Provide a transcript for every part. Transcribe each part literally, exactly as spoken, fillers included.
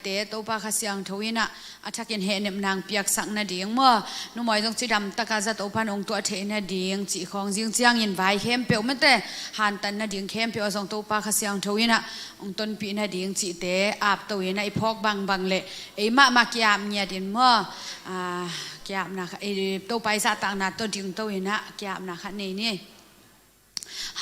te Topa Kha Siangtho in ah a thakin hehnep nang piaksak nading maw, numawi zong cidam taka za Topa in hong tuah theih nading cih khawng zing ciangin vai khempeuh mate, hantan nading khempeuh ah zong Topa Kha Siangtho in ah hong tonpih nading cihte apto in ah i phawk bangbang leh ei mahmah kiap ngiat in maw, a, kiapna kha, ei, Topa i zahtakna tawh dingto in ah kiapna kha nei ni.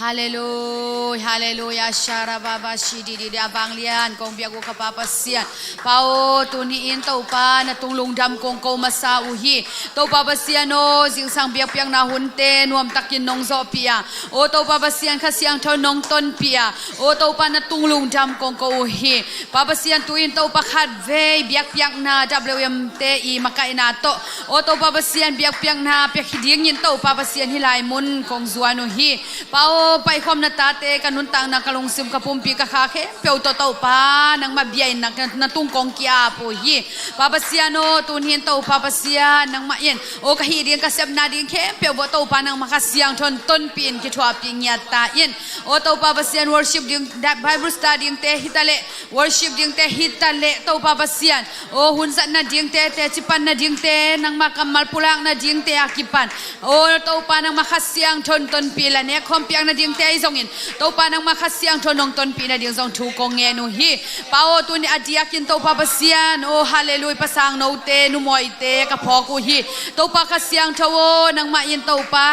Halleluia, halleluia, sharababa shididi, a vanglian kong biak uh ka Pa Pasian. Pa aw, tuni in Topa na tung lungdam kong ko masa uh hi. Topa Pasian aw, zingsang biakpiakna hunte nuamtakin nong zawhpih a, aw Topa Pasian, Kha Siangtho nong tonpih a, aw Topa na tung lungdam kong ko uh hi. Pa Pasian, tu-in Topa khatvei biakpiakna W M te i makaihna tawh, aw Topa Pasian, biakpiakna piak hi dingin Topa Pasian hih lai mun kong zuan uh hi. Pa aw, paikhawm na tate ka nuntakna, ka lungsim, ka pumpi, ka kha khempeuh tawh Topa nangmah bia in na, na tung kong ki-ap uh hi. Pa Pasian aw, tuni in Topa Pasian nangmah in aw ka hih ding, ka sepna ding khempeuh bawh Topa nangmah Kha Siangtho in tonpih in kithuahpih ngiat ta in. Aw Topa Pasian, worship ding, Bible study dingte hi ta leh, worship dingte hi ta leh Topa Pasian, aw hun zatna dingte, teci panna dingte, nangmah kammal pulakna dingte a kipan, aw Topa nangmah Kha Siangtho in tonpih la, nekkhawm piakna dingte ahi zongin Topa nangmah Kha Siangtho in hong tonpih nading zong thu kong ngen uh hi. Pa aw, tuni a diakin Topa Pasian, aw halleluia, pasang note, numawite ka phawk uh hi. Topa Kha Siangtho aw, nangmah in Topa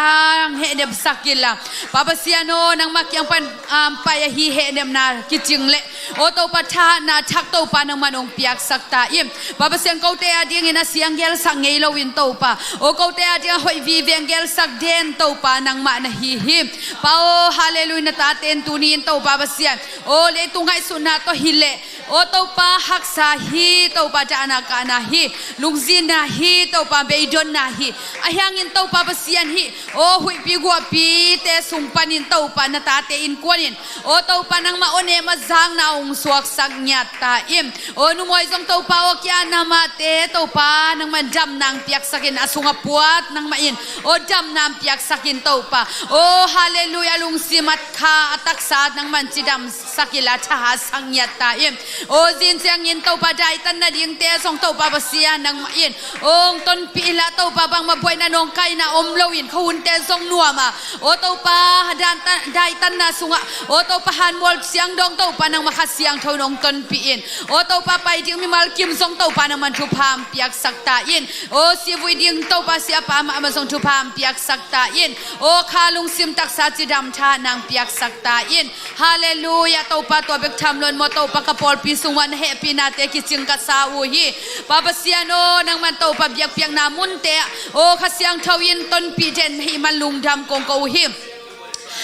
hong hehnepsak inla, Pa Pasian aw, nangmah kiang pan, um, pai ahi hehnepna kicing leh, aw Topa thahatna thak Topa nangmah in hong piaksak ta in. Pa Pasian, kote a dingin a siang gelsak ngei loin Topa, aw kote a ding a hoih vive hong gelsak den Topa nangmah na hi hi. Pa aw, halleluia, na tate in tuni in Topa Pasian, aw leitung ngaihsutna tawh hi leh, aw Topa haksa hi, Topa dahna kahna hi, lungzinna hi, Topa beidonna hi. Ahi hangin Topa Pasian, hih aw huihpi guahpite sung panin Topa na tate innkuan in, aw Topa nangmah aw nem a zakna hong suaksak ngiat ta in. Aw numawi zong Topa aw kiatna mahte Topa nangmah in damna hong piaksak in, a sungah puat nangmah in aw damna hong piaksak in Topa, aw halleluia, lungsim a kha a taksa nangmah in cidam sak inla, thahatsak ngiat ta in. Aw zing ciangin Topa daitan nadingte zong Topa Pasian nangmah in hong tonpih inla Topa, bangmah buaina nawngkaina om loin khuahunte zong nuam a, aw Topa dan ta, daitanna sungah, aw Topa hanmual siangdong Topa nangmah Kha Siangtho in hong tonpih in. Aw Topa pai ding mimal kim zong Topa nangmah in thupha hong piaksak ta in. Aw sivui ding Topa siapa mahmah zong thupha hong piaksak ta in. Aw kha lungsim taksa cidam thahatna hong piaksak ta in. Halleluia, Topa tua bek tham loin maw Topa ka pawlpi sungah na hehpihnate kicing ka sa uh hi. Pa Pasian aw, nangmah in Topa biakpiakna munte ah aw Kha Siangtho in tonpih den ahih man lungdam kong ko uh hi.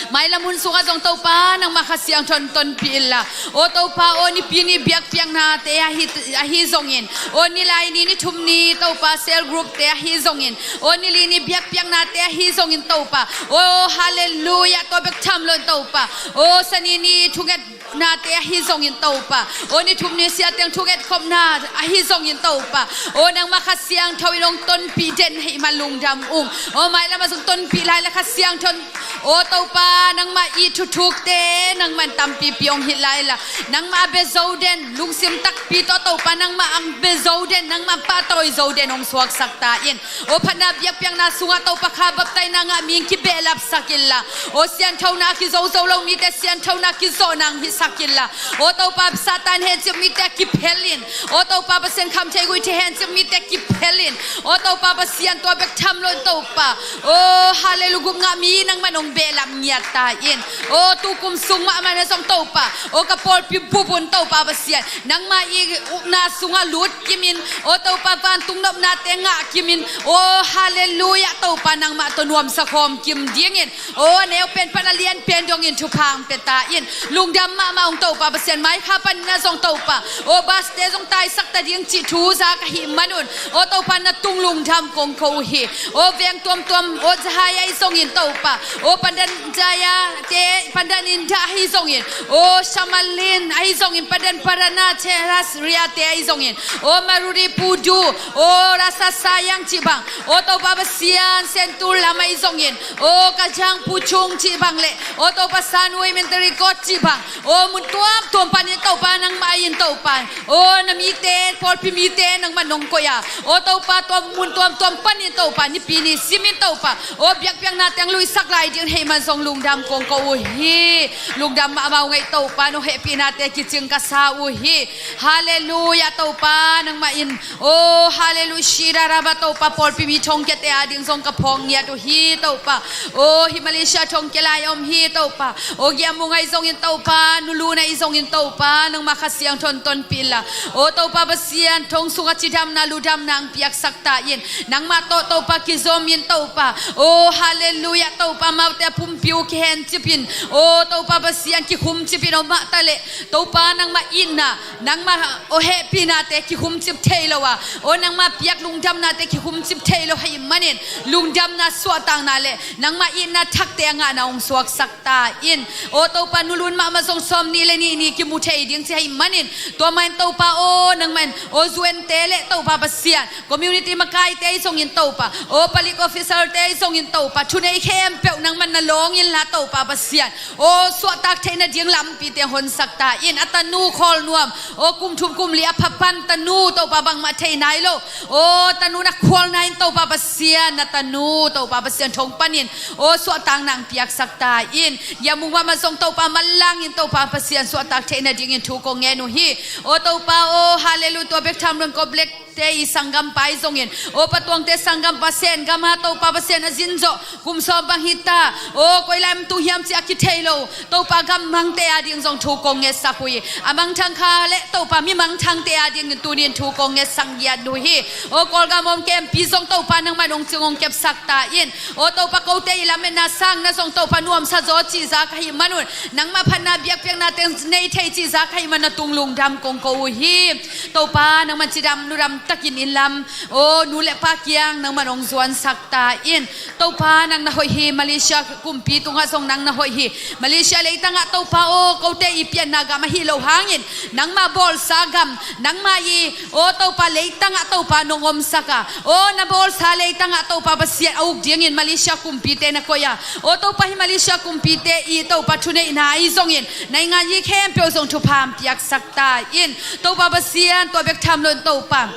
Mailam hun sungah zong Topa nangmah Kha Siangtho in tonpih inla, aw Topa aw nipi ni biakpiaknate ahi, ahi zongin, aw nilai ni, nithum ni Topa cell group te ahi zongin, aw nili ni biakpiaknate ahi zongin Topa, aw halleluia, tua bek tham loin Topa, aw sani ni thungetnate ahi zongin Topa, aw nithum ni siateng thunget khopna ahi zongin Topa, aw nangmah Kha Siangtho in hong tonpih den ahih man lungdam ung. Aw mailam ah zong tonpih lai la Kha Siangtho in, aw Topa nangmah i thuthukte nangmah in tampipi hong hilh lai la, nangmah a bia zo den, lungsim takpi tawh Topa nangmah a bia zo den, nangmah pahtawi zo den hong suaksak ta in. Aw phatna biakpiakna sungah Topa kha baptaina ngah mi hong kibehlapsak inla, aw sianthona kizozo lo mite sianthona kizawhna hong hisak inla, aw Topa Satan hencip mite kiphel in. Aw Topa Pasian, khamthei guihthei hencip mite kiphel in. Aw Topa Pasian, tua bek tham loin Topa, aw halleluia, gup ngah mi nangmah in hong behlap ngiat ta in. Aw tukum sung mahmah na zong Topa, aw ka pawlpi bup un Topa Pasian, nangmah i ukna sungah lut kimin, aw Topa vantung nopnate ngah kimin, aw halleluia, Topa nangmah tawh nuamsa khawm kim dingin, aw a neu pen pan a lian pen dongin thupha hong pia ta in. Lungdam mahmah ung Topa Pasian, mai kha panin ah zong Topa, aw bus te zong taisak ta ding cih thu za ka hih manun, aw Topa na tung lungdam kong ko uh hi. Aw veng tuamtuam, aw zahai ahi zongin Topa, aw Pandan Jaya te, Pandan Indah ahi zongin, o Shamalin ahi zongin, Pandan Parana Cheras Ria te ahi zongin, o Maruri Pudu, o Rasa Sayang cih bang, o Topa Pasian Sentul lam ahi zongin, o Kajang Puchung cih bang le, o Topa Sanui Menterikot cih bang, o mun tuamtuam panin Topa nangmah in Topa, o na mite, pawlpi mite nangmah nong koih a, o Topa tua mun tuamtuam panin Topa, nipi ni simin Topa, o biakpiakna teng luisak lai ding hei man zong lungdam kong ko uh hi. Lungdam mahmah uh ngei Topa, nong hehpihnate kicing ka sa uh hi. Halleluiah Topa, nangmah in, o halleluiah, shira raba Topa, pawlpi mi thongkiate a ding zong ka phawng ngiat uh hi Topa. O hi Malaysia thongkia lai om hi Topa. O Giamung ahi zongin Topa, Nulun ahi zongin Topa, nangmah Kha Siangtho in tonpih inla, o Topa Pasian, thong sungah cidamna ludamna ang piaksak ta in, nangmah tawh Topa kizom in Topa, o halleluiah Topa, amaute a pumpi uh kihencip in, o Topa Pasian, kikhumcip in, o mah ta leh Topa nangmah itna, nangmah o hehpihnate kikhumcip thei lo a, o nangmah piak lungdamnate kikhumcip thei lo ahih manin, lungdamna, suahtakna le nangmah itna thakte a ngahna hong suaksak ta in. O Topa, Nulun mahmah zong sawmnih le nih ni kimu thei ding ci ahih manin, tua mah in Topa, o nangmah in, o U N te le Topa Pasian, community makaite ahi zongin Topa, o public officer te ahi zongin Topa, thunei khempeuh nangmah na lawng inla Topa Pasian, o suahtak theihna ding lampite hong honsak ta in. A tanu Khawl Nuam, o kum thum kum li a pha pan tanu Topa, bangmah thei nai lo, o tanu na khualna in Topa Pasian, na tanu Topa Pasian thong panin, o suahtakna ang piaksak ta in. Giamung mahmah zong Topa manlangin Topa Pasian, suahtak theihna dingin thu kong ngen uh hi. O Topa, o halleluiah, tua bek tham lo-in Kawplek te i sanggampa ahi zongin, o Pa Tuangte sanggampa Sen gam ah Topa Pasian a zin zawh kum sawm bang hi ta, o koi lai om tung hiam cih a kithei lo Topa gammangte a ding zong thu kong ngetsak uh hi. A mangthang kha le Topa mi mangthangte a dingin tuni in thu kong ngetsak ngiat uh hi. O Kawlgam om khempeuh zong Topa nangmah in hong cing hong kepsak ta in. O Topa, kote i lametna sangna zong Topa nuamsa zaw cih zak ahih manun, nangmah phatna biakpiakna teng nei thei cih zak ahih man na tung lungdam kong ko uh hi. Topa nangmah cidam ludam takin inn lam, o nu le pa kiang nangmah in hong zuansak ta in. Topa nang na hoih hi, Malaysia kumpi tungah zong nang na hoih hi. Malaysia leitangah Topa aw, kote i pianna gam ahi lo hangin, nangmah bawlsa gam, nangmah i, aw Topa, leitangah Topa nong omsak a, aw na bawlsa leitangah Topa Pasian a uk dingin Malaysia kumpite na koih a, aw Topa, hi Malaysia kumpite i Topa thuneihna ahi zongin, naingan i khempeuh zong thupha piaksak ta in. Topa Pasian, tua bek tham loin Topa,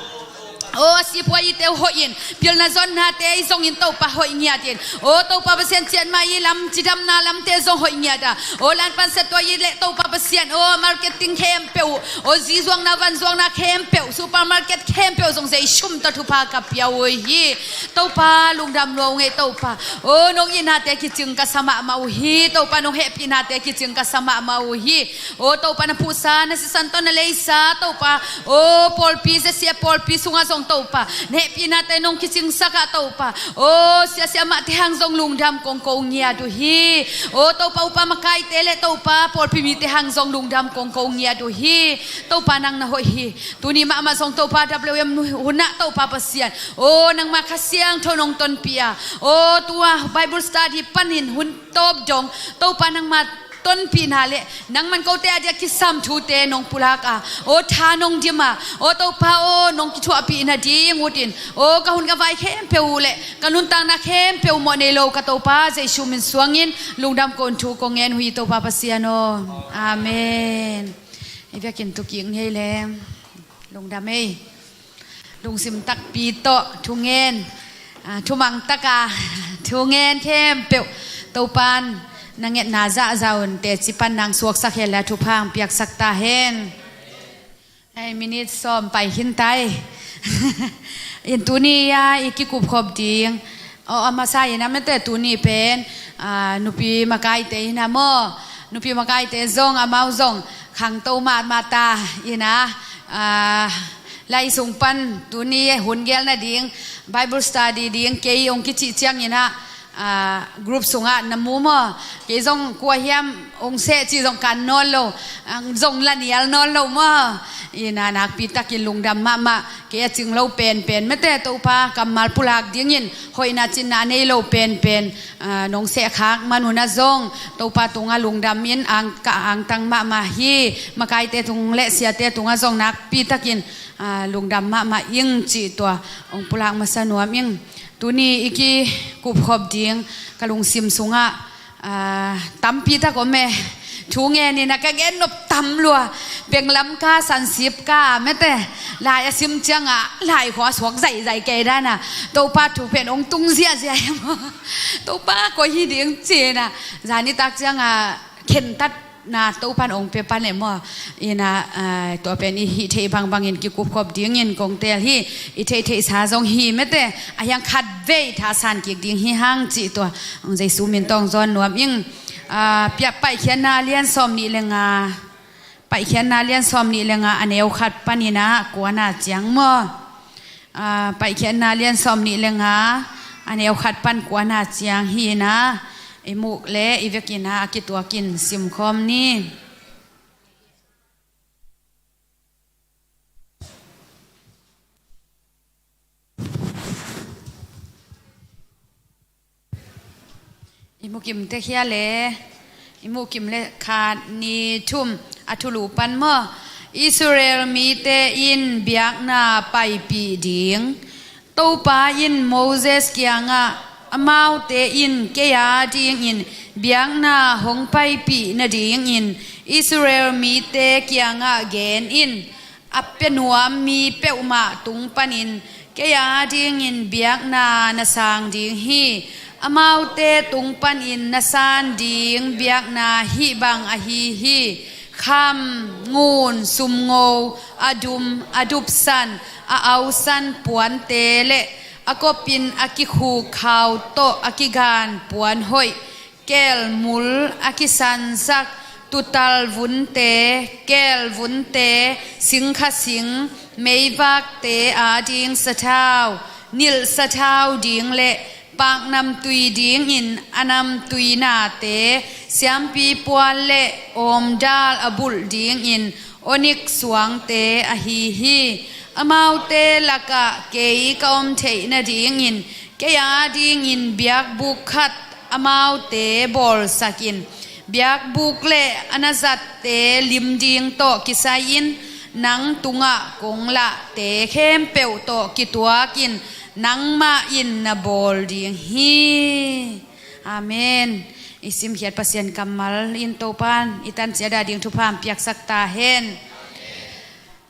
aw a sipuai i teu hoih in, pilna zonnate i zongin Topa hoih ngiat in. Aw Topa Pasian, ciatmah i lam, cidamna lamte zong hoih ngiat a. Aw lanpan sa tua i le Topa Pasian, aw marketing khempeuh, aw zizuakna vanzuakna khempeuh, supermarket khempeuh zong Jesu min tawh thupha ka pia uh hi. Topa lungdam lua ung ei Topa. Aw nong itnate kicing ka sa mahmah uh hi. Topa nong hehpihnate kicing ka sa mahmah uh hi. Aw Topa na phuhsa, na sisan tawh na leisa Topa, aw pawlpi, zesia pawlpi sungah zong Topa, na hehpihnate nong kicingsak ah Topa, aw siasia mahte hang zong lungdam kong ko ngiat uh hi. Aw Topa, upa makaite le Topa pawlpi mite hang zong lungdam kong ko ngiat uh hi. Topa nang na hoih hi. Tuni mahmah zong Topa W M hun ah Topa Pasian, aw nangmah Kha Siangtho nong tonpih a, aw tua Bible study panin hun tawp dong Topa nangmah tonpihna le nangman kote a dia kisam thute nong pulak a, aw tha nong dim a, aw Topa aw nong kithuahpih nading utin, aw ka hun ka vai khempeuh uh le ka nuntakna khempeuh mawh nei lo ka Topa Jesu min suangin lungdam kong thu kong ngen uh hi Topa Pasian aw. Amen. I biakinn tu kik ngei le. Lungdam ei. Lungsim takpi tawh thungen, ah, thumang taka thungen khempeuh Topan na ngetna zahzah un teci pan nang suaksak hen la thupha ang piaksak ta hen. Ei, minit sawm pai khin tai. In tuni a i kikupkhop ding, aw a masa in a mete tuni pen, ah, nupi makaite in a maw, nupi makaite zong amau zong khangto mahmah ta in a, ah, lai sung pan tuni hun gel nading, Bible study ding kei hong kicih ciangin ah, ah, group sungah na mu maw? Kei zong kua hiam hong seh ci zong kan nawn lo, ah, zong la nial nawn lo maw? Ina nakpi takin lungdam mahmah. Kei a cing lo penpen mete Topa kammal pulak dingin hoihna cinna a nei lo penpen, ah, nong sehkhak manun ah zong Topa tungah lungdam in ang, ka angtang mahmah hi. Makaite tung le siate tungah zong nakpi takin, ah, lungdam mahmah ing cih tua hong pulak masa nuam ing. Tuni i kikupkhop ding ka lungsim sungah, ah, tampi tak om e. Thu ngenin a ka gen nop tam lua. Penglam ka sansip ka mete. Lai a sim ciangah lai khua suak zaizai kei dana Topa thu pen hong tung ziahziah e maw? Topa koi hi ding cina zanitak ciangah khentat na Topan ong pe pan e maw? Ina, ah, tua pen i hih theih bangbangin kikupkhop dingin kong tel hi. I theihtheihsa zong hi mete. A hiang khatvei thasan kik ding hi hang cih tua hong Jesu min tawng zawn nuam ing. Ah, piak Paikhiatna lian sawm nih le nga. Paikhiatna lian sawm nih le nga a neu khat panin a kuana ciang maw? Ah, Paikhiatna lian sawm nih le nga a neu khat pan kuana ciang hi ina i muk le i vekin a kituakin simkhawm ni. I mukim te khia le, i mukim le khat nih thum a thulu pan maw? Israel mite in biakna paipih ding. Topa in Moses kiangah amaute in kei a dingin biakna hong paipih nadingin Israel mite kiangah gen in. A pia nuam mi peuhmah tung panin kei a dingin biakna na sang ding hi. Amaute tung panin na san ding biakna hih bang ahi hi. Kham, ngun, sumngo, a dum, a dupsan, a ausan puante le a kopin a kikhuk khau tawh a kigan puan hoih, kelmul a kisansak, tutal vunte, kel vunte, singkha sing, meivakte a ding sathau, nilh sathau ding le paknamtui dingin a namtui nate, siampi puan le awmdal a bulh dingin onik suangte ahi hi. Amaute lakah kei ka om theih nadingin kei a dingin biakbuk khat amaute bawlsakin, biakbuk le a na zatte lim ding tawh kisai-in nang tungah kong lahte khempeuh tawh kituakin nangmah in na bawl ding hi. Amen. I simkhiat Pasian kammal in Topan i tanciat a ding thupha piaksak ta hen.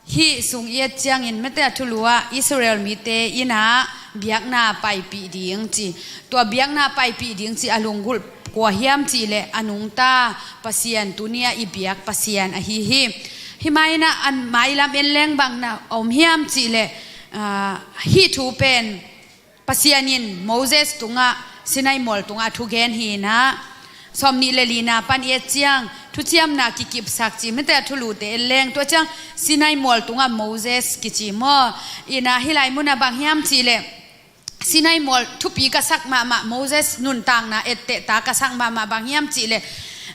Hih sung i et ciangin mete a thulu ah Israel mite in a biakna paipih ding ci. Tua biakna paipih ding ci a lunggulh kua hiam cih leh a nungta Pasian, tuni a i biak Pasian ahi hi. Hih mai in a mailam en leng bang na om hiam cih leh, ah, hih thu pen Pasian in Moses tungah Sinai mual tungah thu gen hi in a, sawm nih le lina pan i et ciang thuciamna kikipsak ci mete a thulute en leng tua ciang Sinai mual tungah Moses kici maw? In a hih lai munah bang hiam cih leh Sinai mual thupi ka sak mahmah, Moses nuntakna etteh ta ka sak mahmah bang hiam cih leh,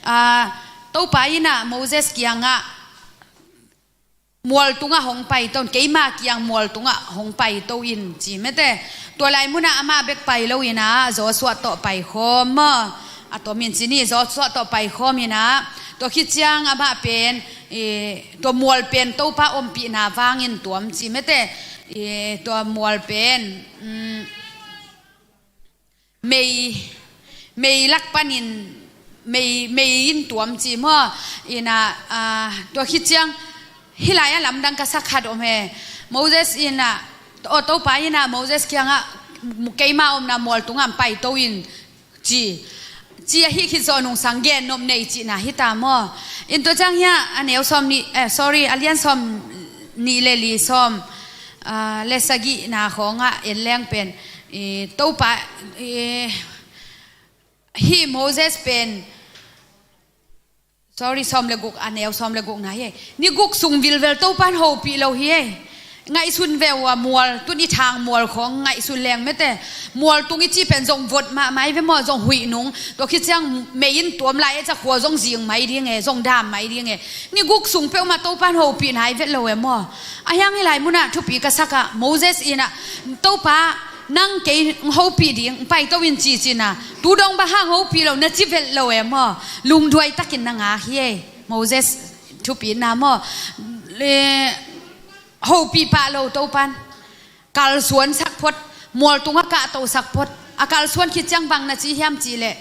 ah, Topa in a Moses kiangah mual tungah hong paito in, keima kiang mual tungah hong paito in ci mete. Tua lai munah amah bek pai lo in a Joshua tawh paikhawm maw? A tomin ci ni, Joshua tawh paikhawm in a, tua khit ciang amah pen, eh, tua mual pen Topa ompihna vangin tuam ci mete. Eh, tua mual pen, mm, mei, mei lak panin mei, mei in tuam ci maw? In a, ah, tua khit ciang hih lai a lamdang ka sak khat om e. Moses in a, aw, Topa in a Moses kiangah keima omna mual tungah paito in ci, ci ahi khit zawh nungsang gen nop nei cihna hi ta maw? In tua ciang hiah a neu sawm nih, eh, sorry, a lian sawm nih le li, sawm, ah, le sagihna khawngah en leng pen, eh, Topa, eh, hih Moses pen, sorry, sawm le guk, a neu sawm le gukna hi. Ni guk sung vilvel Topan hopih lo hi. ngaihsun ve uh a mual, tun i thang mual khawng ngaihsun leng mete, mual tung i cih pen zong vot mahmah i ve maw, zong huih nung, tua khit ciang mei in tuam lai e ca khua zong zing mai ding e, zong dam mai ding e. Ni guk sung peuhmah Topan hopih nai vet lo e maw. A hiang hi lai munah thupi ka sak ah Moses inah, Topa, nang kei hopih ding, paito in ci cina, tu dong bang hang hopih lo na ci vet lo e maw. Lungduai takin na ngak hi e. Moses thupina maw. Le, hopih pah lo Topan. Kalsuan sak phot, mual tungah kahto sak phot. A kalsuan khit ciang bang na ci hiam cih leh,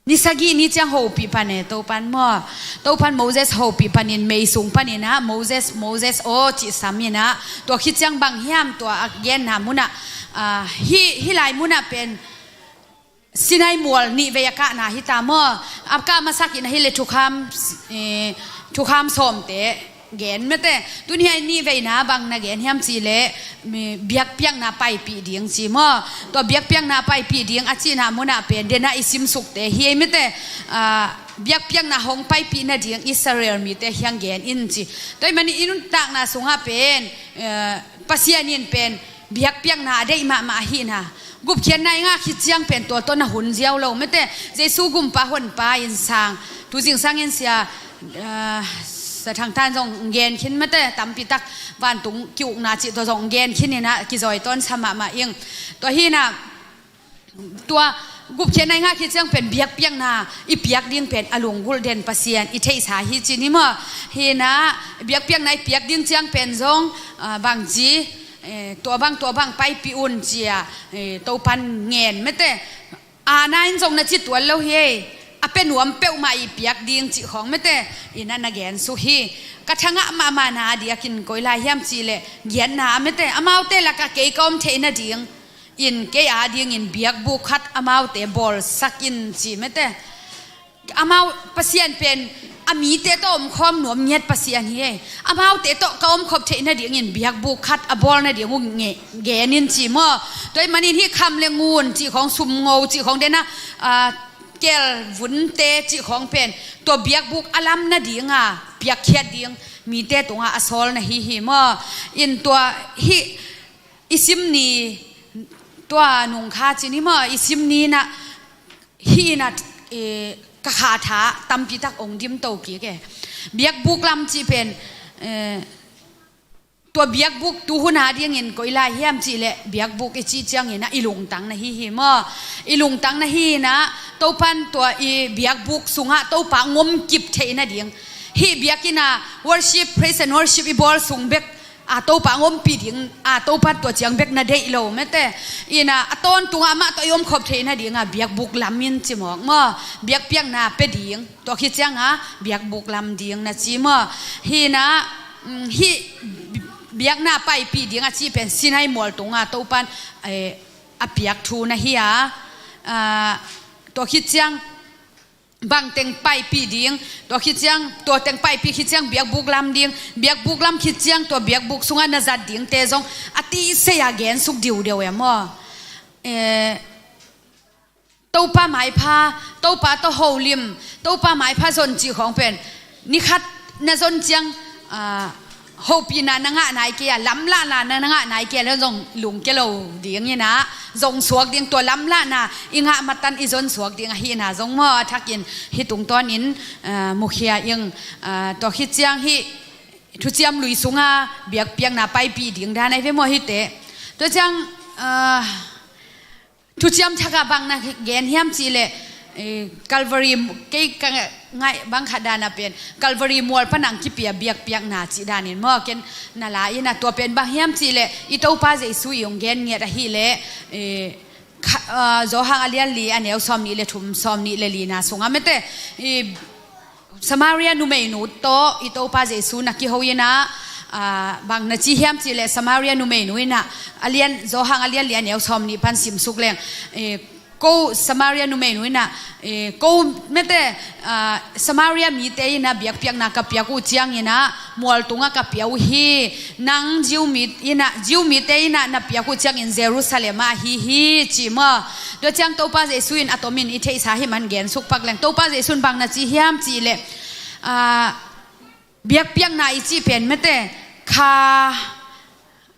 ni sagih ni ciang hopih pan e Topan maw. Topan Moses hopih panin mei sung panin ah, Moses, Moses aw cih sam inah, tua khit ciang bang hiam tua a genna munah, ah, hi, hi lai munah pen Sinai mual nih vei a kahna hi ta maw. A kah masak in ahih leh thukham, eh, thukham sawmte gen mete. Tun hiai nih veina bang na gen hiam cih leh, mi, biakpiakna paipih ding ci maw. Tua biakpiakna paipih ding a cihna munah pen, denah i simsukte hi ei mete. Ah, biakpiakna hong paipih nading Israel mite hiang gen in ci. Tua ahih manin i nuntakna sungah pen, eh, Pasian in pen biakpiakna a deih mahmah ahihna. Gupkhiatna i ngah khit ciang pen tua tawh na hun ziau lo mete. Jesu gumpa honpa in sang, tu zingsang in sia, ah, Sa Thang Tan zong gen khin mete, tampi tak vantung ki-ukna cih tua zong gen khin inah kizawi tawn sa mahmah ing. Tua hinah, tua gupkhiatna i ngah khit ciang pen biakpiakna i piak ding pen a lunggulh den Pasian i theihsa hi ci ni maw. Hinah biakpiakna i piak ding ciang pen zong, ah, bangci, eh, tua bang, tua bang paipih un cia, eh, Topan ngen mete. Ana in zong na ci tuan lo hi ei. A pe nuam peuhmah i piak ding cih khawng mete. Inah na gen suk hi. Ka thangah mahmahna a diakin koi lai hiam cih leh, giatna mete. Amaute lakah kei ka om theih nading in kei adingin biakbuk khat amaute bawlsak in ci mete. Amau Pasian pen a mite tawh omkhawm nuam ngiat Pasian hi ei. Amaute tawh ka omkhop theih nadingin biakbuk khat a bawl nading uh nge-, gen in ci maw. Tua ahih manin hih kham le ngun cih khawng, sumngo cih khawng, denah, ah, kelvunte cih khawng pen tua biakbuk a lam nadinga piakkhiat ding mite tungah a sawl na hi hi maw. In tua hih i sim ni, tua nung kha ci ni maw, i sim ni inah, hih inah, eh, ka kha tha tampi tak ong dim to kik e. Biakbuk lam cih pen, eh, tua biakbuk tu hun adingin koi lai hiam cih leh, biakbuk i cih ciangin ah i lungtang na hi hi maw. I lungtang na hi inah, Topan tua i biakbuk sungah Topa ngom kip theih nading. Hih biakinn ah worship, praise and worship i bawl sung bek a Topa ngompih ding, a Topa tua ciang bek na deih lo mete. Inah a tawntungah amah tawh i omkhop theih nadinga biakbuk lam in ci mawk maw. Biakpiakna pe ding, tua khit cianga biakbuk lam ding na ci maw. Hinah, mm, hih biakna paipih ding a cih pen Sinai mual tunga Topan, eh, a piak thu na hi a, ah, tua khit ciang bang teng paipih ding, tua khit ciang, tua teng paipih khit ciang biakbuk lam ding, biakbuk lam khit ciang tua biakbuk sungah na zat dingte zong a tihsei a gen suk diudeu e maw. Eh, Topa maipha, Topa tawh holim, Topa maipha zon cih khawng pen, ni khat na zon ciang, ah, hopihna na ngah nai kei a, lamlahna na ngah nai kei a, le zong lungkia lo ding inah, zong suak ding, tua lamlahna i ngah matan i zon suak ding ahihna zong maw, a thakin hih tungtawnin, ah, mukhia ing, ah, tua khit ciang hih thuciam lui sunga biakpiakna paipih ding dan ahi ve maw hihte. Tua ciang, ah, Thuciam Thakah bang na gen hiam cih leh, eh, Calvary, kei ka ngaih bang khat dana pen Calvary mual panang kipia biakpiakna cih danin maw, ken na la inah tua pen bang hiam cih leh i Topa Jesu i ong gen ngiat ahih leh, eh, kha-, ah, Johan a lian li a neu sawm nih le thum, sawm nih le lina sungah mete, i Samaria numeinu tawh i Topa Jesu na kiho inah, ah, bang na ci hiam cih leh Samaria numeinu inah, a lian, Johan a lian li a neu sawm nih pan simsuk leng, eh, ko Samaria numeinu inah, eh, ko mete, ah, Samaria mite inah biakpiakna ka piak uh ciang inah mual tungah ka pia uh hi. Nang Jew mi inah, Jew mite inah na piak uh ciangin Jerusalem ah ahi hi ci maw. Tua ciang Topa Jesu in a tomin i theihsa hi man gen suk pak leng. Topa Jesu in bang na ci hiam cih leh, ah, biakpiakna i cih pen mete, kha,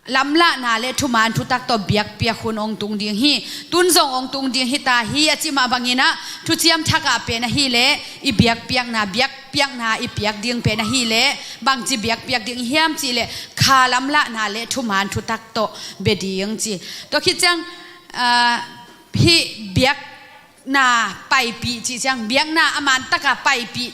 lamlahna le thuman thutak tawh biakpiak hun hong tung ding hi. Tun zong hong tung ding hi ta hi, a cih mah bangin ah, thuciam thak ah pen ahih leh i biakpiakna, biakpiakna i piak ding pen ahih leh bangci biakpiak ding hiam cih leh, kha lamlahna le thuman thutak tawh bia ding ci. Tua khit ciang, ah, hih biakna paipih cih ciang, biakna a man taka paipih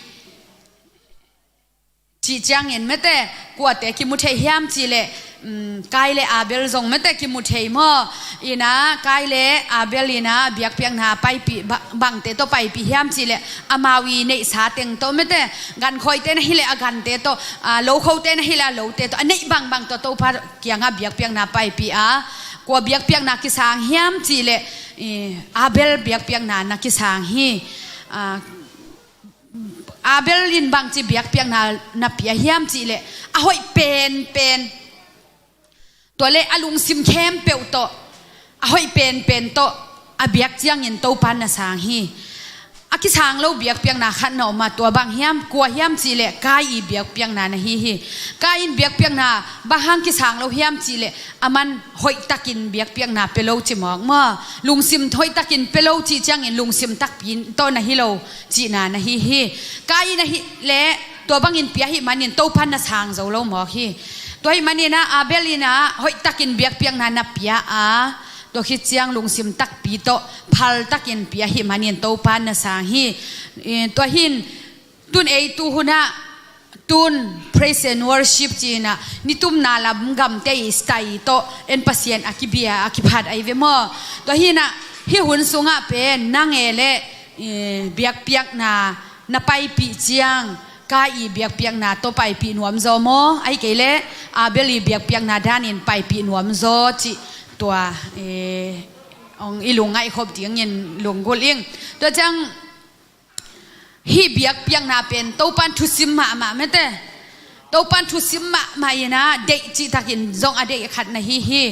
cih ciangin mete, kuate kimu thei hiam cih leh, um, Kain le Abel zong mete kimu thei maw? Ina, Kain le Abel ina biakpiakna paipih ba-, bangte tawh paipih hiam cih leh, amau i neihsa teng tawh mete, gankhawite na hileh a gante tawh, a, lokhote na hileh a lote tawh, a neih bangbang tawh Topa kiangah biakpiakna paipih a, kua biakpiakna kisang hiam cih leh, i, Abel biakpiakna na kisang hi. A, Abel in bangci biakpiakna na pia hiam cih leh, a hoih penpen, tua le a lungsim khempeuh tawh, a hoih penpen tawh a biak ciangin Topa na sang hi. A kisang lo biakpiakna khat na om a, tua bang hiam, kua hiam cih leh Kain i biakpiakna na hi hi. Kain biakpiakna bang hang kisang lo hiam cih leh, a man hoihtakin biakpiakna pia lo ci mawk maw? Lungsim hoihtakin pia lo cih ciangin lungsim takpi tawh na hi lo cihna na hi hi. Kain ahih leh tua bangin pia ahih manin Topa na sang zo lo mawk hi. Tua ahih manin ah Abel in ah hoihtakin biakpiakna na pia a, tua khit ciang lungsim takpi tawh phaltakin pia ahih manin Topa na sang hi. Eh, tua hin tun ei tu hun ah, tun praise and worship ci-in ah, nitumna lam gamte i style tawh en Pasian a kibia, a kiphat ahi ve maw? Tua hi-in ah, hih hun sungah pen nang e le, eh, biakpiakna na paipih ciang, Kain i biakpiakna tawh paipih nuam zaw maw? Ahih kei leh Abel i biakpiakna danin paipih nuam zaw cih tua, eh, hong i lungngaih khop dingin lunggulh ing. Tua ciang, hih biakpiakna pen Topan thusim mahmah mete. Topan thusim mahmah in ah deih cihtakin zong a deih khat na hi hi.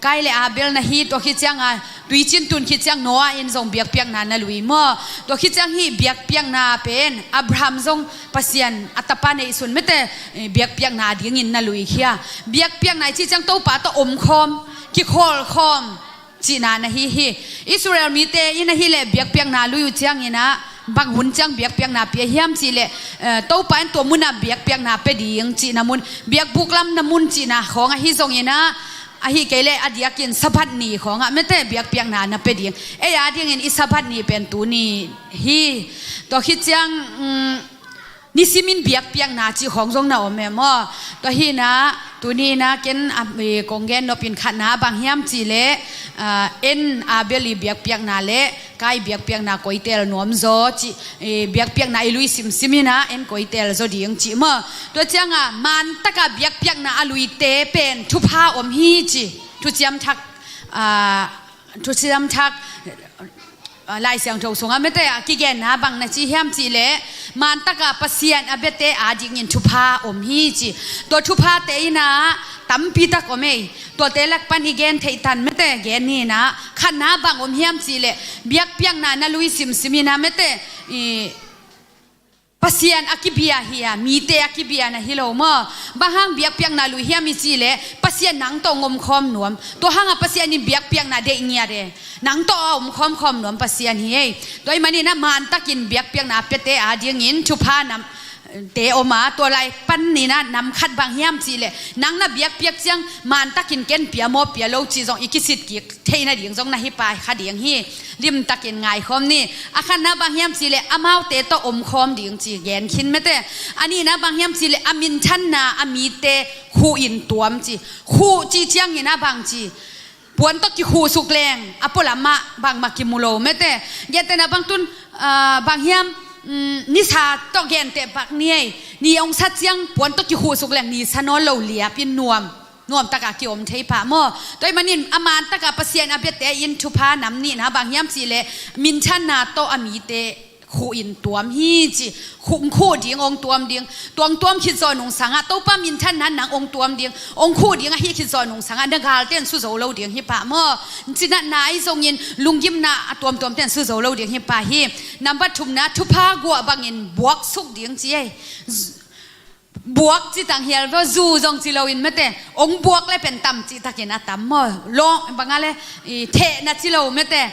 Kain le Abel na hi, tua khit ciang a, tuiciin tun khit ciang Noah in zong biakpiakna na lui maw? Tua khit ciang hih biakpiakna pen Abraham zong Pasian a tapa neihsun mete, eh, biakpiakna dingin na lui khia. Biakpiakna i cih ciang Topa tawh omkhawm, kikhawlkhawm cihna na hi hi. Israel mite in ahih leh biakpiakna lui uh ciangin ah, bang hun ciang biakpiakna pia hiam cih leh, eh, Topa in tua munah biakpiakna pia ding cihna mun, biakbuk lamna mun cihna khawng ahi zongin ah, ahih kei leh a diakin Sabbath ni khawngah mete biakpiakna na pia ding. Ei a dingin i Sabbath ni pen tuni hi. Tua khit ciang, mm, nisimin biakpiakna cih khawng zong na om e maw? Tua hi-in ah, tuni-in ah ken a, e, kong gen nopin khatna bang hiam cih leh, a, en Abel i biakpiakna le Kain biakpiakna koitel nuam zaw cih, e, biakpiakna i lui simsim in ah en koitel zaw ding cih maw? Tua ciang a, man taka biakpiakna a luite pen thupha om hi ci. Thuciam thak, a, Thuciam thak, ah, Lai Siangtho sungah mete a kigenna bang na ci hiam cih leh, man taka Pasian a biate a dingin thupha om hi ci. Tua thuphate in ah tampi tak om ei. Tuate lak pan i gen theih tan mete gen ni-in ah, khatna bang om hiam cih leh, biakpiakna na lui simsim in ah mete, i, Pasian a kibia hi a, mite a kibia na hi lo maw? Bang hang biakpiakna lui hiam i cih leh, Pasian nang tawh hong omkhawm nuam. Tua hangah Pasian in biakpiakna deih ngiat e. Nang tawh a omkhawm khawm nuam Pasian hi ei. Tua ahih manin ah man takin biakpiakna a piate a dingin thupha nam, te om a, tua lai panin ah nam khat bang hiam cih leh, nang na biakpiak ciang man takin ken pia maw pia lo cih zong i kisitkik theihna ding zong na hi pah kha ding hi. Limtakin ngaikhawm ni. A khatna bang hiam cih leh, amaute tawh omkhawm ding ci gen khin mete. A nihna bang hiam cih leh, a minthanna a mite khuh in tuam ci. Khuh cih ciangin ah bang ci, puan tawh kikhuhsuk leng a pualamah bangmah kimu lo mete. Gentehna bang tun, ah, bang hiam, mm, nisa tawh genteh bang ni ei. Ni hong sa ciang puan tawh kikhuhsuk leng nisa nawn lo liapin nuam, nuamtaka kiom thei pah maw? Tua ahih manin a man taka Pasian a biate in thupha nam nihna bang hiam cih leh, minthanna tawh a mite khuh in tuam hi ci. Khuh, khuh ding, hong tuam ding. Tua hong tuam khit zawh nungsangah Topa minthanna nang hong tuam ding, hong khuh ding ahih khit zawh nungsangah na galte in su zo lo ding hi pah maw? Cinatna ahi zongin lunggimna a tuamtuamte in su zo lo ding hi pah hi. Nambat thumna, thupha guah bangin buaksuk ding ci ei. Buak ci tang hial vua, zu zong ci loin mate, ong buak le pen tam cih takin a tam maw. Lawng banga le, i, theh na ci lo mate,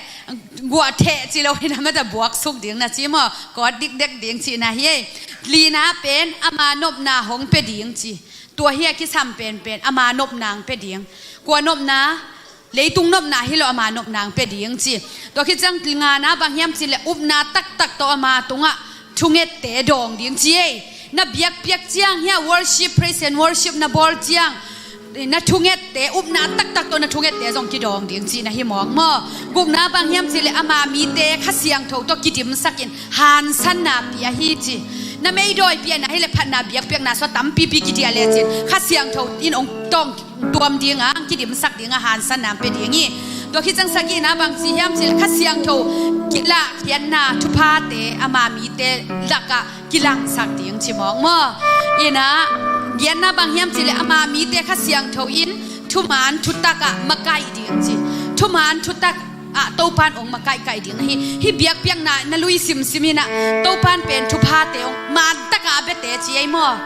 guah theh ci loin a mate, buak suk ding na ci maw. Kawt dikdek ding cihna hi ei. Lina pen ama nopna hong pia ding ci. Tua hi a kisam penpen ama nopna hong pia ding. Kua nopna? Leitung nopna hi lo, ama nopna hong pia ding ci. Tua khit ciang ngana bang hiam cih leh upna taktak tawh ama tungah thungette dawng ding ci ei. Na biakpiak ciang hi a, worship, praise and worship na bawl ciang, na thungette, upna taktak tawh na thungette zong kidawng ding cihna hi mawk maw. Gukna bang hiam cih leh ama mite Kha Siangtho tawh kidimsakin hansanna pia hi ci. Na meidawi piakna hi leh phatna biakpiakna sua tampipi kidiah lecin Kha Siangtho in ong tawng tuam dinga, kidimsak dinga hansanna pia ding hi. Tua khit ciang sagihna bang ci hiam cih leh Kha Siangtho kilahkhiatna thuphate ama mite lakah kilangsak ding ci mawk maw. Ina, giatna bang hiam cih leh ama mite Kha Siangtho in thuman thutakah makaih ding ci. Thuman thutak ah Topan ong makaihkaih ding na hi. Hih biakpiakna na lui simsim inah Topan pen thuphate ong mantakah a biate ci ei maw.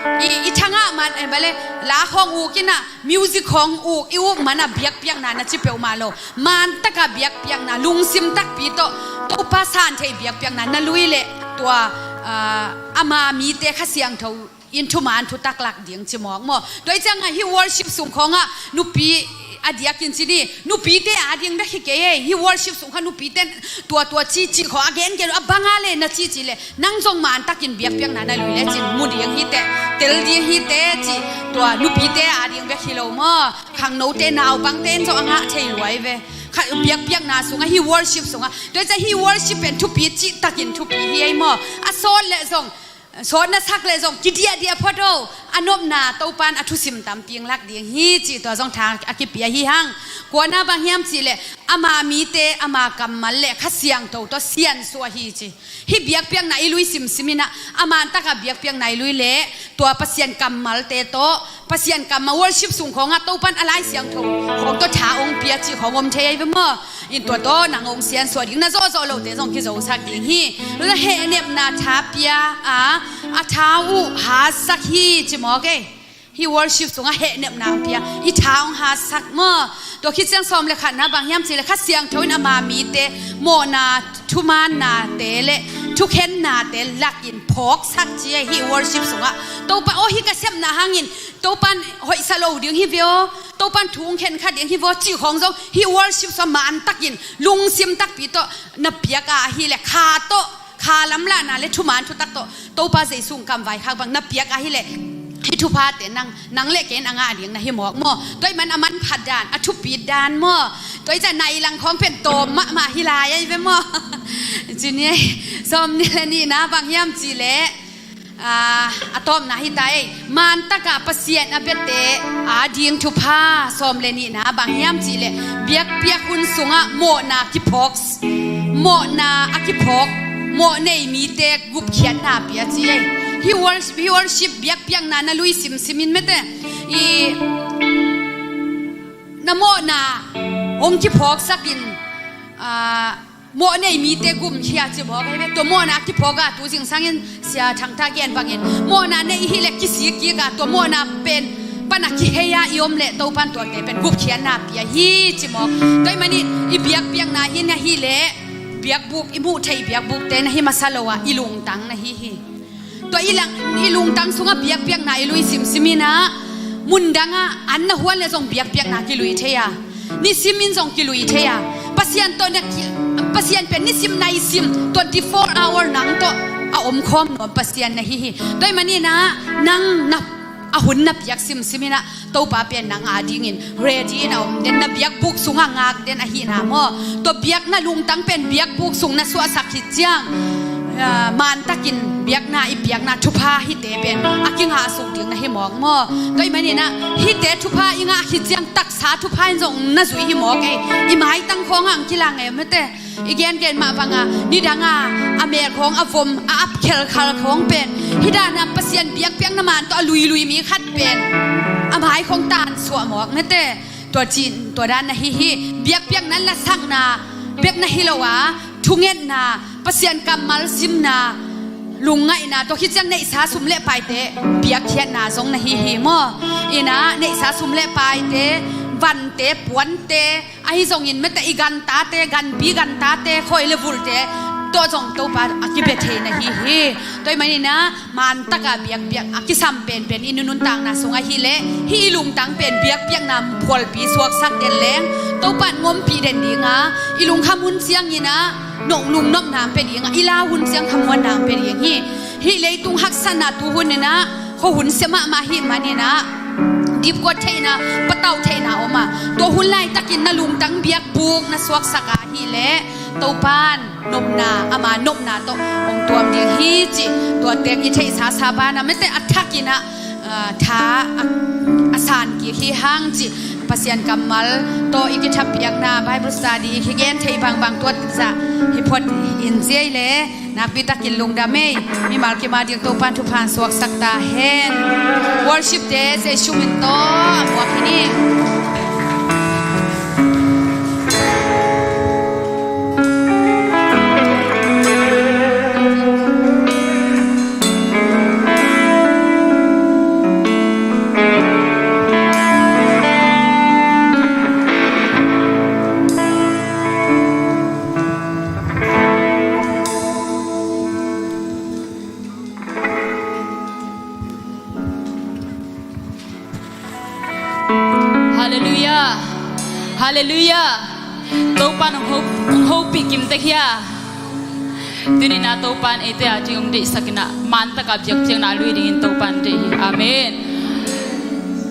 I, i thangah man, eh, bale, la khawng uk inah, music khawng uk, i uk manah biakpiakna na ci peuhmah lo. Mantakah biakpiakna, lungsim takpi tawh Topa san thei biakpiakna na lui leh tua, ah, ama mite Kha Siangtho in thuman thutak lak ding ci mawk maw. Tua hi ciangah hih worship sung khawngah nupi a diakin ci ni, nupite a ding bek hi kei ei. Hih worship sung kha nupite tua tua ci ci khawng a gen gen a banga le na ci ci le nang zong mantakin biakpiakna na lui lecin mu ding hi teh, tel ding hi teh ci. Tua nupite a ding bek hi lo maw. Khangnote, naupangte in zong a ngah thei luai ve. Kha biakpiakna sungah, hih worship sungah. Tua hi ciang hih worship pen thupi cihtakin thupi hi ei maw. A sawt le zong, sawt na sak le zong kidiahdiah phot o, a nopna Topan a thusim tampi ong lak ding hi cih tua zong tha a kipia hi hang. Kuana bang hiam cih leh ama mite ama kammal le Kha Siangtho tawh siansuah hi ci. Hih biakpiakna i lui simsim inah a mantakah biakpiakna i lui leh tua Pasian kammalte tawh, Pasian kammal worship sung khawngah Topan a Lai Siangtho khawng tawh tha ong pia cih khawng om thei ei ve maw. In tua tawh nang ong siansuah ding, na zawhzawh lote zong kizosak ding hi. Tua hehnepna tha pia a, a tha uh hatsak hi ci mawk ei. Hih worship sungah hehnepna ong pia, i tha ong hatsak maw. Tua khit ciang sawm le khatna bang hiam cih leh Kha Siangtho in ama mite mawhna thumannate le thukhennate lakin phawksak ci ei hih worship sungah. Topa aw, hih ka sepna hangin Topan hoihsa lo ding hi ve aw, Topan thu ong khen kha ding hi ve aw cih khawng zong hih worship sungah mantakin lungsim takpi tawh na piak a ahih leh kha tawh, kha lamlahna le thuman thutak tawh Topa Jesu ong kamvaikhak bang na piak a ahih leh hih thuphate nang, nang le kei in a ngah ding na hi mawk maw. Tua ahih man a manphat dan, a thupit dan maw. Tua hi ciang nai lang khawng pen tawm mahmah hi lai ei ve maw. Ci ni ei. Sawm nih le nihna bang hiam cih leh, ah, a tawpna hi ta ei. Mantakah Pasian a biate a ding thupha. Sawm le nihna bang hiam cih leh biakpiak hun sungah mawhna kiphawk, mawhna a kiphawk, mawh nei mite gupkhiatna pia ci ei. Hih worship, hih worship biakpiakna na lui simsim in mate, i, na mawhna ong kiphawksakin, ah, mawh nei mite gumkhia ci mawk ei ve. Tua mawhna a kiphawk a, tu zingsangin Sia Thangtha gen bangin mawhna nei hi leh kisik kik a, tua mawhna pen pan a kihei a i om leh Topan tuate pen gupkhiatna pia hi ci mawk. Tua ahih manin i biakpiakna hi na hih leh biakbuk, i muh theih biakbukte na hi masa lo a, i lungtang na hi hi. Tua i lang, i lungtang sungah biakpiakna i lui simsim inah, mundangah an na huan le zong biakpiakna kilui thei a, nisim in zong kilui thei a, Pasian tawh na ki, Pasian pen nisim naisim twenty four hour nang tawh a omkhawm nuam Pasian na hi hi. Tua ahih manin ah nang na a hun na piak simsim inah Topa pen nang a dingin ready in a om den, na biakbuk sungah ngak den ahihna maw. Tua biakna lungtang pen biakbuk sung na suahsak khit ciang, ah, mantakin biakna i piakna thupha hihte pen a kingah suk ding na hi mawk maw. Tua ahih manin ah hihte thupha i ngah khit ciang taksa thupha in zong na zui hi mawk ei. I maitang khawngah ang kilang ei mate. I gengen mah banga nidanga a mel khawng a vom a ap khelkhal khawng pen hih dana Pasian biakpiakna man tawh a luilui mi khat pen a mai khawng tansuah mawk mate. Tua cin, tua dan na hi hi. Biakpiakna lasakna bek na hi lo a, thungetna, Pasian kammal simna, Lungngaihna tawh khit ciang neihsa sum le paite biakkhiatna zong na hi hi maw? Inah neihsa sum le paite, vante, puante, ahi zongin mete i gantate, ganpi gantate, khawi le vulhte tawh zong Topa a kibia thei na hi hi. Tua ahih maninah mantaka biakpiak a kisam penpen i nuntakna sung ahih leh hih i lungtang pen biakpiakna phualpi suaksak den leng Topa in ompih den dinga, i lungkham hun cianginah nong lungnopna pia dinga, i lau hun ciang khamuanna pia ding hi. Hih leitung haksatna tu huninah khuahun sia mahmah ahih maninah dipkuat theihna, patauh theihna om a, tua hun laitakin na lungtang biakbuk na suaksak ahih leh Topa in nopna, ama nopna tawh hong tuam ding hi cih tua teng i theihsa sa banah mete a thakinah, ah, tha a, a san kik hi hang cih Pasian kammal tawh i kithapiakna Bible study i kigen theih bangbang tua zah hi phot in ziai le nakpi takin lungdam ei. Mimal kim a ding Topa in thupha hong suaksak ta hen. Worship te Jesu min tawh a muak hi ni. Halleluiah. Halleluiah. Topa in hong ho-, hong hopih kim tek hi a. Tuni-in ah Topa in eite a ding hong deihsak in ah, mantaka biakpiakna a lui dingin Topa in deih hi. Amen.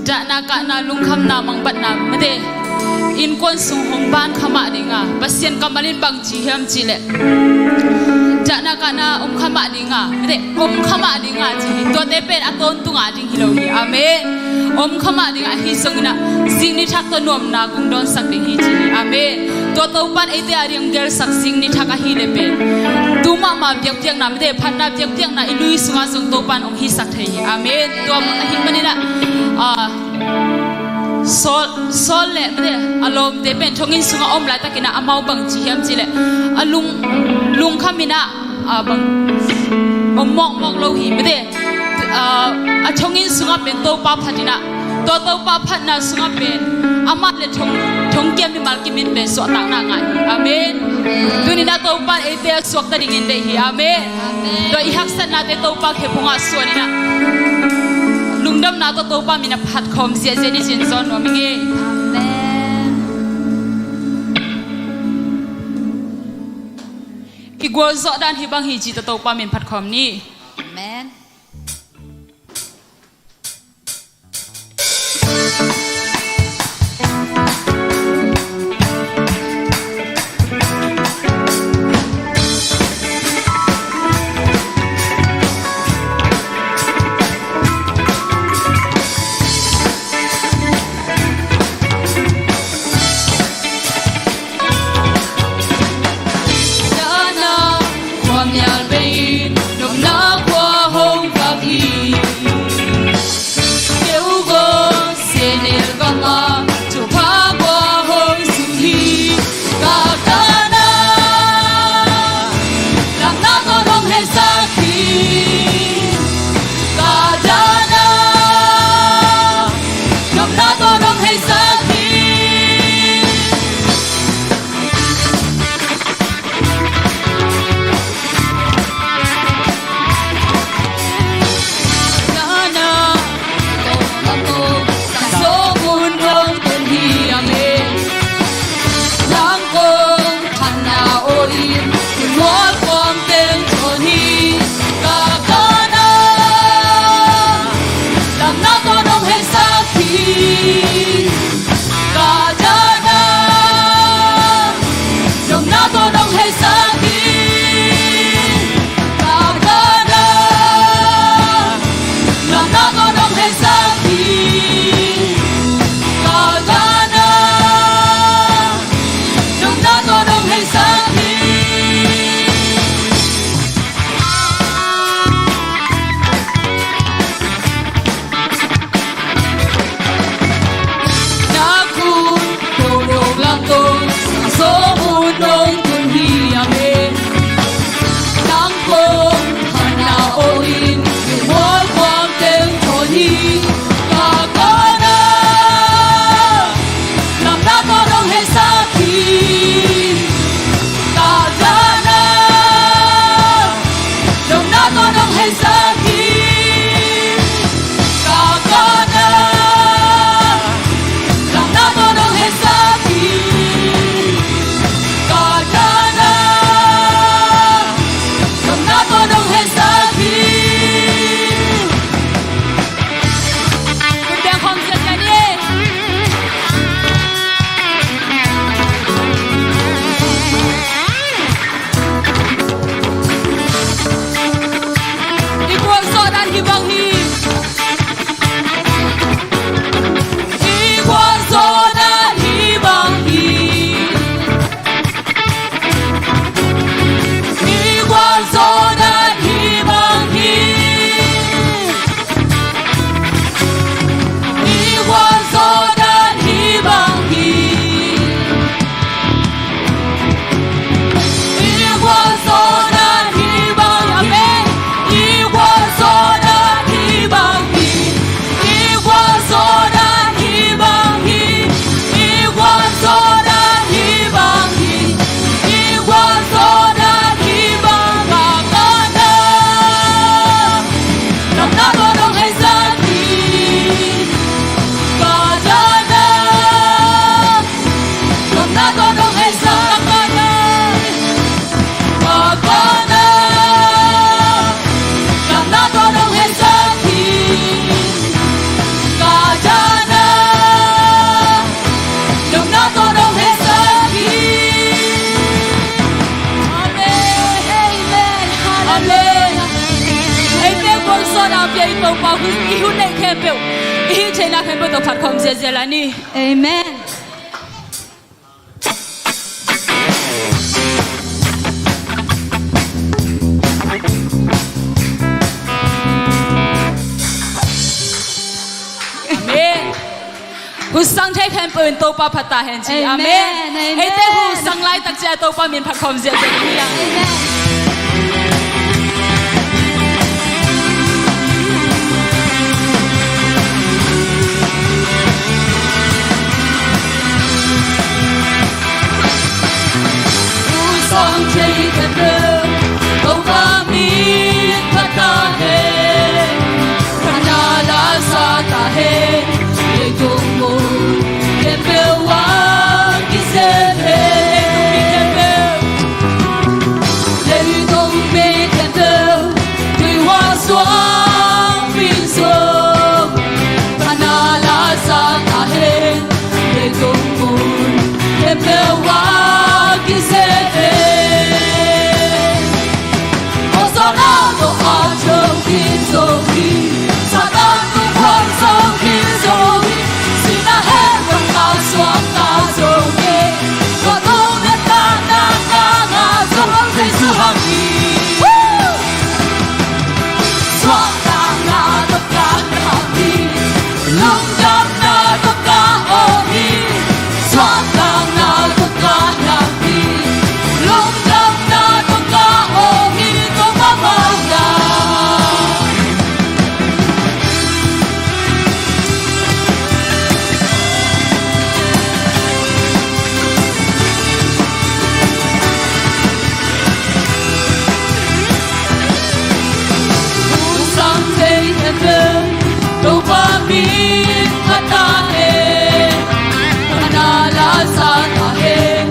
Dahna kahna lungkhamna mangbatna mate, innkuan sung hong ban kha mah ding a, Pasian kammal in bang ci hiam cih leh, dahna kahna om kha mah ding a, mate, om kha mah ding a ci hi. Tuate pen a tawntung a ding hi lo hi. Amen. Om kha mah ding a, ahi zongin ah zik ni thak tawh nuamna kong dawnsak ding hi ci hi. Amen. Tua Topa in eite a ding gelsak zik ni thak ahih leh pen, tu mahmah biakpiakna mate, phatna biakpiakna i lui sungah zong Topa in hong hisak thei hi. Amen. Tua ahih manin ah, ah, Saul, Saul le mate, a lawmte pen thonginn sungah om laitakin ah amau bang ci hiam cih leh, a lung, lungkham in ah, ah, bang, om mawkmawk lo hi mate. Ah, a thonginn sungah pen Topa phat in ah, tua Topa phatna sungah pen amah le thong, thongkia mimal kim in pen suahtakna ngah hi. Amen. Tuni-in ah Topa in eite a suakta dingin deih hi. Amen. Amen. Tua i haksatnate Topa khe phungah suan in ah, lungdamna tawh Topa min a phat khawm ziahziah ni cin zawn nuam ing ei. Amen. I gualzawh dan hih bang hi ci tawh Topa min phat khawm ni. Amen. Dahna khuamial bei-in nopna khua hong vak hi. Keu gawl Senel gamah thupha khua hong zuk hi. Ka dahna lamna tawh nong heisak hi. Ka dahna nopna tawh nong heisak hi. Ka dahna nopna tawh nong heisak hi. Ka dahna lamna tawh nong heisak hi. Ka dahna nopna tawh nong heisak hi. Na khut kong nong langton, sang sawm hun nong tun hi. Amen. Nang kong phatna peuh, i hih theihna khempeuh tawh phat khawm ziahziah lai ni. Amen. Amen. Hun sang thei khempeuh in Topa phat ta hen ci. Amen. Amen. Amen. Eite hun sang laitak ciang Topa min phat khawm ziahziah ni. Amen. Hun sang thei khempeuh Topa min phat ta hen. Phatna la sa ta hen. Leitung mun khempeuh ah kisem hen. Leitung mi khempeuh, leitung mi khempeuh, tui hua suang min suang. Phatna la sa ta hen. Leitung mun khempeuh ah kisem hen. Hosanna tawh a thong khin zo hi. Satan tung khuan zo khin zo hi. Sihna hell gam ah suakta zo hi. Tua tawh na ta na ta na zo Jesu hang hi. Woo! Suahtakna tawh ka hang hi. Lungdamna tawh ka hawm hi. Suahtakna tawh ka hang hi. Lungdamna tawh ka hawm hi. Topa mai-ah. Hun sang thei khempeuh Topa min phat ta hen. Phatna la sa ta hen.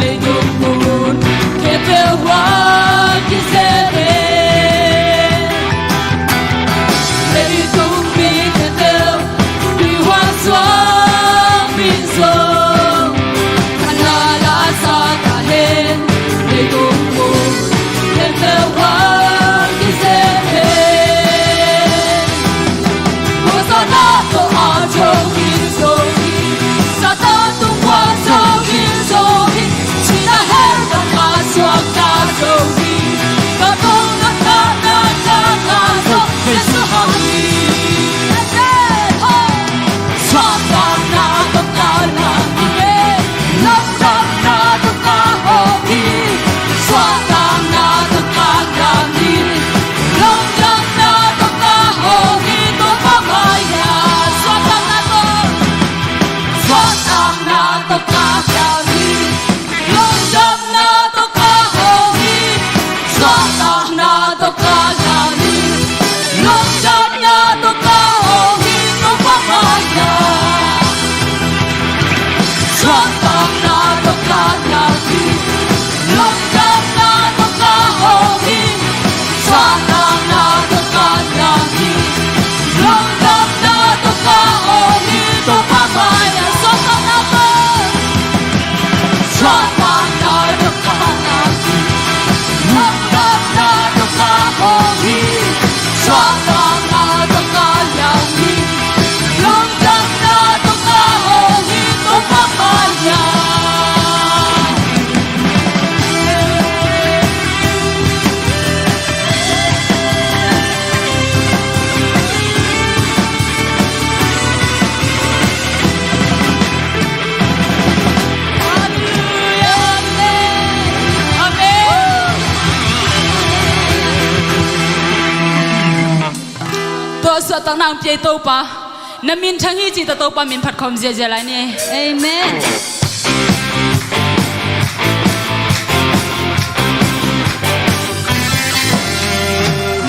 Leitung mun khempeuh ah kisem hen. Leitung mi khempeuh, tui hua suang min suang. Phatna la sa ta hen. Leitung mun khempeuh ah kisem hen. Hosanna tawh a thong khin zo hi. Satan tung khuan zo khin zo hi. Sihna hell gam ah suakta zo hi. Ka tawh na ta na ta na zo Jesu hang hi. Suahtakna tawh ka hang hi. Lungdamna tawh ka hawm hi. Suahtakna tawh ka hang hi. Lungdamna tawh ka hawm hi. Topa mai-ah. Suahtakna tawh. Suahtakna tawh ka hang hi. Lungdamna tawh ka hawm hi. Suahtakna tawh ka hang hi. Lungdamna tawh ka hawm hi. Topa mai-ah. Suahtakna tawh ka hang hi. Lungdamna tawh ka hawm hi. Suahtakna tawh ka hang hi. Lungdamna tawh ka hawm hi. Topa mai-ah. Suahtakna tawh. Suahtakna tawh ka hang hi. Lungdamna tawh ka hawm hi. Suahtakna tawh ka hang hi. Lungdamna tawh ka hawm hi. Topa mai-ah. Halleluijah. Amen. Amen. Tua suahtakna hong pia Topa, na min thang hi ci ta, Topa min phat khawm ziahziah lai ni. Amen.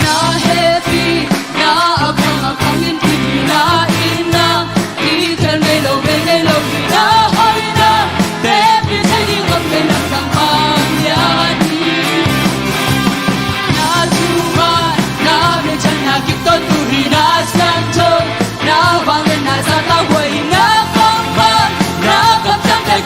Na hehpihna a khang a khang in kipna in na, i khel ngei lo, ngei ngei lo, na hoihna teci thei ding om, ngei na sang pan ya ni. Na thuman, na minthanna kip tawntung hi, na siangtho, na vangliatna zahtakhuai hi, na kammal, na kamciam te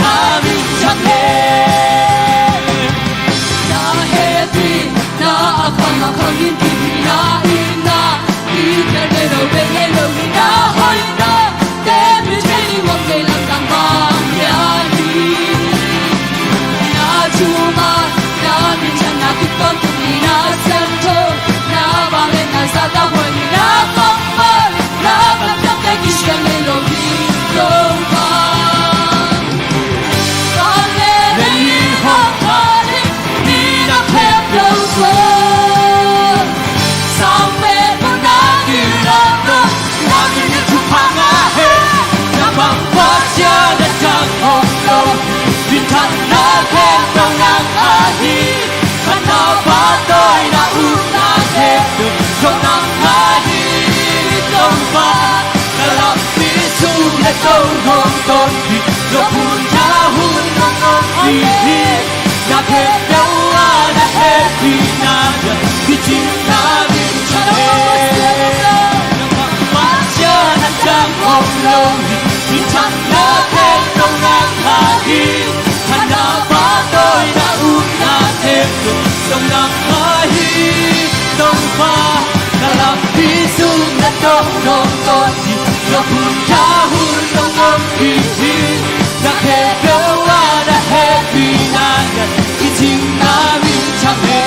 Na min thang hen. Na hehpihna a khang a khang in kihilhna in na i tel ngei lo, bel ngei lo hi. Na hoihna te min thei ding om kei lamdang bang hiam hi. Na thu man na min thang na kitawntung hi. Na siangthona bang le na zahtakhuai hi. Na kammal na kamciamte kisiam ngei lo hi Topa. Vale le hong kha ding mi na khempeuh zong, sang pen mun na kilam lo, na min thupha ngah hen. Nang bang Pasian a dang om lo, minthanna khempeuh nang ahi. Phatna pahtawina upna khempeuh zong nang ahi Topa. Na lampi sung le tawh hong ton hi. Lophuai hun hong om hi. Na khempeuh ah na hehpihna in kicing na min thang hen. Nang bang Pasian a dang om lo hi. Minthanna khempeuh nang ahi. Phatna pahtawina upna khempeuh zong nang ahi Topa. Na lampi sung le tawh hong ton hi. Lophuai hun hong om hi. Na khempeuh ah na hehpihna in kicing na min thang hen.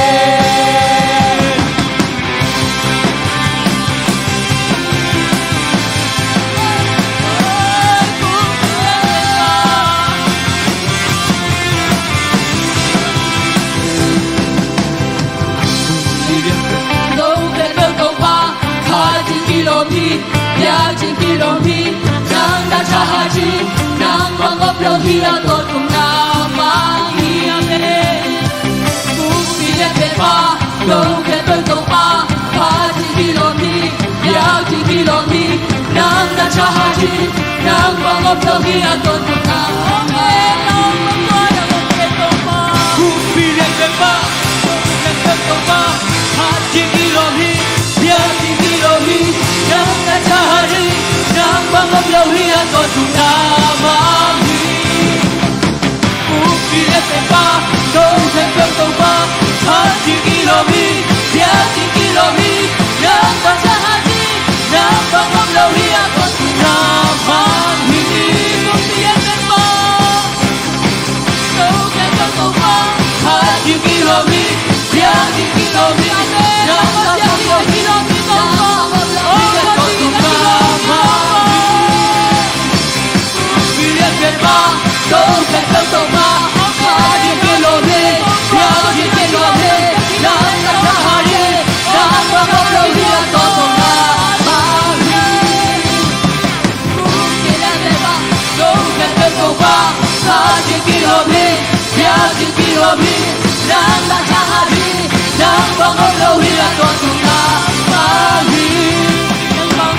Khat in kilawm hi, biakinn kilawm hi, nang na thahat hi, nang bang om lo hi, a tawntung na mang hi. Amen. Kumpi le pen pa, lo khempeuh Topa, khat in kilawm hi, biakinn kilawm hi, nang na thahat hi, nang bang om lo hi, a tawntung na mang hi. Amen. Kumpi le pen pa, lo khempeuh Topa, khat in kilawm hi, biakinn kilawm hi, nang na thahat hi, nang bang om lo hi, a tawntung na mang hi. Kumpi le pen pa, lo khempeuh Topa, khat in kilawm hi, biakinn kilawm hi, nang na thahat hi, nang bang om lo hi, a tawntung na mang hi. Kumpi le pen pa,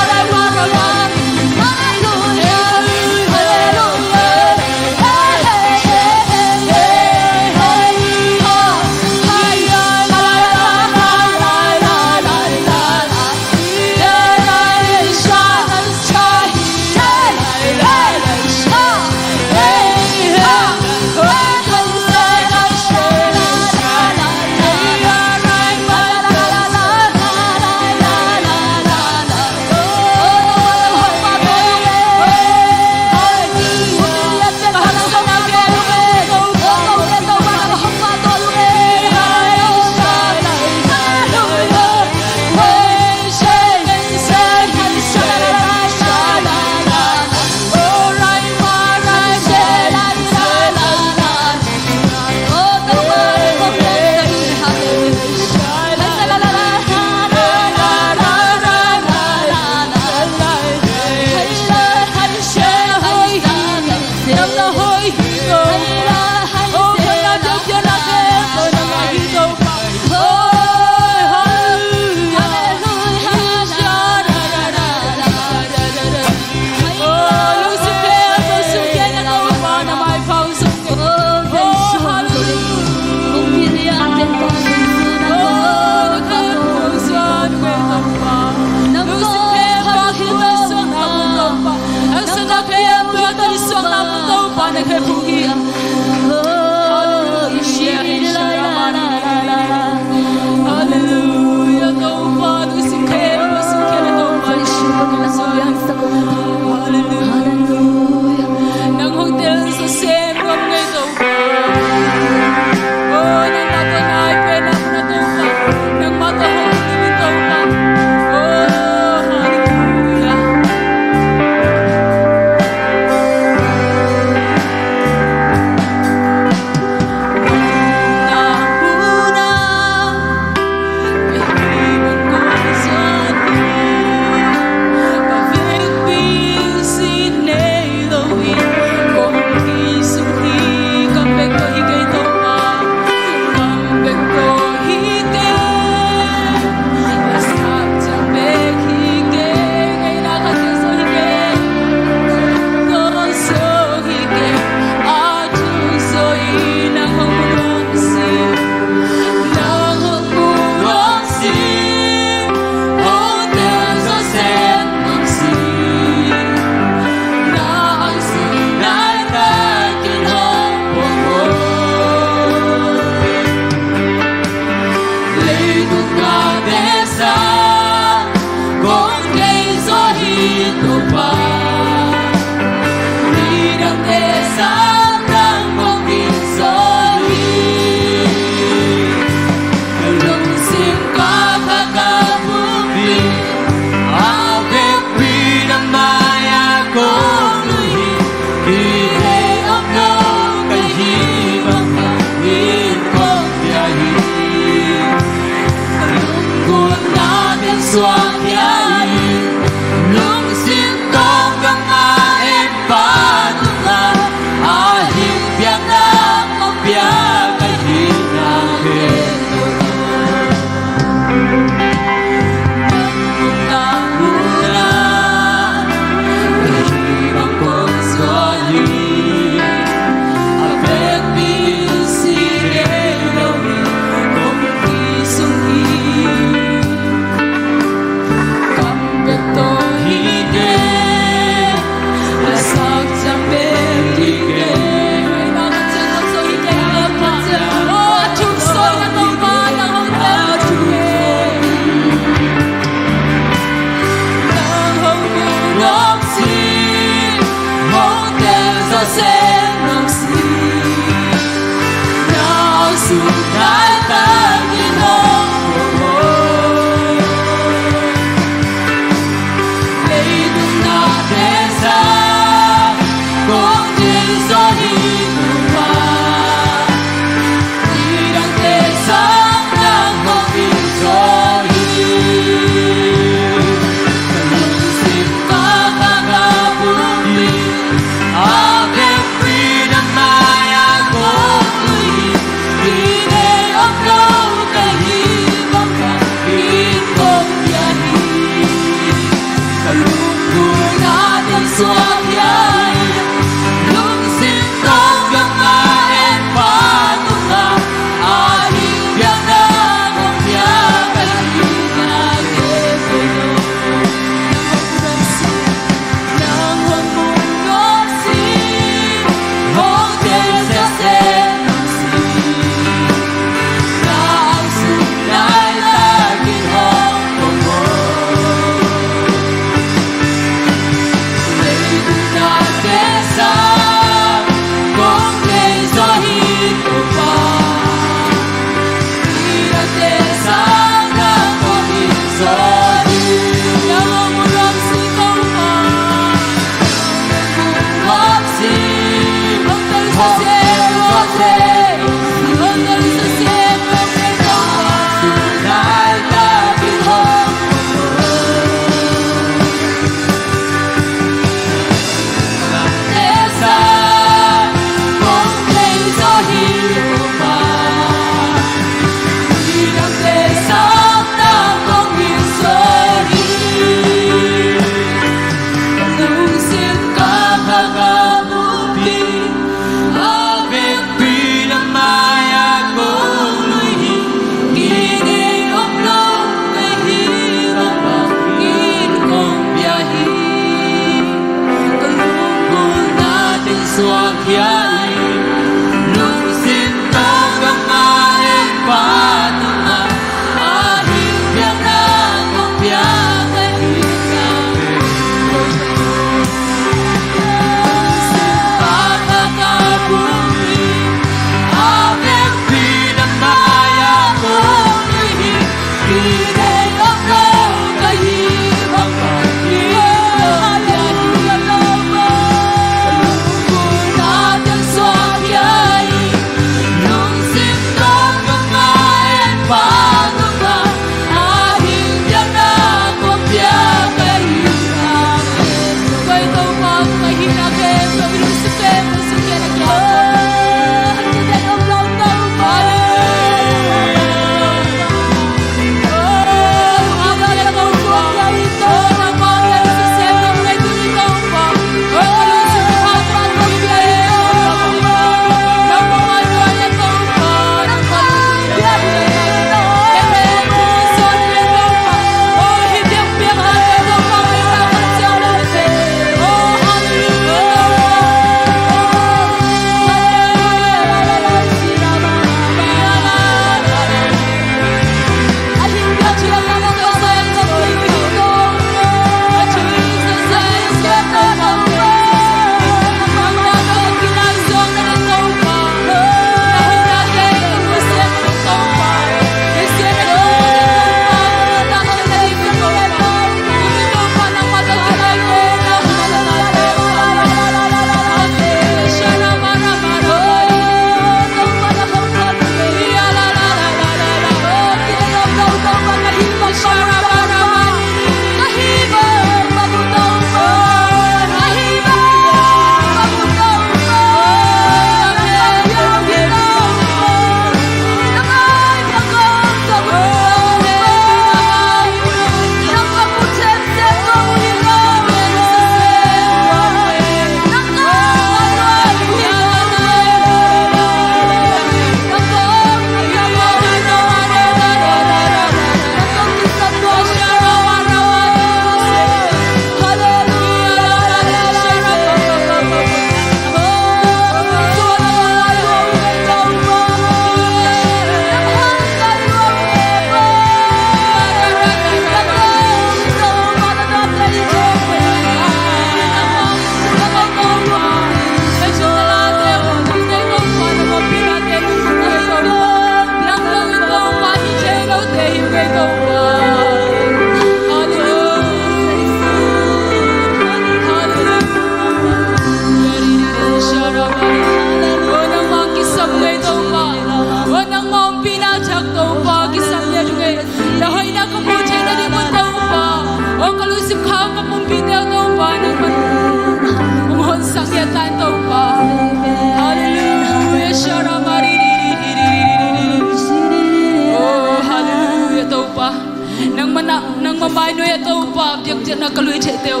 Ai nuai a Topa, biakpiakna ka lui theihte uh,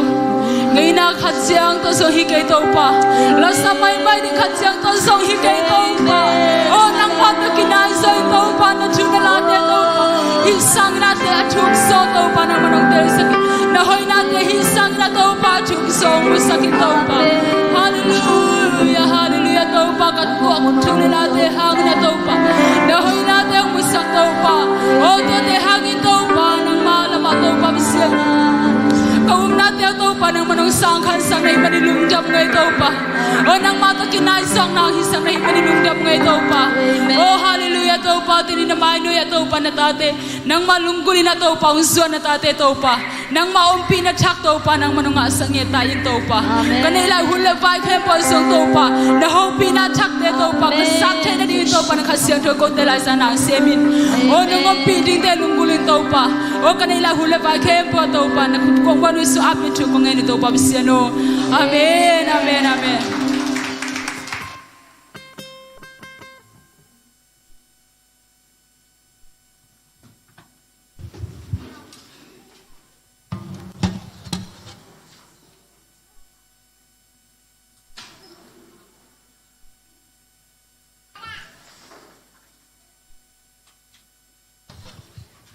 ngeina khat ciang tawh zong hi kei Topa, lasa maimai ding khat ciang tawh zong hi kei Topa. O nangmah tawh kinai zaw in Topa, na thu na late Topa, hih sanginnate a thuk zaw Topa nangmah nong telsak in, na hoihnate hih sanginna Topa a thuk zaw musak in Topa. Halleluia, halleluia Topa, ka tuak thu na late hangin a Topa, na hoihnate hong musak Topa. O tuate hangin Topa nangmah lamah Topa Pasian, ka upnate Topa nangmah nong sangkhansak na hih manin lungdam ngei Topa. O nangmah tawh kinai zawkna hong hisak na hih manin lungdam ngei Topa. O halleluia Topa, tuni na mai nuai a Topa na tate, nangmah lunggulh in a Topa hong zuan na tate Topa, nangmah ompihna thak Topa nangmah nong ngahsak ngiat ta in Topa. Ka neih lai hun le vai khempeuh zong Topa, na hopihna thakte Topa ka sak theih nadingin Topa na Kha Siangtho kote laisa nang sem in. O nong ompih dingte lunggulh in Topa, o ka neih lai hun le vai khempeuh Topa na khut kong wan uh Jesu a min thu kong ngen uh Topa Pasian aw. Amen, amen, amen.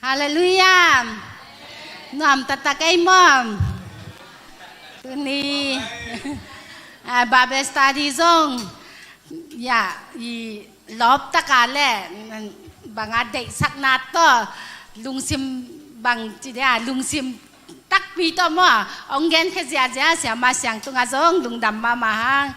Halleluia. Nuam taktak ei maw. Tuni Bible study zong ya i lawp taka le banga deihsakna tawh lungsim bang ci dia lungsim takpi tawh maw hong genkhia ziazia siama siang tungah zong lungdam mahmah hang.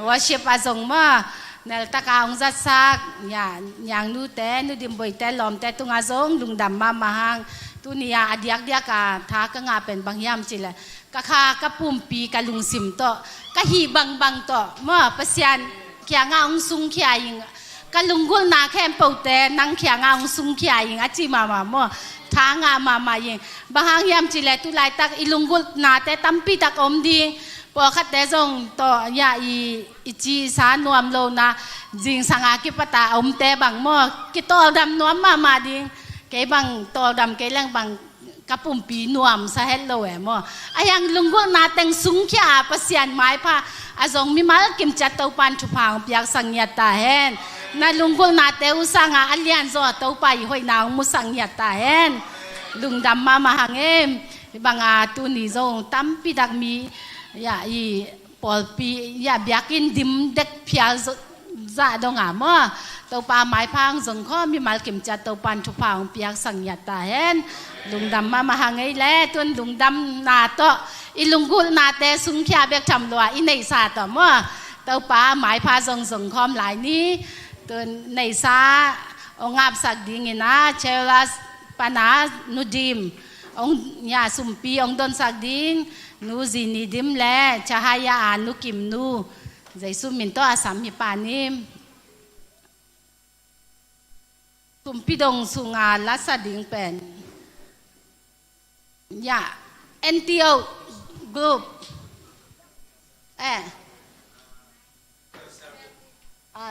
Worship ah zong maw neltaka hong zatsak ya Niangnute, Nu Dimboite, lawmte tungah zong lungdam mahmah hang. Tuni a a diakdiak a tha ka ngah pen bang hiam cih leh ka kha ka pumpi ka lungsim tawh ka hih bangbang tawh maw Pasian kiangah hong sungkhia ing. Ka lunggulhna khempeuhte nang kiangah hong sungkhia ing a ci mahmah maw. Tha ngah mahmah ing. Bang hang hiam cih leh tu laitak i lunggulhnate tampi tak om ding. Pawlkhatte zong tawh ya i i cisa nuam lona zingsanga kipata a omte bang maw kitawldam nuam mahmah ding. Kei bang tawldam kei leng bang ka pumpi nuamsa het lo e maw. A hiang lunggulhna teng sungkhia a Pasian maipha a zong mimal kimciat Topan thupha hong piaksak ngiat ta hen. Na lunggulhnate uh sanga a lianzaw Topa i hoihna hong musak ngiat ta hen. Lungdam mahmah hang em. Hih banga tuni zong tampi dak mi ya i pawlpi ya biakinn dim dek phial zah donga maw Topa maipha hong zong khawm mimal kimciat Topan thupha hong piaksak ngiat ta hen. Lungdam mahmah hang ei le tun lungdamna tawh i lunggulhnate sungkhia bek tham lua i neihsa tawh maw Topa maipha zong zong khawm lai ni. Tun neihsa hong ngapsak dingin a Cheras pana Nu Dim hong ya sumpi hong donsak ding Nu Zini Dim le Chahaya a Nu Kim Nu Jesu min tawh a sam hi pa nim. Sumpi dong sunga lasa ding pen ya N T O group eh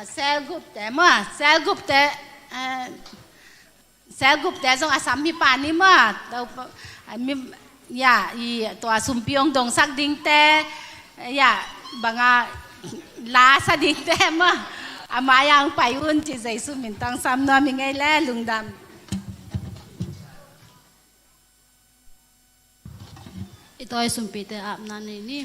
Cell group te maw cell group te cell group te zong a sam hi pa ni maw. Ya i tua sumpi hong dongsak dingte ya banga lasa dingte maw a mai-ah hong pai un ci Jesu min tawh sam nuam hi ngei le lungdam. I tawi sumpite apna nei ni.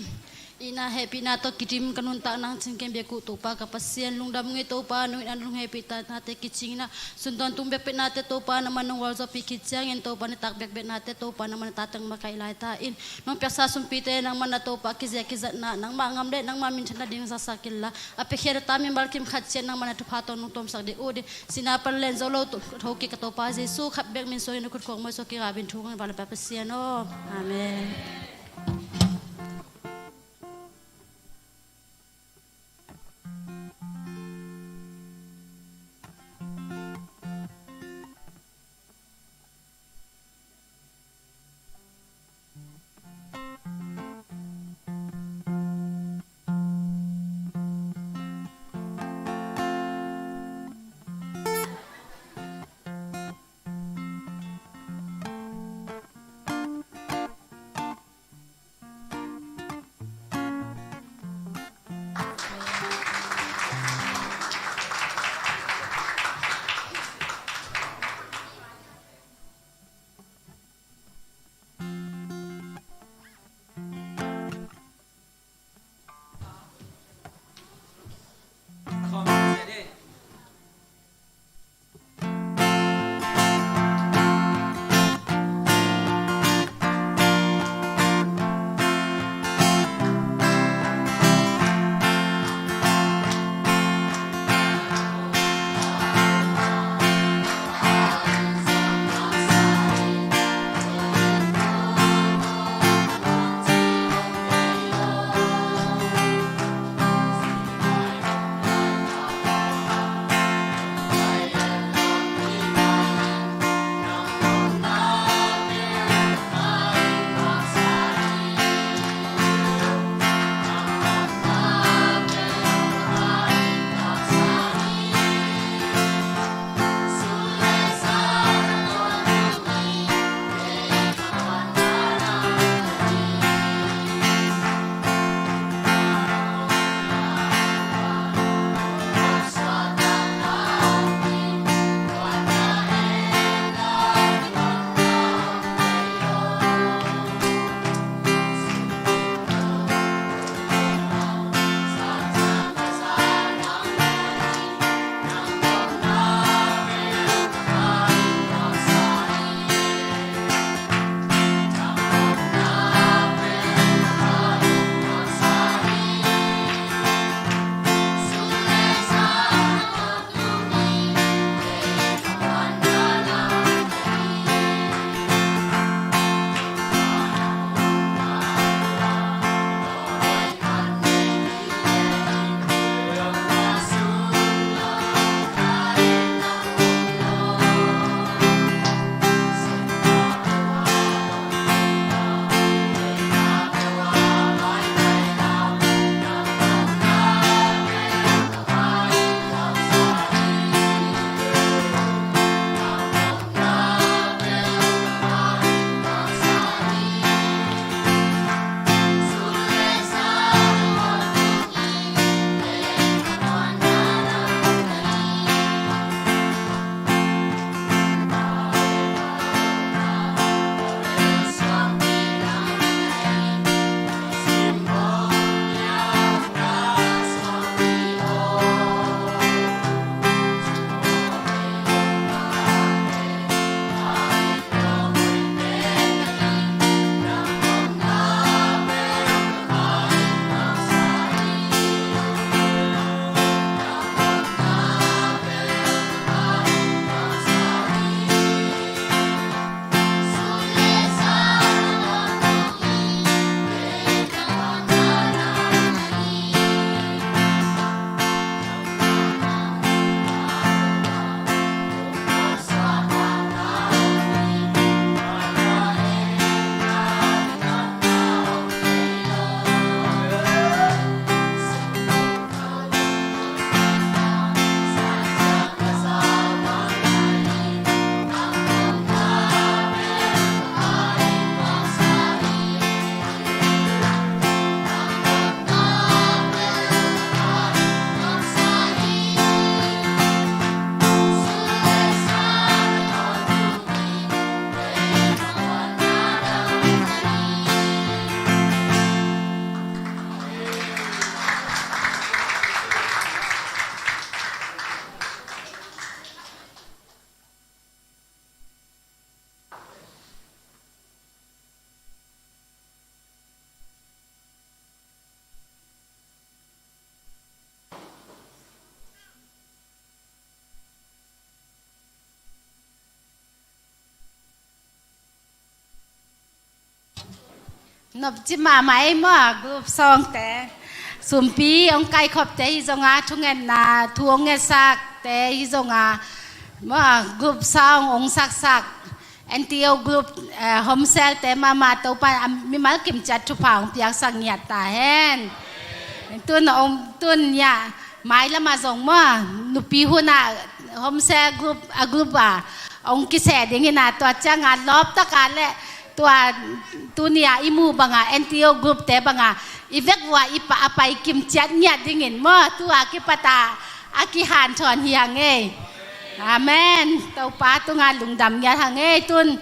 Itna hehpihna tawh kidim ka nuntak nang cingken biak uh Topa ka Pasian lungdam ngei Topa nungin an lunghehpihna te kicingna suntawntung biakpiaknate Topa nangman nong walzawhpih khit ciangin Topa nitak biakpiaknate Topa nangman na tate hong makaih lai ta in. Nong piaksa sumpite nangman na Topa kizia kizatna nangmah ngam le nangmah minthanna ding zaksak inla a piakhia na ta mimal kim khat ciat nangman na thupha tawh nong tawmsak ding uh ding. Sihna pan len zo lo thokik ka Topa Jesu khat bek min suangin na khut khuak mawi suak kik a bin thu ngan vala pa Pasian aw. Amen. Nopci mahmah ei maw, group songte. Sumpi hong kaikhopte hi zonga, thungetna thu hong ngetsakte hi zonga, maw, group song hong saksak, N T O group, eh, home cell te mahmah Topa a mimal kimciat thupha hong piaksak ngiat ta hen. Tun hong, tun ya, mai lama zong maw, nupi huna home cell group, a group a hong kiseh dingin a, tua cianga lawptaka le tua tunia i muh banga N T O group te banga i vekvua i pa a pai kimciat ngiat dingin maw, tua kipata a kihanthawn hi hang ei. Amen. Topa tunga lungdam ngiat hang ei. Tun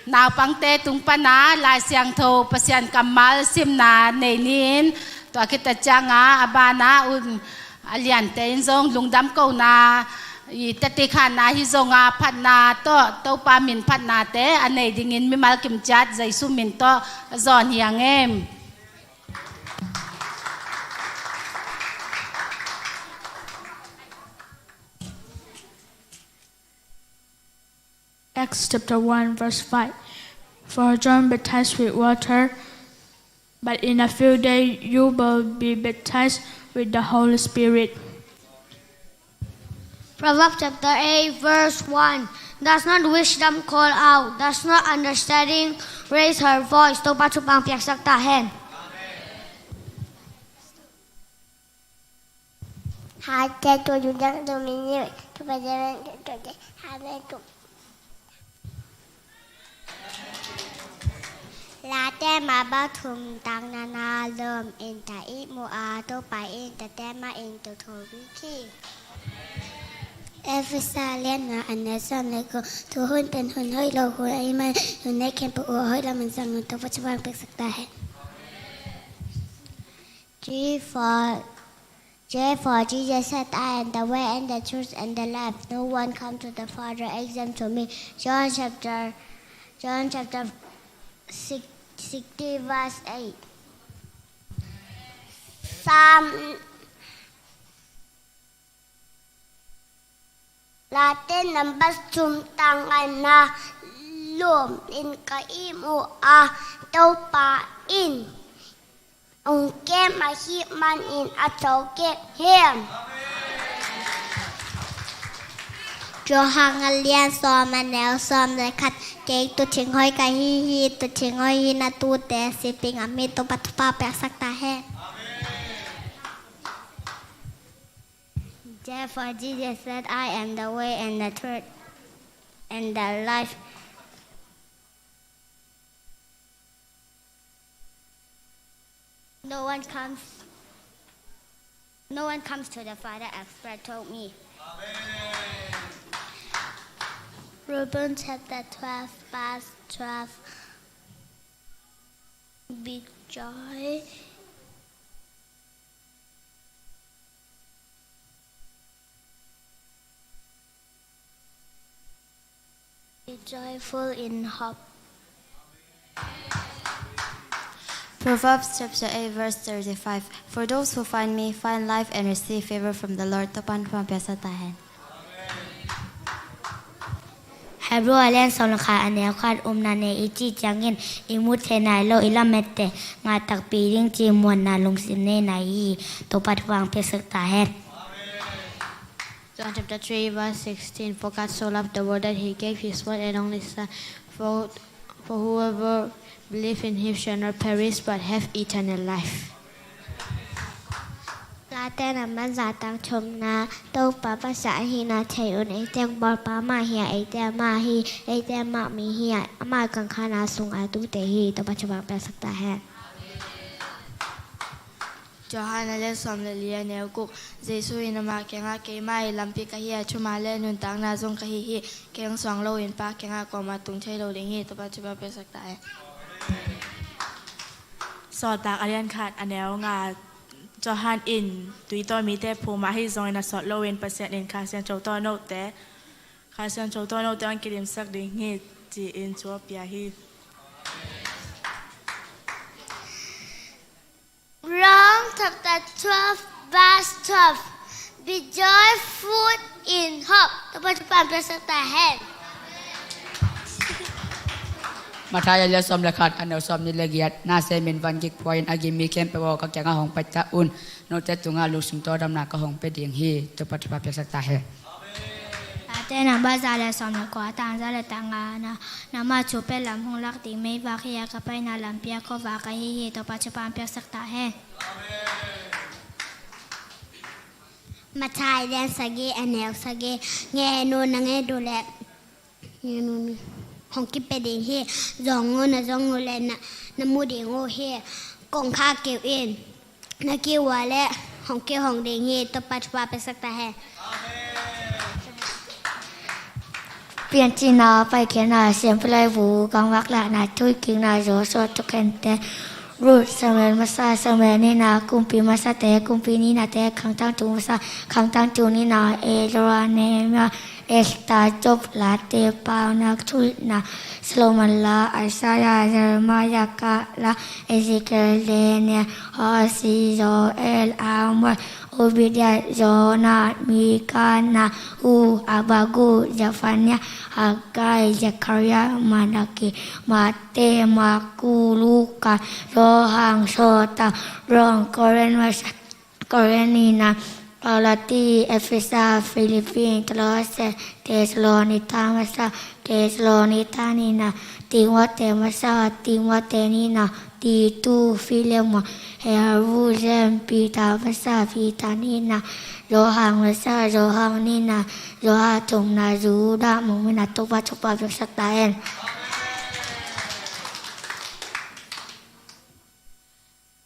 naupangte tung pana Lai Siangtho Pasian kammal simna nei ni in, tua khita cianga a bana un a liante in zong lungdam kona i tatikhanna hi zonga phatna tawh Topa min phatnate a nei dingin mimal kimciat Jesu min tawh a zawn hi hang ei. Acts chapter one, verse five. For John baptized with water, but in a few days you will be baptized with the Holy Spirit. Proverbs chapter eight, verse one. Does not wisdom call out? Does not understanding raise her voice? Topa thupha piaksak ta hen. Hate tu dudang tu mini tu pajaran tu tu de hame tu. Late mabau thum tang nana lom in ta i mu a, Topa in tate ma in tu tho biki. Efesa lian nga a neu sawm le guk. Thu hun pen hun hoih lo hun ahih man, nunei khempeuh uh a hoih lam un zang un, Topa thupha piaksak ta hen. G for, J for Jesus said, "I am the way and the truth and the life. No one come to the Father except through me." John chapter, John chapter six, sixty, verse eight. Psalm Late number sum tang ngai na lom in ka i mu a, Topa in ong kem ahih man in a tho kek hi. Johan a lian sawm a neu sawm le khat. Kei tuuthing hoih ka hi hi, tuuthing hoih hi na tuute siping a mi Topa thupha piaksak ta hen. Therefore Jesus said, "I am the way and the truth and the life. No one comes, no one comes to the Father except through me." Romans chapter twelve, verse twelve. Be joy. Be joyful in hope. Proverbs chapter eight, verse thirty-five. For those who find me find life and receive favor from the Lord. Topa'n thupha piaksak ta hen. Hebru a lian sawm le khat a neu khat. Upna nei i cih ciangin i mu thei nai lo i lamette ngah takpi ding cih muanna lungsim nei nai hi. Topa thupha piaksak ta hen. John chapter three, verse sixteen. For God so loved the world that he gave his one and only Son, for, for whoever believes in him shall not perish but have eternal life. Late number za tang thumna. Topa Pasian ahihna thei un. Eite hong bawlpa amah hi a, eite amah hi, eite amah mi hi a, amah gangkhana sungah a tute hi. Topa thupha piaksak ta hen. Johan a lian sawm le li a neu guk. Jesu in amah kiangah, "Keimah hi lampi ka hi a, thupha le nuntakna zong ka hi hi. Kei hong suang loin Pa kiangah kuamah tung thei lo ding hi." Topa thupha piaksak ta hen. Sawltak a lian khat a neu nga. Johan in tui tawh mite phum a, ahi zongin a sawt loin Pasian in Kha Siangtho tawh note, Kha Siangtho tawh note hong kidimsak ding hi ci-in thu a pia hi. Rome chapter twelve, verse twelve. Be joyful in hope. Topa thupha piaksak ta hen. Mathai a lian sawm le khat, a neu sawmnih le giat. Nasem in van gik pua-in a gim mi khempeuh aw, ka kiangah hong pai ta un. Note tungah lungsim tawldamna ka hong pia ding hi. Topa thupha piaksak ta hen. Late namba za le sawm le kua, tang za le tang nga. Na, nangma thu pia lam hong lak ding meivak hi a, ka paina lampi ah khuavak ahi hi. Topa thupha piaksak ta hen. Mathai lian sagih, a neu sagih. Ngeinu, na ngeinu leh ngeinu ni, hong kipia ding hi. Zong un, na zong uh leh na, na mu ding uh hi. Kongkhak kik in, na kiu uh leh hong kihong ding hi. Topa thupha piaksak ta hen. Piancilna, Paikhiatna, Siampi Laibu, Gam Vak Lahna, Thukikna, Joshua Thukhente, Ruth, Samuel masa, Samuel nihna, Kumpi masate, Kumpi nihnate, Khangtangthu masa, Khangtangthu nihna, Ezra, Nehemiah, Esther, Job, Late, Paunak, Thuhilhna, Solomon la, Isaiah, Jeremiah, Kahla, Ezekiel, Daniel, Hosea, Joel, Amos, Obadiah, Jonah, Micah, Nahum, Habakkuk, Zephaniah, Haggai, Zechariah, Malachi, Matthew, Mark, Luka, Johan, Sota, Rom, Korin masa, Korin nihna, Galati, Efesa, Philippi, Kolose, Thessalonica masa, Thessalonica nihna, Timothy masa, Timothy nihna, Titus, Filemon, Hebru, James, Peter masa, Peter nihna, Johan masa, Johan nihna, Johan thumna, Judah, Mung mina, Topa thupha piaksak ta hen.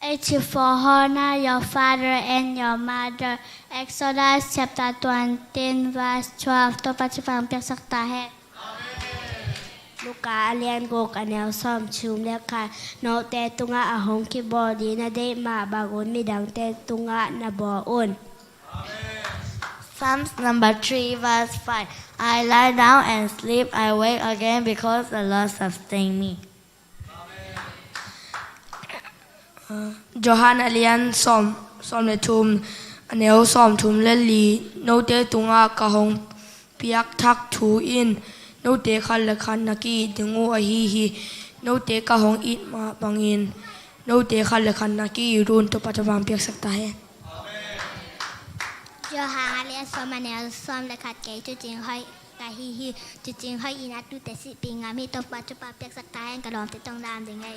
Eighty-four, honor your father and your mother. Exodus chapter twenty, verse twelve. Topa thupha piaksak ta hen. Luka a lian guk, a neu sawmthum le khat. Note tungah a hong kibawl ding na deih mah bang un midangte tungah na bawl un. Psalms number three, verse five. I lie down and sleep, I wake again because the Lord sustain me. Johan a lian sawm, sawm le thum, a neu sawmthum le li. Note tungah ka hong piak thak thu in note khat le khat na ki-it ding uh ahi hi. Note ka hong it mah bangin note khat le khat na ki-it un. Topa thupha piaksak ta hen. Johan a lian sawm, a neu sawm le khat. Kei tuucing hoih ka hi hi. Tuucing hoih in a tuute sihpih ngam hi. Topa thupha piaksak ta hen. Ka lawmte tungah dam ding ei.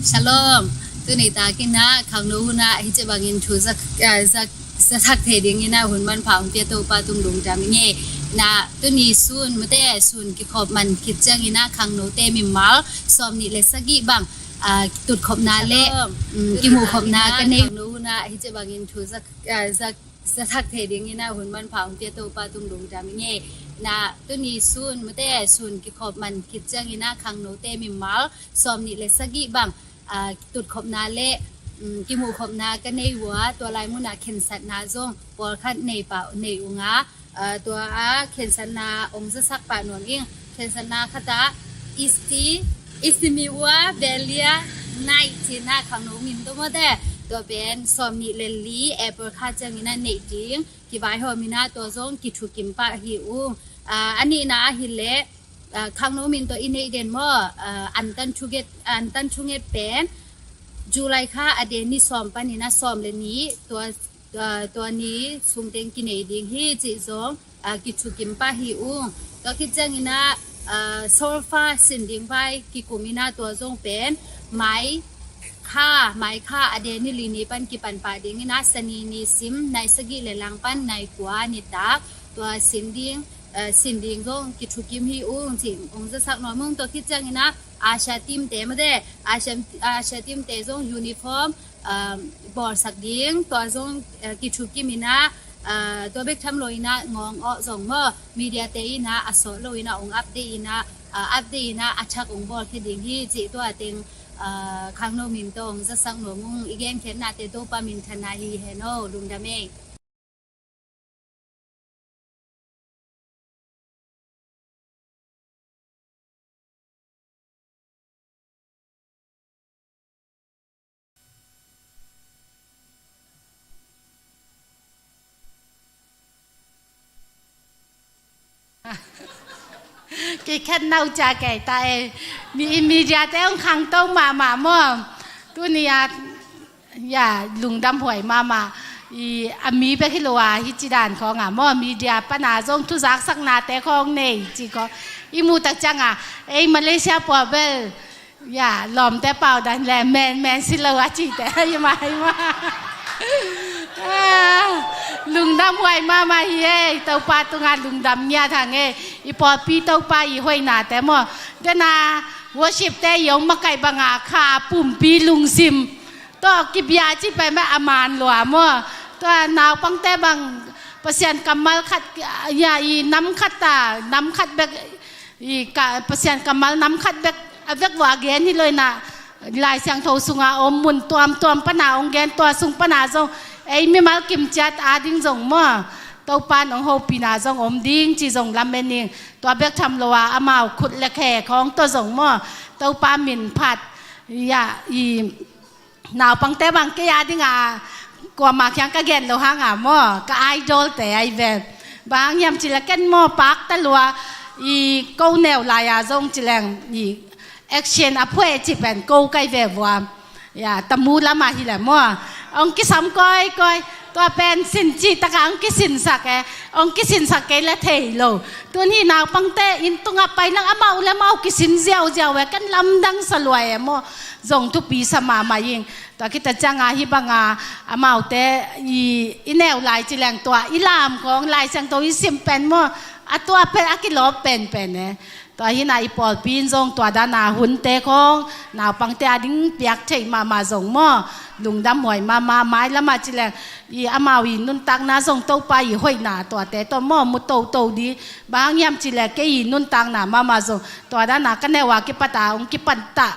Shalom. Tuni takin ah khangno hun ah hih ci bangin thu za, ah, za, za thak thei dingin ah hun manpha hong pia Topa tung lungdam ing ei. Na tuni sun mate sun kikhop man khit ciangin ah khangnote mimal sawmnih le sagih bang, ah, tutkhopna le, um, kimuhkhopna ka nei. Khangno hun ah hih ci bangin thu za, ah, za za thak thei dingin ah hun manpha hong pia Topa tung lungdam ing ei. Na tuni sun mate sun kikhop man khit ciangin ah khangnote mimal sawmnih le sagih bang, ah, tutkhopna le, um, kimuhkhopna ka nei uh a, tua lai munah khensatna zong pawlkhat nei pah, nei ung a, ah, tua a khensatna hong zasak pah nuam ing. Khensatna khat ah Isti, Istimiwa Belia Night ci-in ah khangno min tawh mawte. Tua pen sawmnih le li April kha ciangin ah neih ding kivaihawm in ah tua zong kithukim pah hi ung. Ah, a nihna ahih leh, ah, khangno min tawh i neih den maw, ah, antan thunget, antan thunget pen July kha a de ni sawm panin ah sawm le nih, tua, ah, tua ni sung teng kinei ding hi cih zong, ah, kithukim pah hi ung. Tua khit ciangin ah, ah, solfa sin ding vai kikum in ah tua zong pen mai kha, mai kha a de ni li ni pan kipan pah dingin ah Sani ni sim nai sagih le lang pan nai kua nitak tua sin ding, ah, sin ding zong kithukim hi ung cih hong zasak nuam ung. Tua khit ciangin ah Asia team te mate, Asia, Asia team te zong uniform, um, bawlsak ding, tua zong, uh, kithukim in ah, uh, tua bek tham lo in ah ngawng awh zong maw, media te in ah a sawt lo in ah hong update in ah, uh, update in ah a thak hong bawlkhia ding hi cih tua teng, uh, khangno min tawh hong zasak nuam ung. I genkhiatnate Topa minthanna hi hen aw, lungdam ei. Kei khat nau ca kei ta e. Mi, media te hong khangto mahmah maw. Tuni a, ya, lungdam huai mahmah. I, a mi bek hi lo a, hih ci dan khawng a maw. Media pana zong thuzaksaknate khawng nei ci khawng i muh tak ciang a, ei Malaysia pua bel, ya, lawmte pau dan le men, men si lo a cihte hi mah, hi mah. Ah, lungdam huai mahmah hi ei. Topa tungah lungdam ngiat hang ei. I pawlpi Topa i hoihnate maw. Dena worship te i hong makaih banga kha pumpi lungsim tawh kibia cih pen mah a man lua maw. Tua naupangte bang Pasian kammal khat, ya, i nam khat ta, nam khat bek, i ka, Pasian kammal nam khat bek a vek vua gen hi lo in ah, Lai Siangtho sunga om mun tuamtuam pana hong gen, tua sung pana zong ei mimal kimciat ading zong maw, Topa in hong hopihna zong om ding ci zong lamen ing. Tua bek tham lo a, amau khut le khe khawng tawh zong maw, Topa min phat, ya, i naupangte bang kei a dinga kuamah kiang ka gen lo hanga maw, ka idol te ahi ve. Bang hang hiam cih leh ken maw pakta lua, i ko neu lai-a zong ci leng i action a phuai cih pen ko ka hi ve vua. Ya, tamu lamah hi leh maw, hong kisam kawikawi. Tua pen sin cih takah hong kisinsak e. Hong kisinsak kei leh thei lo. Tun hih naupangte inn tungah pai leng amau le amau kisin ziauziau e, ken lamdang sa lua e maw. Zong thupi sa mahmah ing. Tua khit a cianga hih banga amaute i, i neu lai ci leng tua i lam khawng, Lai Siangtho i sim pen maw, a tua pen a kilawp penpen e. Tua hi-in ah i pawlpi in zong tua dana hunte khawng naupangte ading piak theih mahmah zong maw, lungdam huai mahmah. Mailamah ci leng i amau i nuntakna zong Topa i hoihna tuate tawh maw, mu toto ding. Bang hang hiam cih leh kei i nuntakna mahmah zong tua dana ka neu a kipat a hong kipan ta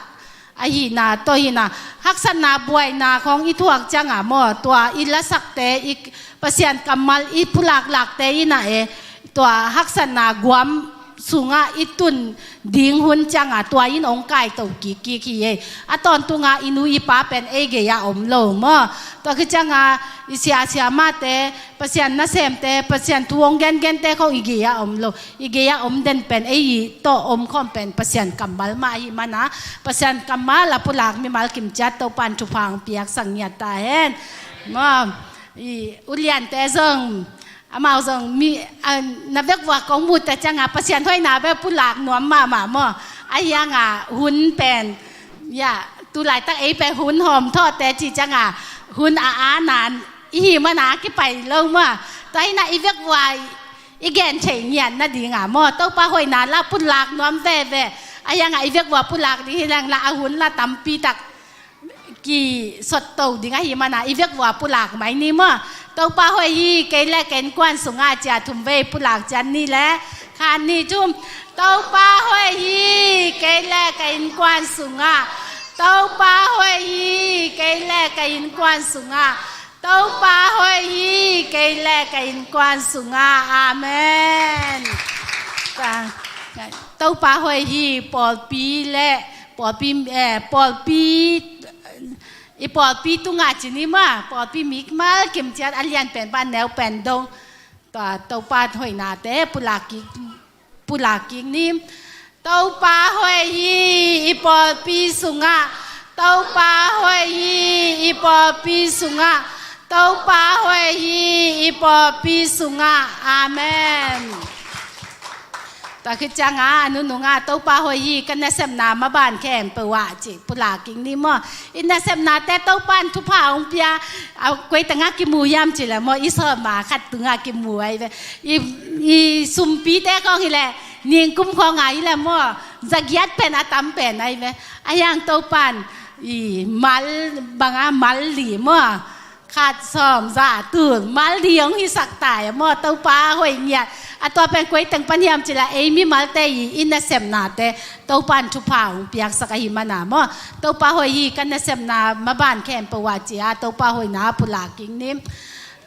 ahihna tawh hi-in ah, haksatna buaina khawng i thuak cianga maw, tua i lasakte, i Pasian kammal i pulaklakte in ah e, tua haksatna guam sungah i tun ding hun cianga tua in hong kaito kikkik hi e. A tawntunga i nu i pa pen ei gei-ah om lo maw. Tua khit cianga i siasia mahte, Pasian nasemte, Pasian thu hong gengente khawng i gei-ah om lo. I gei-ah om den pen ei i tawh om khawm pen Pasian kammal mah ahih mana, Pasian kammal a pulak mimal kimciat Topa in thupha hong piaksak ngiat ta hen. Maw, i uliante zong, amau zong mi, a, na vekvua kong muhte cianga Pasian hoihna bek pulak nuam mahmah maw. Ahi hanga hun pen, ya, tu laitak ei pen hun hawm thawhte cih cianga hun a anan i hi mana kipai lo maw. Tua hi na i vekvua i gen thei ngiat nadinga maw, Topa hoihna la pulak nuam veve. A hianga i vekvua pulak ding hi leng la a hun la tampi tak kisotto ding ahi mana i vekvua pulak mai ni maw. Topa hoih hi, kei le ka innkuan sungah, cia thum vei pulak cian ni le khat ni thum. Topa hoih hi, kei le ka innkuan sungah. Topa hoih hi, kei le ka innkuan sungah. Topa hoih hi, kei le ka innkuan sungah. Amen. Topa hoih hi, pawlpi le pawlpi, eh, pawlpi, i pawlpi tungah ci ni maw, pawlpi mikmal kim ciat a lian pen pan neu pen dong. Tua Topa hoihnate pulak kik, pulak kik ni. Topa hoih hi, i pawlpi sungah. Topa hoih hi, i pawlpi sungah. Topa hoih hi, i pawlpi sungah. Amen. Tua khit cianga a nununga Topa hoih hi, ka nasepna maban khempeuh ah ci pulak kik ni maw. I nasepnate Topan thupha hong pia, a koi tengah kimu hiam ci le maw, i sawma khat tungah kimu ahi ve. I, i sumpite khawng hi le ningkum khawng ahi le maw, zagiat pen a tam pen ahi ve. A hiang Topan i mal banga mal li maw, khat sawm za tul mal li hong hisak tai maw, Topa hoih ngiat. A tua pen koi teng pan hiam ci la ei mimalte i, i nasepnate Topan thupha hong piaksak ahi mana maw. Topa hoih hi, ka nasepna maban khempeuh ah ci a Topa hoihna pulak kik ni.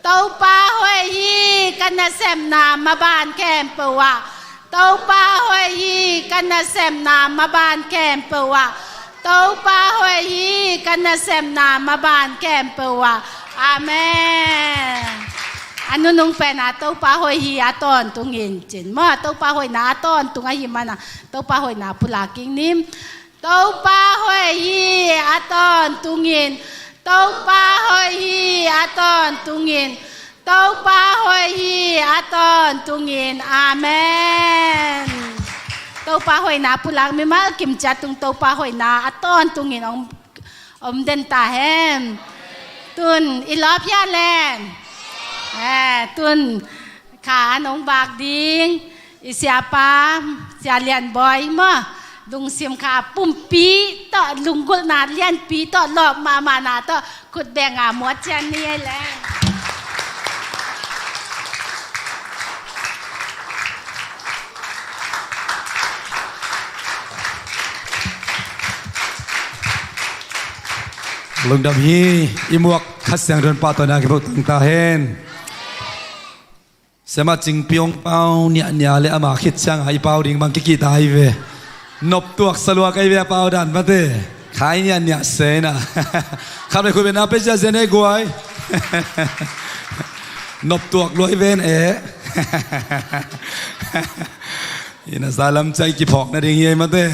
Topa hoih hi, ka nasepna maban khempeuh ah. Topa hoih hi, ka nasepna maban khempeuh ah. Topa hoih hi, ka nasepna maban khempeuh ah. Amen. A nunung pena Topa hoih hi a tawntungin cin maw, Topa hoihna a tawntung ahi mana Topa hoihna pulak kik ni. Topa hoih hi a tawntungin. Topa hoih hi a tawntungin. Topa hoih hi a tawntungin. Amen. Topa hoihna pulak mimal kim ciat tung Topa hoihna a tawntungin om, om den ta hen. Tun i lawp hia len. Eh, tun kha an hong bak ding i siapa, Sia Lian Bawi maw, lungsim kha pumpi tawh, lunggulhna lianpi tawh, lawp mahmahna tawh khut benga muat cian ni ei leng. Lungdam hi. I muak Kha Siangtho in pahtawina kibuak tang ta hen. Siamah Cingpi hong pau niahniah le ama khit cianga i pau ding bang kikihta hi ve. Noptuak saluak ahi ve a pau dan mate. Khai niahniah sena. Khat vei khut beng na pia ziahziah nei guai. Noptuak luai ven e. Ina zalam ciah i kiphawk nading hi ei mate.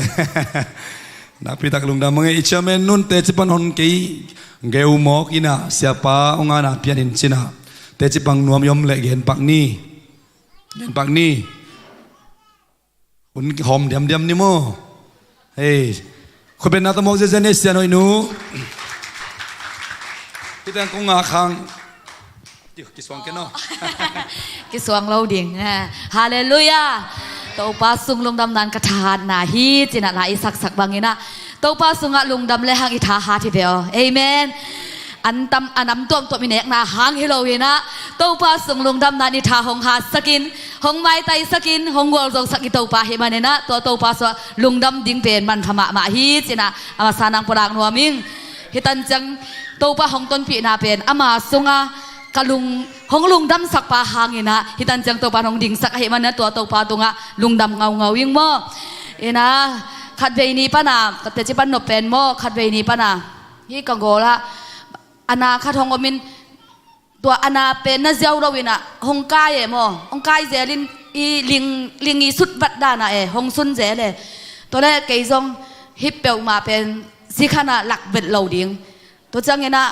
Nakpi tak lungdam mange. I chairman nun teci pan hon kei geu mawk ina siapa hong ana pian in cina teci pang nuam i om leh gen pak ni. Gen pak ni. Hun hawm diamdiam ni maw. Hei. Khut beng na ta mawk ziahziah ni Sia Noih nu. Hih teng kong ngak hang. Kisuang ken aw. Kisuang lo ding. Halleluiah. Topa sung lungdamna in ka thahatna hi cina la i saksak bangin ah Topa sungah lungdam le hang i thahat hi ve aw. Amen. An tam, a nam tuamtuam i nekna hang hi lo in ah Topa sung lungdamna in i tha hong hatsakin, hong maitaisakin, hong gualzosak i Topa hi manin ah tua Topa sungah lungdam ding pen manpha mahmah hi cina a masa nang pulak nuam ing. Hih tan ciang Topa hong tonpihna pen ama sungah ka lung, hong lungdamsak pa hangin ah hih tan ciang Topa hong dingsak ahih manin ah tua Topa tungah lungdam ngaungau ing maw. Ina khatvei ni pana, ka teci pan nop pen maw, khatvei ni pana hih ka gawlah ana khat hong omin tua ana pen na ziau lo in ah hong kai e maw, hong kai zelin i ling, ling i sutvat dana e hong sun zel e. Tua le kei zong hih peuhmah pen zikhan ah lak vet lo ding. Tua ciangin ah,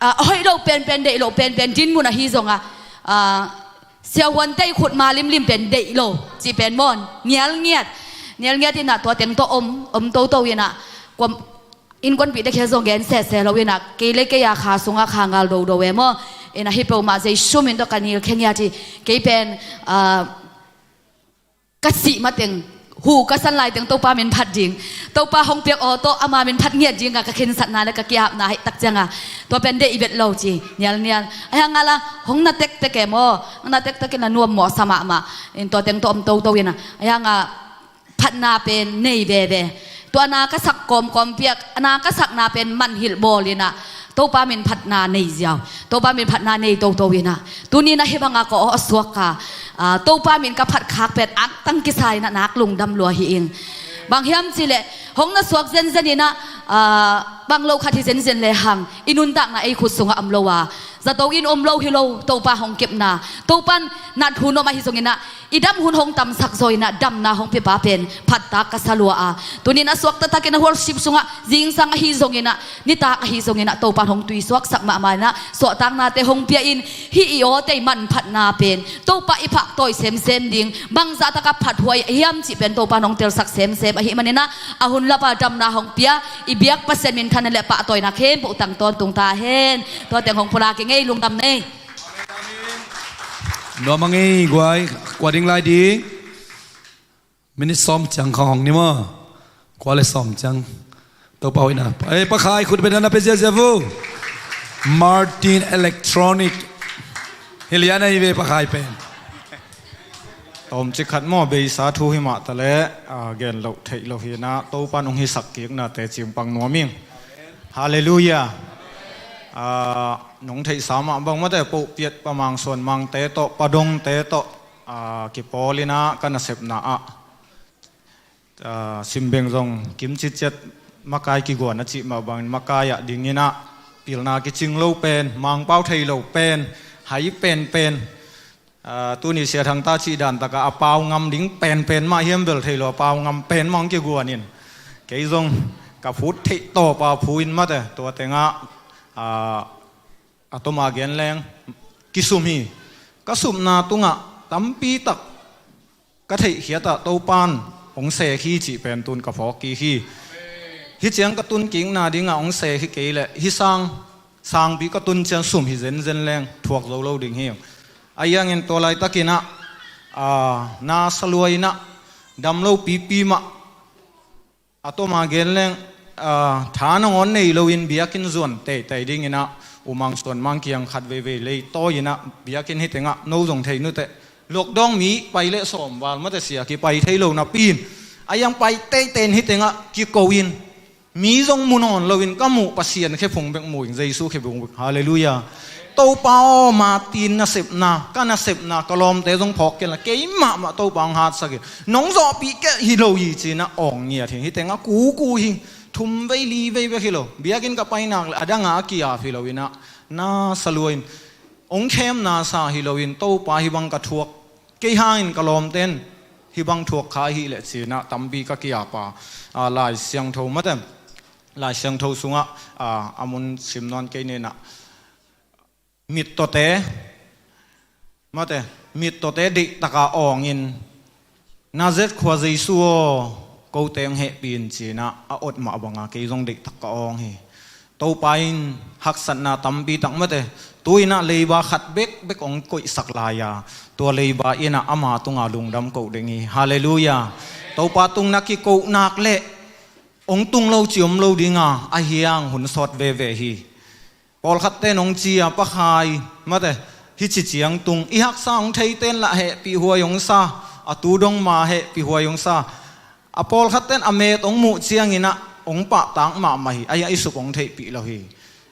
ah, hoih lo penpen, deih lo penpen, dinmun ahi zongah, ah, siahuante i khut ma limlim pen deih lo cih pen maw, nialngiat. Nialngiat in ah tua teng tawh om, om toto in ah kuam, Innkuanpih te khia zong gen sese lo inah, kei le kei a kha sungah kha ngal dodo e maw. Inah hi peuhmah Jesu min tawh ka nilkhia ngiat hi. Kei pen, ah, ka sih mateng, hu ka san laiteng Topa min phat ding, Topa hong piak aw tawh ama min phat ngiat ding a ka khensatna le ka ki-apna hih tak cianga, tua pen deih i bet lo ci nialnial. Ahi hanga la hong na tektek e maw, hong na tektek in la nuam mawh sa mahmah. In tua teng tawh om toto inah, ahi hanga phatna pen nei veve. Tua na ka sak kawmkawm piak, a na ka sakna pen manhilh bawl inah, Topa min phatna nei ziau, Topa min phatna nei toto inah, tuni na hih banga ka aw a suak ka, ah, Topa min ka phat khak pen angtang kisa inah nak lungdam lua hi ing. Bang hiam cihleh, hong na suak zenzen inah, ah, bang lo khat hi zenzen le hang i nuntakna ei khut sungah om lo a, zato in om lo hi lo, Topa hong kepna, Topa nat hun om ahi zong inah, i dam hun hong tamsak zaw inah, damna hong piapa pen phattak ka sa lua a. Tunin a suak taktakin a worship sungah zingsang ahi zong inah, nitak ahi zong inah, Topa hong tuisuaksak mahmah inah, suahtaknate hong pia in, hih i aw tei manphatna pen Topa i phaktawi semsem ding, bangzah taka phathuai hiam cih pen Topa hong telsak semsem ahih man inah, a hun lapa damna hong pia i biak Pasian minthanna le pahtawina khempeuh tang tawntung ta hen. Tua teng hong pulak i ngei, lungdam nei. Nuam a ngei guai, kua ding lai ding. Minit sawm ciang khawng hong ni maw. Kua le sawm ciang. Topa hoihna. Ei, pakhai khut bena na pe ziazia vu. Martin Electronic. Hi lian ahi ve pakhai pen. Tawmcik khat maw, beisa thu hi mah taleh, a, gen loh theih loh hi inah, Topa nong hisak kikna teci pang nuam ing. Halleluiah. A, nong theihsa mah bang mate, Pohpiat Pa Mang Suan Mangte tawh, Pa Dongte tawh, a, kipawl inah ka nasepna ah, a, simbeng zong kimcitciat makai kiguan a cih mah bangin makai ah ding inah, pilna kicing lo pen, Mangpau thei lo pen, hai penpen, a, tuni Sia Thangta cih dan taka a pau ngam ding penpen mah hiam bel thei lo, a pau ngam pen mah hong kiguan in, kei zong ka phut theih tawpa phu in mate, tua tengah, a, a toma gen leng kisum hi. Ka supna tungah tampi tak ka theihkhiat ah Topan hong sek hi cih pen tun ka phawk kik hi. Hih ciang ka tun kikna dingah hong sek hi kei leh, hih sang, sangpi ka tun ciang sum hi zenzen leng thuak zo lo ding hi. Ahi hangin tua laitakin ah, a, na sa lua inah, dam lo pipi mah, a toma gen leng, a, tha nangawn nei loin biakinn zuan teitei ding inah, U Mang Suan Mang kiang khat veivei leitawi inah, biakinn hih tengah no zong thei nuteh, lockdown mi pai le sawm val mate sia kipai thei lo napi in, a iang pai teitei in hih tengah kiko in, mi zong mu nawn loin ka muh Pasian khephung bek mu ing, Jesu khephung bek. Halleluiah. Topa aw, Martin nasepna, ka nasepna, ka lawmte zong phawk kenla, kei mahmah Topa hong hatsak in, nong zawhpih kei hi lo hi ci inah awng ngiat hi. Hih tengah kuku hi, thum vei li vei bek hi lo, biakinn ka pai nak le a dangah a ki-ap hi lo inah, na sa lua in, hong khemna sa hi loin Topa hih bang ka thuak, kei hangin ka lawmte in hih bang thuak kha hi leh ci inah tampi ka ki-ap a, a, Lai Siangtho mate, Lai Siangtho sungah, a, a mun sim nawn kei ni inah, mittawte, mate, mittawte deihtaka awngin, Nazareth khua Jesu aw, kote hong hehpih in ci inah a ot mah banga kei zong deihtak ka awng hi. Topa in haksatna tampi tak mate, tu inah leiba khat bekbek hong koihsak lai a, tua leiba inah ama tunga lungdam koh ding hi. Halleluiah. Topa tung na kikoh nak leh hong tung lo ci om lo dinga, ahi hang hun sawt veve hi. Pawlkhatte in hong ci a, pakhai mate, hih ci ciang tung, i haksa hong theite in lah hehpih huai hong sa, a tu dong ma hehpih huai hong sa. A pawlkhatte in a met hong muh ciang inah hong pahtak mahmah hi, ahi hang i sup hong theihpih lo hi.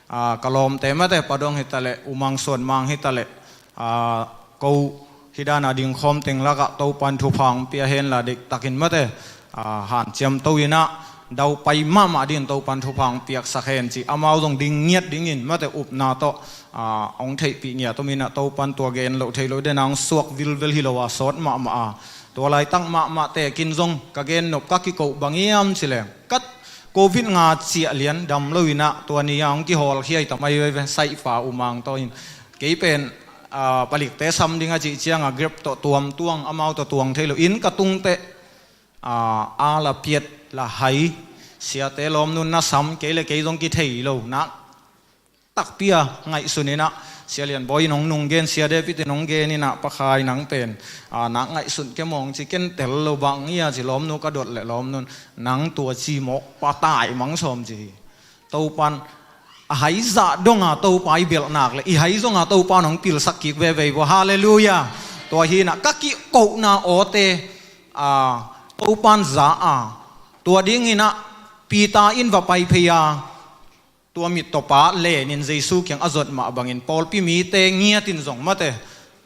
A, ka lawmte mate, Pa Dong hi taleh, U Mang Suan Mang hi taleh, a, ko hih dana dingkhawm teng lakah Topan thupha hong pia henla deihtakin mate, a, hanciam to inah, daupai mahmah dingin Topan thupha hong piaksak hen ci, amau zong ding ngiat dingin mate, upna tawh, a, hong theihpih ngiat om inah, Topan tua gen loh theih loh dena hong suak vilvel hi lo a, sawt mahmah a. Tua laitak mahmah tekin zong ka gen nop, ka kikoh bang hiam cileh, ka Covid nga ciah lian dam lo inah, tua ni a hong kihawlkhia hi ta mai veve, saihfa U Mang tawh in. Kei pen, a, palikte sam ding a cih cianga Grab tawh tuamtuang, amau tawh tuang thei lo in ka tungteh, a, a la piat la hai, Siate lawmnun na sam, kei le kei zong kithei lo nak takpi a ngaihsun inah, Sia Lian Bawi in hong nung gen, Sia David in hong gen inah, Pa Khai nang pen a, nak ngaihsun ke mawng ci, ken tel lo bang ia ci, lawmnu ka dot le lawmnun, nang tua ci mawk pa tai mang sawm ci hi. Topan a hai zah donga Topa i belhnak le i hai zonga Topan hong pilsak kik veve hi vua. Halleluiah. Tua hinah ka kihkohna awte a, Topan za a, tua dinginah Peter in va pai phei a, tua mittawpa lenin Jesu kiang a zot mah bangin pawlpi mite ngiatin zong mate,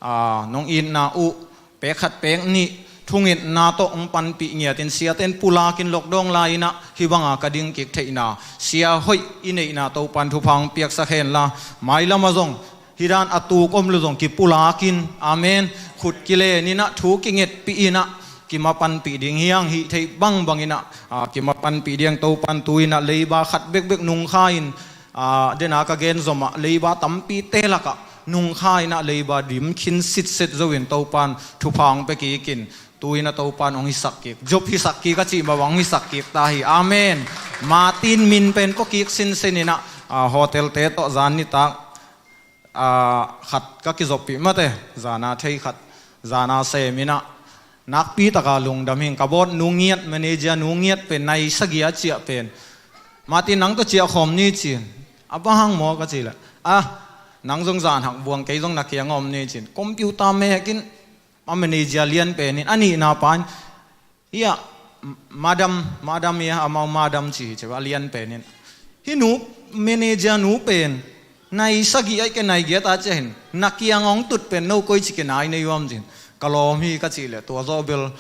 a, nong itna uh pek khat pek nih thungetna tawh hong panpih ngiatin, siate in pulakin lockdown lai-inah hih banga ka ding kik theihna, sia hoih i neihna Topan thupha hong piaksak henla, mailamah zong hih dan a tuk om lo zong kipulakin, amen, khut kileninah, thu kingetpih inah, kimapanpih ding hiang, hih theih bangbang inah, a, kimapanpih ding. Topan tu inah leiba khat bekbek nungkha in, a, dena ka gen zomah leiba tampite lakah nungkha inah leiba dim khin sitset zo in Topan thupha hong pia kik in, tu inah Topan hong hisak kik, Job hisak kik a cih mah bang hong hisak kik ta hi. Amen. Martin min pen pua kik sinsen inah, a, hotelte tawh zan nitak, a, khat ka kizoppih mate, zana thei khat, zana sem inah, nakpi taka lungdam hing, ka bawt nu ngiat, manager nu ngiat pen nai sagih a ciah pen, Martin, nang tawh ciah khawm ni cin, a bang hang maw ka cih leh, a, nang zong zan hak buang, kei zong na kiang om ni cin, computer mekin a manager lian pen in, a nihna pa in, ia, madam, madam ia, amau madam ci hi ci a lian pen in, hih nu, manager nu pen nai sagih aih ke nai giat a ciah hin, na kiang hong tut pen no koi ci kinai nei uam cin, ka lawm hi ka cih leh, tua zawh bel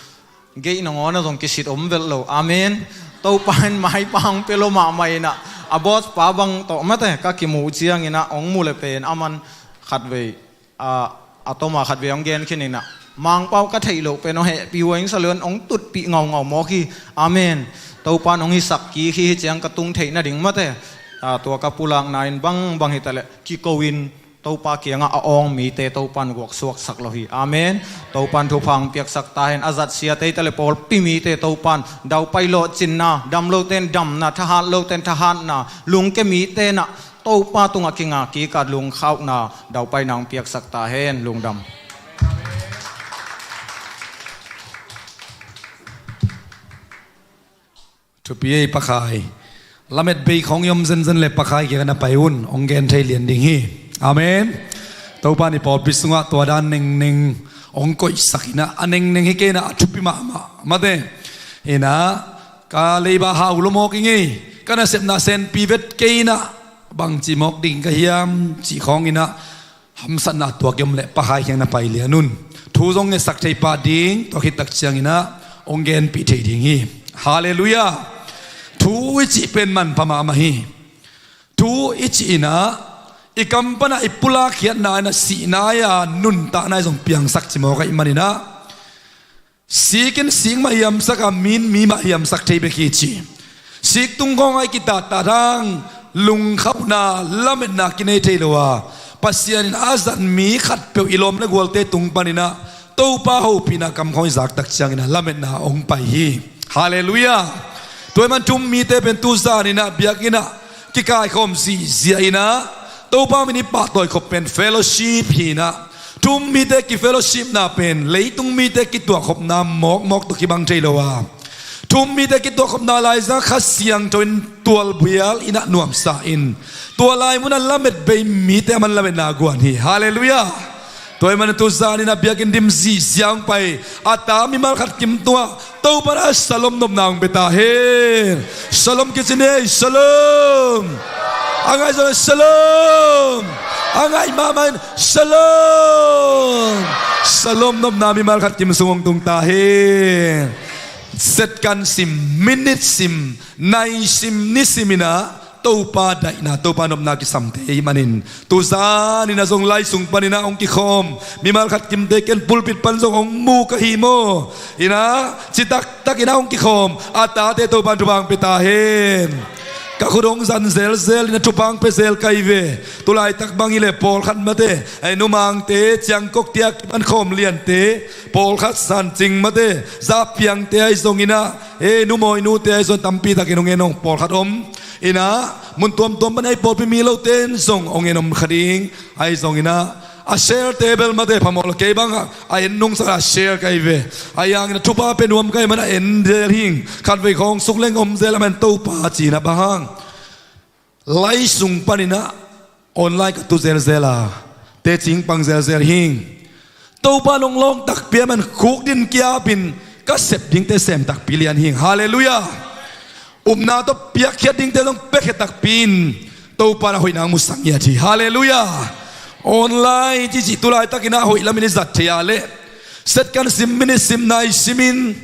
geih nangawn a zong kisit om velh lo. Amen. Topa in maipa hong pia lo mahmah inah, a boss pa bang tawh mate ka kimuh ciang inah hong mu le pen aman khatvei, a, a toma khatvei hong gen khin inah, Mangpau ka theih loh pen hong hehpih hua hing sa lo in hong tutpih ngaungau mawk hi. Amen. Topan hong hisak kik hi, hih ciang ka tung theih nading mate, a, tua ka pulakna in bangbang hi taleh kiko in Topa kiangah a awng mite Topan guaksuaksak lo hi. Amen. Topan thupha hong piaksak ta hen. A zat siate hi taleh pawlpi mite Topan daupai lawhcinna, dam lote in damna, thahat lote in thahatna, lungke mite nah Topa tungah kinga kikah lungkhauhna daupaina hong piaksak ta hen. Lungdam. Thupi ei Pa Khai. Lamet bei khawng i om zenzen le Pa Khai kiangah na pai un, hong gen thei lian ding hi. Amen. Topa in i pawlpi sungah tua dan nengneng hong koihsak inah, a nengneng hi kei inah a thupi mahmah mate. Inah ka leiba hau lo mawk i ngei, ka nasepna senpi vet kei inah, bangci mawk ding ka hiam cih khawng inah hamsatna tuak i om leh Pa Khai kiang na pai lian un. Thu zong ngetsak thei pah ding, tua khit tak ciang inah hong genpih thei ding hi. Halleluiah. Thu i cih pen manpha mahmah hi. Thu i cih inah i kam panah i pulak khiatna inah sihna-a nuntakna i zong piangsak ci mawk ahih man inah, sik in sik mah hiamsak a, mi in mi mah hiamsak thei bek hi ci. Sik tung khawng ah i kitattat hang lungkhauhna, lametna kinei thei lo a, Pasian in a zat mi khatpeuh i lawm le gualte tung pan inah Topa hopihna kam khawng i zak tak ciang inah lametna hong pai hi. Halleluiah. Tua ahih man thu um mite pen tu zan inah biakinn ah kikaikhawm zihziah inah Topa min i pahtawi khop pen fellowship hi inah, thu um mite kifellowshipna pen leitung mite kituahkhopna mawkmawk tawh kibang thei lo a, thu um mite kituahkhopna laizang Kha Siangtho in tualbual inah nuamsa in, tua lai munah lamet bei mite a man lametna guan hi. Halleluiah. Tua ahih man tu zan inah biakinn dim zihziah hong pai a ta mimal khat kim tungah Topa in a shalom nopna hong pia ta hen. Shalom kici ni ei, shalom. A ngaih zong shalom. A ngaih mahmah in shalom. Shalom nopna mimal khat kim sung hong tung ta hen. Second sim, minute sim, nai sim, ni sim inah Topa daihna, Topa nopna kisamte ahih manin tu zan inah zong lai sung pan inah hong kikhawm mimal khat kimte ken pulpit pan zong hong mu ka hi maw. Inah citak tak inah hong kikhawm a tate Topa in thupha hong pia ta hen. Ka khut hong zan zelzel in a thupha hong pia zel ka hi ve. Tulaitak bang hi leh pawlkhat mate, ei, numangte, ciangkokte a kipan khawm liante, pawlkhat sancing mate, zapiangte ahi zongin ah, ei, numawinute ahi zong tampi takin hong en hong pawlkhat om. In ah mun tuamtuam pan ei pawlpi mi lote in zong hong en om kha ding ahi zongin ah, a share te bel mate phamawh lo, kei bang ah a en nungsak a share ka hi ve. Ahi hangin a thupha pia nuam ka hih man a en zel hing. Khatvei khawng suk leng om zel a man Topa cihna bang hang lai sung panin ah online ka tu zelzel a, teci hong pang zelzel hing. Topa in hong lawng takpi a man khukdin kiapin ka sep dingte sem takpi lian hing. Halleluiah. Upna tawh piakkhiat dingte zong piakkhiat takpi in Topa in a hoihna hong musak ngiat hi. Halleluiah. Online cihcih tulaitakin ah hoih lamin i zat thei a leh, set kan sim, minute simna i simin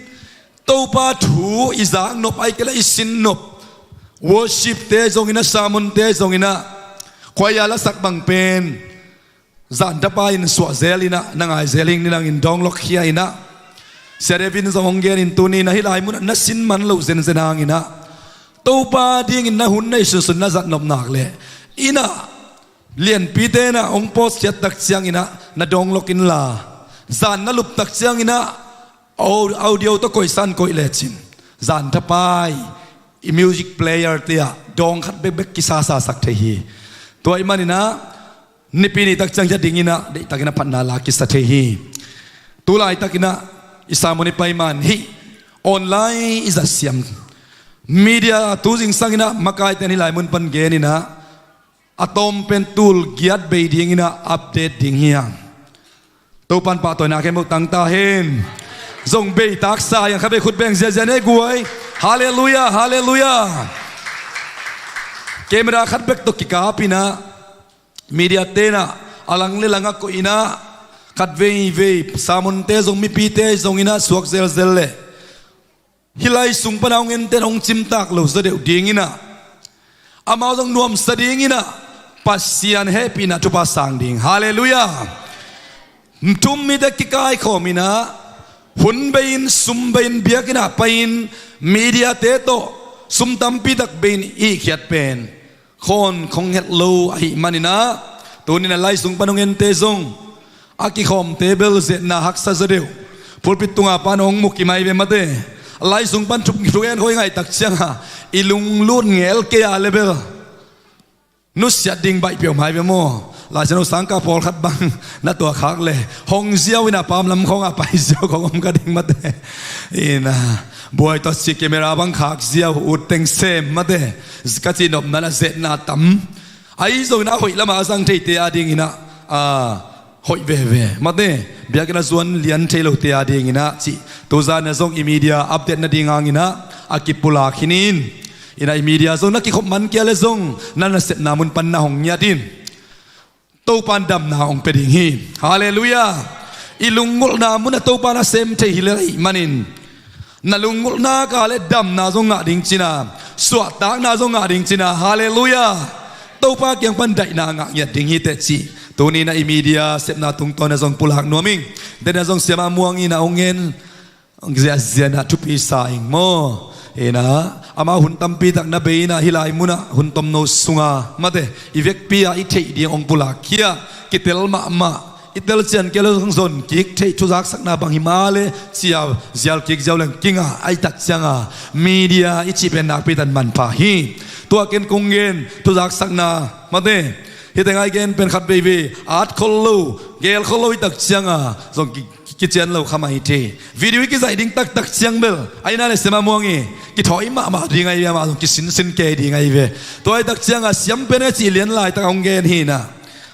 Topa thu i zaknop, ahih kei leh i sinnop, worship te zongin ah, sermon te zongin ah, khuaia lasak bang pen zan thapai in suah zel in ah, na ngai zel hing, ni nangin dawng lok khia in ah, Sia David in zong hong gen in, tuni in ah hih lai munah na sin man loh zenzen hangin ah, Topa dingin na hun na i sunsun na zatnop nak leh, in ah lianpite in ah hong post khiat tak ciangin ah na dawng lok inla, zan na lup tak ciangin ah au-, audio tawh koihsa in koih lecin, zan thapai i music player te ah dawng khat bekbek kisasasak thei hi. Tua ahih manin ah Nipi ni tak ciang hi a dingin ah deihtakin a phatna la kisa thei hi. Tulaitakin ah i sermon i paiman hih online i zat siam, media tu zingsangin ah makaite in hih lai mun pan genin ah, a tawm pen tul giat bei dingin ah update ding hi hang. Topa in pahtawina khempeuh tang ta hen. Zong bei taksa hi hang, khatvei khut beng ziazia ni ei guai. Halleluiah, halleluiah. Camera khat bek tawh kikapin ah, media te in ah a lang le lang ah koih in ah, khatveivei sermon te zong mipite zongin ah suak zelzel leh, hih lai sung pan a hong ente in hong cimtak lo zaw deuh dingin ah, amau zong nuamsa dingin ah Pasian hehpihna thupha sang ding. Halleluiah. Thu-um mite kikaikhawm in ah, hun bei-in, sum bei-in, biakinn ah pai-in, media te tawh sum tampi tak bei-in i hihkhiat pen khawn khong het lo ahih manin ah, tuni in ah lai sung pan hong ente zong a kikhawmte bel zetna haksa zaw deuh. Pulpit tunga pan hong mu kim ahi ve mate. Lai sung pan thu-, thugen khawng i ngaih tak ciang a, i lunglut ngel kei a leh bel nusiat ding baih peuhmah ahi ve maw. Lai Siangtho sangkah pawlkhat bang na tuah khak leh, hong ziau in ah pamlam khawng a pai ziau khawng om kha ding mate. In ah, buai tawh ci, camera bang khak ziau, ut teng sem mate. Ka cihnopna in ah zetna tam. Ahi zongin ah hoih lamah a zang theite a dingin ah, a, hoih veve mate. Biakinn a zuan lian thei lote a dingin ah cih, tuzan in ah zong i media update nading hangin ah a kipulak hi ning. In ah i media zong na kikhop man kei a leh zong na nasepna mun pan na hong ngiat in. Topa in damna hong pia ding hi. Halleluiah. I lunggulhna mun ah Topa na sem thei hi lel ahih manin, na lunggulhna kah leh damna zong ngah ding cihna, suahtakna zong ngah ding cihna. Halleluiah. Topa kiang pan daihna ngah ngiat ding hi teh cih, tuni in ah i media sepna tungtawn in ah zong pulak nuam ing. Tua in ah zong Siamah Muang in ah hong ngen ziahziah in ah thupi sa ing maw. In ah amau hun tampi tak na bei in ah hih lai mun ah hun tomno sunga mate, i vekpi a i theih ding hong pulak khia, kitel mahmah, i tel cian kei leh zong zon kik theih, thuzaksakna bang hi mah leh ci a zial kik ziau leng kinga, ahih tak ciang a media i cih pen nakpi tak manpha hi. Tua ken kong gen thuzaksakna mate, hih teng a i gen pen khatveivei at khol lo, gel khol lo ahih tak ciang a zong ki, ki, kician lo kha mah hi thei. Video i kizaih ding taktak ciang bel, ahi na leh Siamah Muang i kithawi mahmah ding ahi ve, amah zong kisinsin kei ding ahi ve. Tua ahih tak ciang a siam pen a cih lian laitak hong gen hi in ah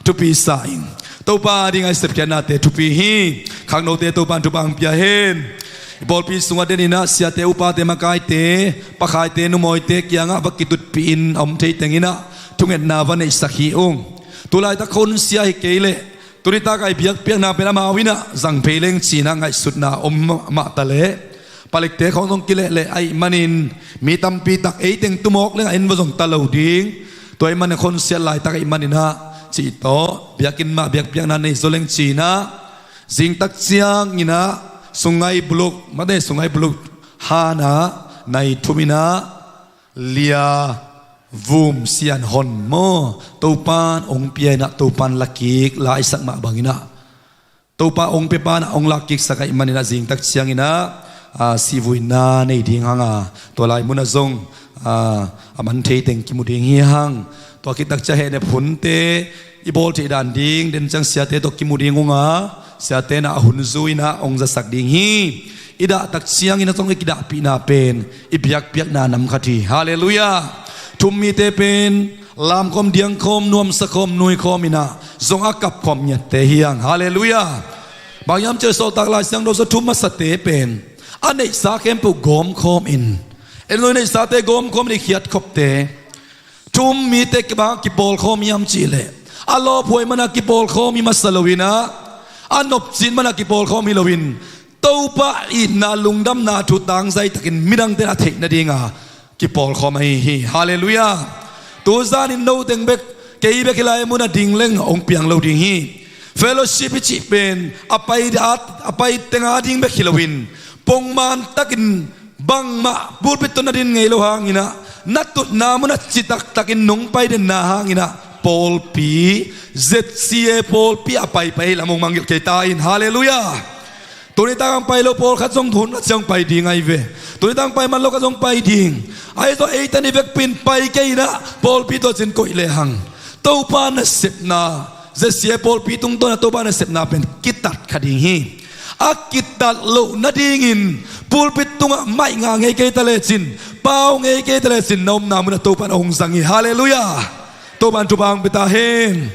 thupi sa ing. Topa ding a i sepkhiatnate thupi hi. Khangnote Topa in thupha hong pia hen. I pawlpi sungah den in ah siate, upate, makaite, pakhaite, numawite kiangah va kitutpih in a om thei teng in ah thungetna va neihsak hi ung. Tulaitak khonsia hi kei leh, tunitak a i biakpiakna pen amau in ah zang phei leng ci-in ah ngaihsutna om mah ta leh, palikte khawng zong kilehleh ahih manin mi tampi tak ei teng tumawk leng a en va zong ta lo ding. Tua ahih manin khonsiat laitak ahih manin ah cih tawh biakinn mah biakpiakna nei zaw leng ci-in ah, zingtak ciangin ah Sungai Buloh, mate, Sungai Buloh han ah nai thum in ah lia vum sian hon maw, Topan ong pia inah, Topan lakik laisak mah banginah, Topa ong pia panah ong lakkiksak ahih maninah, zingtak cianginah, a, sihvuina nei ding hanga, tua lai munah zong, a, a man thei teng kimu ding hi hang. Tua khit takciang hehnep hunte i bawl theih dan ding, den ciang siate tawh kimu ding unga, siate nah a hun zui inah ong zasak ding hi. I dah takciangin a zong i kidahpihna pen i biakpiakna nam khat hi. Halleluiah. Thum mite pen lamkhawm, diangkhawm, nuamsakhawm, nuikhawm inah zong a kapkhawm ngiatte hi hang. Halleluiah. Bang hiam cih leh Sawltak Lai Siangtho sung thum masate pen a neihsa khempeuh gawmkhawm in, en lo, neihsate gawmkhawm in i khiatkhopte, thum mite kibang kipawlkhawm hiam cih leh, a lawphuai mana kipawlkhawm hi masa loinah, a nopcin mana kipawlkhawm hi loin, Topa itna lungdamna thu tangzaitakin midangte a theih nadinga kipawlkhawm ahi hi. Halleluiah. Tuzanin noteng bek, kei bek hi lai, a munah ding leng ong piang lo ding hi. Fellowship i cih pen a pai, a pai tenga ding bek hi loin, pongman takin bangmah pulpit tawh na din ngei lo hanginah, na tutna munah citaktakin nong pai denna hanginah, pawlpi, Z C A pawlpi a paipai hi lam ong mangngilh kei ta in. Halleluiah. Tuni tangah pai lo pawlkhat zong hun a ciang pai ding ahi ve. Tuni tangah pai man lo khat zong pai ding. Ahi zong ei teni vekpi in pai kei inah, pawlpi tawh cin koih lehang, Topa nasepna, Z C A pawlpi tungtawna Topa nasepna pen kitat kha ding hi. A kitat loh nadingin pulpit tungah maih ngah ngei kei ta lecin, pau ngei kei ta lecin, na omna munah Topan ong zang hi. Halleluiah. Topan thupha ong pia ta hen.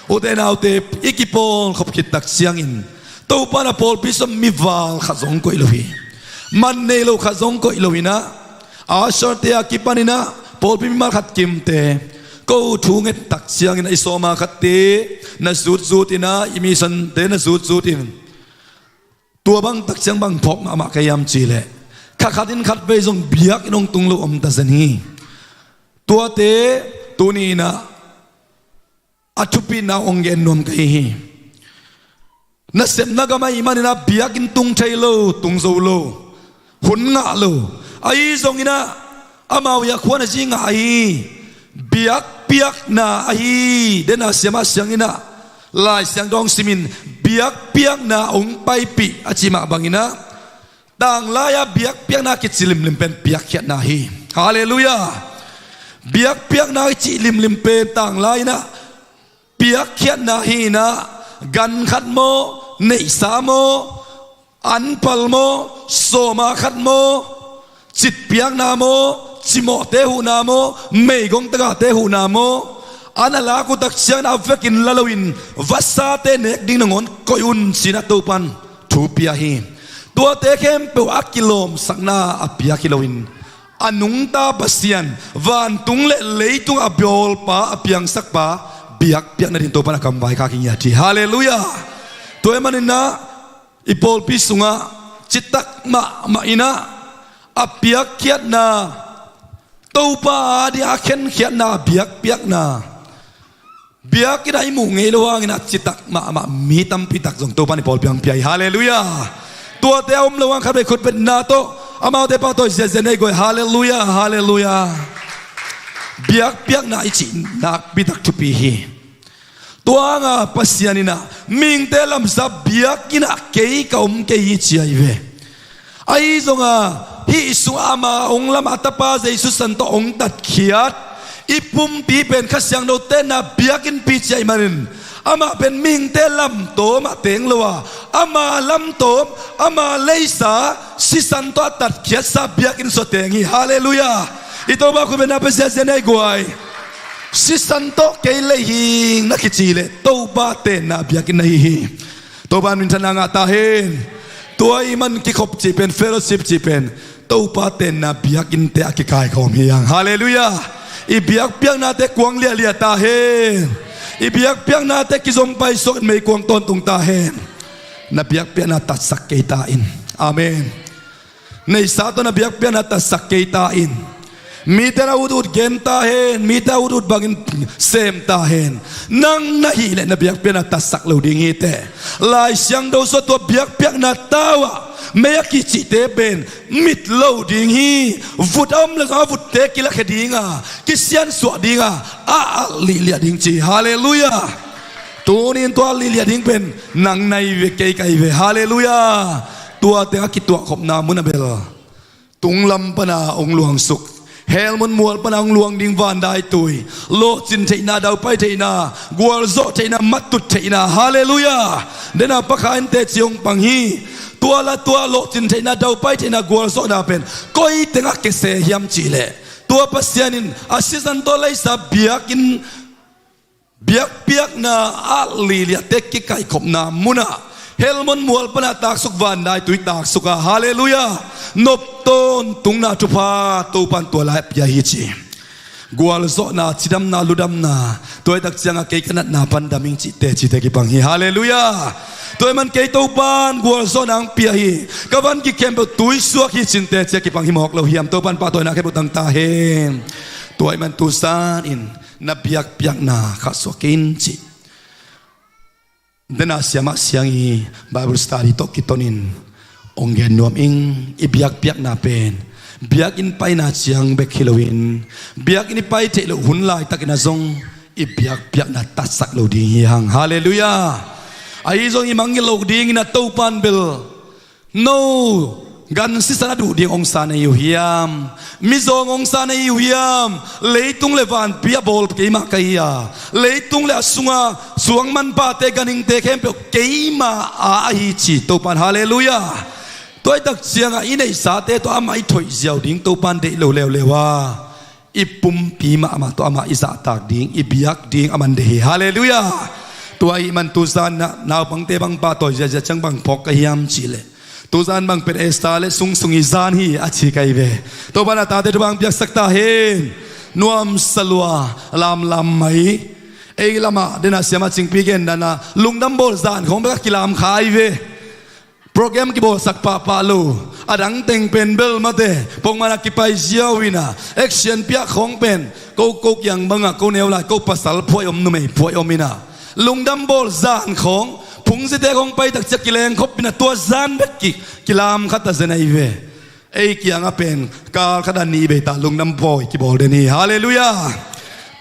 Ute naute, i kipawlkhop khit takciangin Topan a pawlpi sung mival khat zong koih lo hi. Man nei lo khat zong koih loinah, usher-te a kipaninah pawlpi mimal khat kimte, ko thu nget takcianginah i sawma khatte na zutzut inah, i mission-te na zutzut in, tua bang takciang bang phawk mahmah ka hiam cih leh, kha khatin khatvei zong biakinn ong tung lo om ta zen hi. Tuate tuni inah a thupina ong gen nuam ka hi hi. Nasepna gam ahih maninah biakinn tung thei lo, tung zo lo, hun ngah lo. Ahi zonginah amau hi a khua na zi ngah hi. Biakpiakna ahi, dena siamah sianginah, Lai Siangtho simin, biakpiakna ong paipih a cih mah banginah, tanglai-a biakpiakna kici limlim pen piakkhiatna hi. Halleluiah. Biakpiakna kici limlim pen tanglai inah piakkhiatna hi inah, gan khat maw, neihsa maw, anpal maw, sawma khat maw, citpiakna maw, cimawhte huhna maw, meigong tagahte huhna maw, an a lak uh takcianginah a vekin la loin, vasate nek ding nangawn koih un cinah Topan thu pia hi. Tuate khempeuh a kilawmsakna a piak hi loin, a nungta Pasian, vantung le leitung a bawlpa, a piangsakpa biakpiakna ding Topan a kamvai kha kingiat hi. Halleluiah. Tua ahih maninah i pawlpi sungah citak mahmah inah a piakkhiatna, Topa a ding a khenkhiatna, biakpiakna, biakinn ah i muh ngei lo hanginah citak mahmah mi tampitak zong Topan i pawlpi ah ong pia hi. Halleluiah. Tuate a om lo hang khatvei khutbetna tawh, amaute pahtawi ziazia nei guai. Halleluiah, halleluiah. Biakpiakna i cih nakpitak thupi hi. Tua hanga Pasian inah mihingte lamsa biakinn ah kei ka om kei hi ci ahi ve. Ahi zonga hih sungah ama ong lam a tapa Jesu san tawh ong tatkhiat, i pumpi pen Kha Siangtho tenna biakinnpi ci ahih manin, amah pen mihingte lamtawm ah teng lo a, ama lamtawm, ama leisa sisan tawh a tatkhiatsa biakinn sua teng hi. Halleluiah. I Topa khutbetna pia ziazia nei guai. Sisan tawh kei lei hing na kici leh Topa tenna biakinn na hi hi. Topa minthanna ngah ta hen. Tua ahih man kikhop cih pen, fellowship cih pen, Topa tenna biakinnte a kikaikhawm hi hang. Halleluiah. I biakpiaknate kuang liahliah ta hen. I biakpiaknate kizom paisuak in meikuang tawntung ta hen. Na biakpiakna tatsak kei ta in. Amen. Neihsa tawh na biakpiakna tatsak kei ta in. Mite na utut gen ta hen, mite na utut bangin sem ta hen. Nang na hih leh na biakpiakna tatsak lo ding hi teh. Lai Siangtho sung ah tua biakpiakna tau ah mei a kicihte pen mit lo ding hi. Vut a om leh zong a vutte kilakhia ding a, kisiansuah ding a, a alh lihliah ding ci. Halleluiah. Tuni-in tua alh lihliah ding pen nang na hi ve, kei ka hi ve. Halleluiah. Tua teng a kituahkhopna mun ah bel tunglam pana hong luangsuk, hell mun mual pana hong luang ding vandaitui, lawhcin theihna, daupai theihna, gualzawh theihna, mattut theihna. Halleluiah. Dena Pa Kha in teci hong pang hi. Tua la tua lawhcin theihna, daupai theihna, gualzawhna pen koi teng ah kese hiam cih leh, tua Pasian in a sisan tawh leisa biakinn, biakpiakna alh lihliahte kikaikhopna mun ah, hell mun mual pana taksuk, vandaitui taksuk a, halleluiah, nop tawntungna thupha Topa'n tua lai ah pia hi ci. Gualzawhna, cidamna, ludamna, tua hi tak ciang a kei ka natna pan dam ing cihte, cihte kipang hi. Halleluiah. Tua ahih man kei Topa'n gualzawhna hong pia hi, ka van gik khempeuh tuisuak hi cihte, cih a kipang hi mawk lo hiam? Topa'n pahtawina khempeuh tang ta hen. Tua ahih man tu zan in na biakpiakna khahsuah kei in ci. Dena Siamah Siang i Bible study tawh kitonin hong gen nuam ing. I biakpiakna pen biakinn paina ciang bek hi loin, biakinn i pai theih loh hun laitakin ah zong i biakpiakna tatsak lo ding hi hang. Halleluiah. Ahi zong i mangngilh loh dingin ah Topa'n bel no gan sisan a duh ding hong sa na hi uh hiam? Mizawng hong sa na hi uh hiam? Leitung le vanpi a bawl keimah ka hi a, leitung le a sunga suangmanpate, ganhingte khempeuh keima a ahi ci Topa'n. Halleluiah. Tua hi tak ciangah i neihsate tawh amah i thoih ziau ding Topa'n deih lo leuleu a, i pumpi mahmah tawh amah i zahtak ding, i biak ding a man deih hi. Halleluiah. Tua ahih man tu zan ah naupangte bang pahtawi ziahziah ciang bang phawk ka hiam cih leh, tu zan bang pen Esther le sungsung i zan hi a ci ka hi ve. Topa'n a tate thupha hong piaksak ta hen. Nuamsa lua, lamlam mai. Ei lamah dena Siamah Cingpi gen dan ah lungdam bawl zan khawng bek a kilam kha hi ve. Program kibawlsak pahpah lo, a dang teng pen bel mate pongman a kipai ziau in ah, action piak khawng pen ko, ko kiang bangah ko neu lai, ko pasal phuai om, numei phuai om in ah, lungdam bawl zan khawng, phungzite khawng pai tak ciang kilengkhop in ah, tua zan bek ki, kilam khat a zen ahi ve. Ei kiangah pen kal khat a nih bei ta lungdam bawl kibawl den hi. Halleluiah.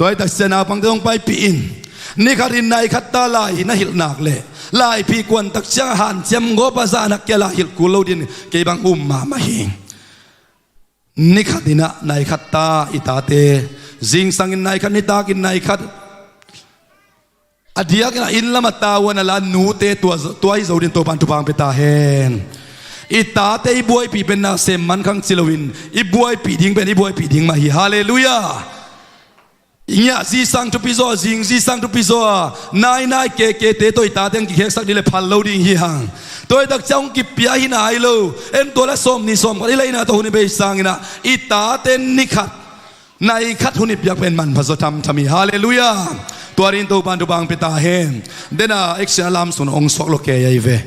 Tua hi tak ciang naupangte hong paipih in, ni khat in nai khat ta lai hi na hilh nak leh, laiphih kuan tak ciang hanciam gawp a zahna kia lai hilh kul lo ding, kei bang um mahmah hi. Ni khat in ah nai khat ta i tate, zingsang in nai khat, nitak in nai khat, a diak in ah inn lam a tavuan a la nute tua, tua hi zo ding Topa'n thupha hong pia ta hen. I tate i buaipih pen nasem man khang ci loin, i buaipih ding pen i buaipih ding mah hi. Halleluiah. I ngiah zi sang thupi zaw a, zing zi sang thupi zaw a, nainai kekete tawh i tate hong kikheksak ding leh phal lo ding hi hang. Tua hi tak ciang hong kipia hi nai lo. En tua la sawmnih sawmkhat i leina tawh hun i bei sangin ah, i tate ni khat nai khat hun i piak pen manpha zaw thamtham hi. Halleluiah. Tua ding Topa'n thupha hong pia ta hen. Dena action a lam sung ah hong suak lo kei ahi ve.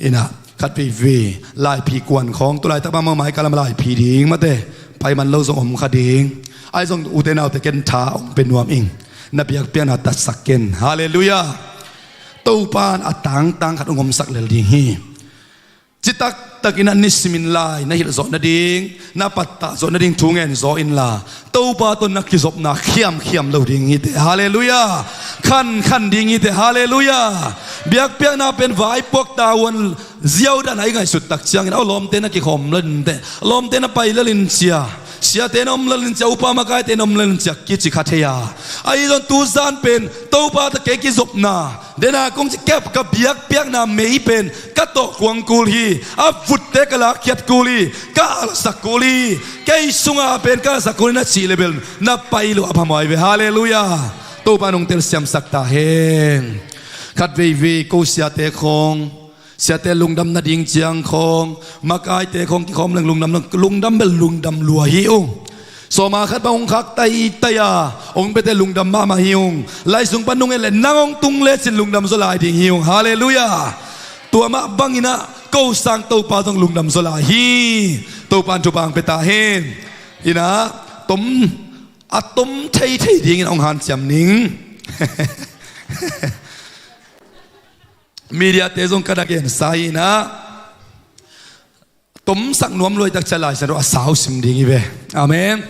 In ah khat veivei laiphih kuan khawng, tu laitak bang mah mai ka lam laiphih ding mate, pai man lo zong om kha ding. Ahi zong ute naute, ken tha hong pia nuam ing. Na biakpiakna tatsak ken. Halleluiah. Topa'n a tangtang khat hong omsak lel ding hi. Citak takin ah nisimin lai na hilh zawh nading, na pattah zawh nading thu ngen zaw inla, Topa tawh na kizopna khiamkhiam lo ding hi teh. Halleluiah. Khankhan ding hi teh. Halleluiah. Biakpiakna pen vaipuak tavuan ziau dan a i ngaihsut tak ciangin, aw, lawmte na kikhawm lel in teh, lawmte na pai lel in cia, siate na om lel in cia, upa makaite na om lel in cia kici kha thei a. Ahi zong tu zan pen Topa tawh kei kizopna, dena kong ci kep, ka biakpiakna mei pen ka tawh kuang kul hi. A vutte ka lakkhiat kul hi. Ka alsak kul hi. Kei sunga pen ka alsak kul hi na cih leh bel na pai loh a phamawh ahi ve. Halleluiah. Topa'n hong telsiamsak ta hen. Khat veivei ko siate khawng, siate lungdam nading ciang khawng, makaite khawng kikhawm leng lungdam, lungdam bel lungdam lua hi ung. Sawma khat bang hong khak taitai a hong piate lungdam mahmah hi ung. Lai sung pan nung en leh nang hong tung lecin lungdam zaw lai ding hi ung. Halleluiah. Tua mah bangin ah ko sang Topa zong lungdam zaw lai hi. Topa'n thupha hong pia ta hen. In ah tom, a tom theithei dingin hong hanciam ning. Mediate zong ka na gensa hi in ah, tomsak nuam luaitak ciang Lai Siangtho a sau sim ding hi ve. Amen.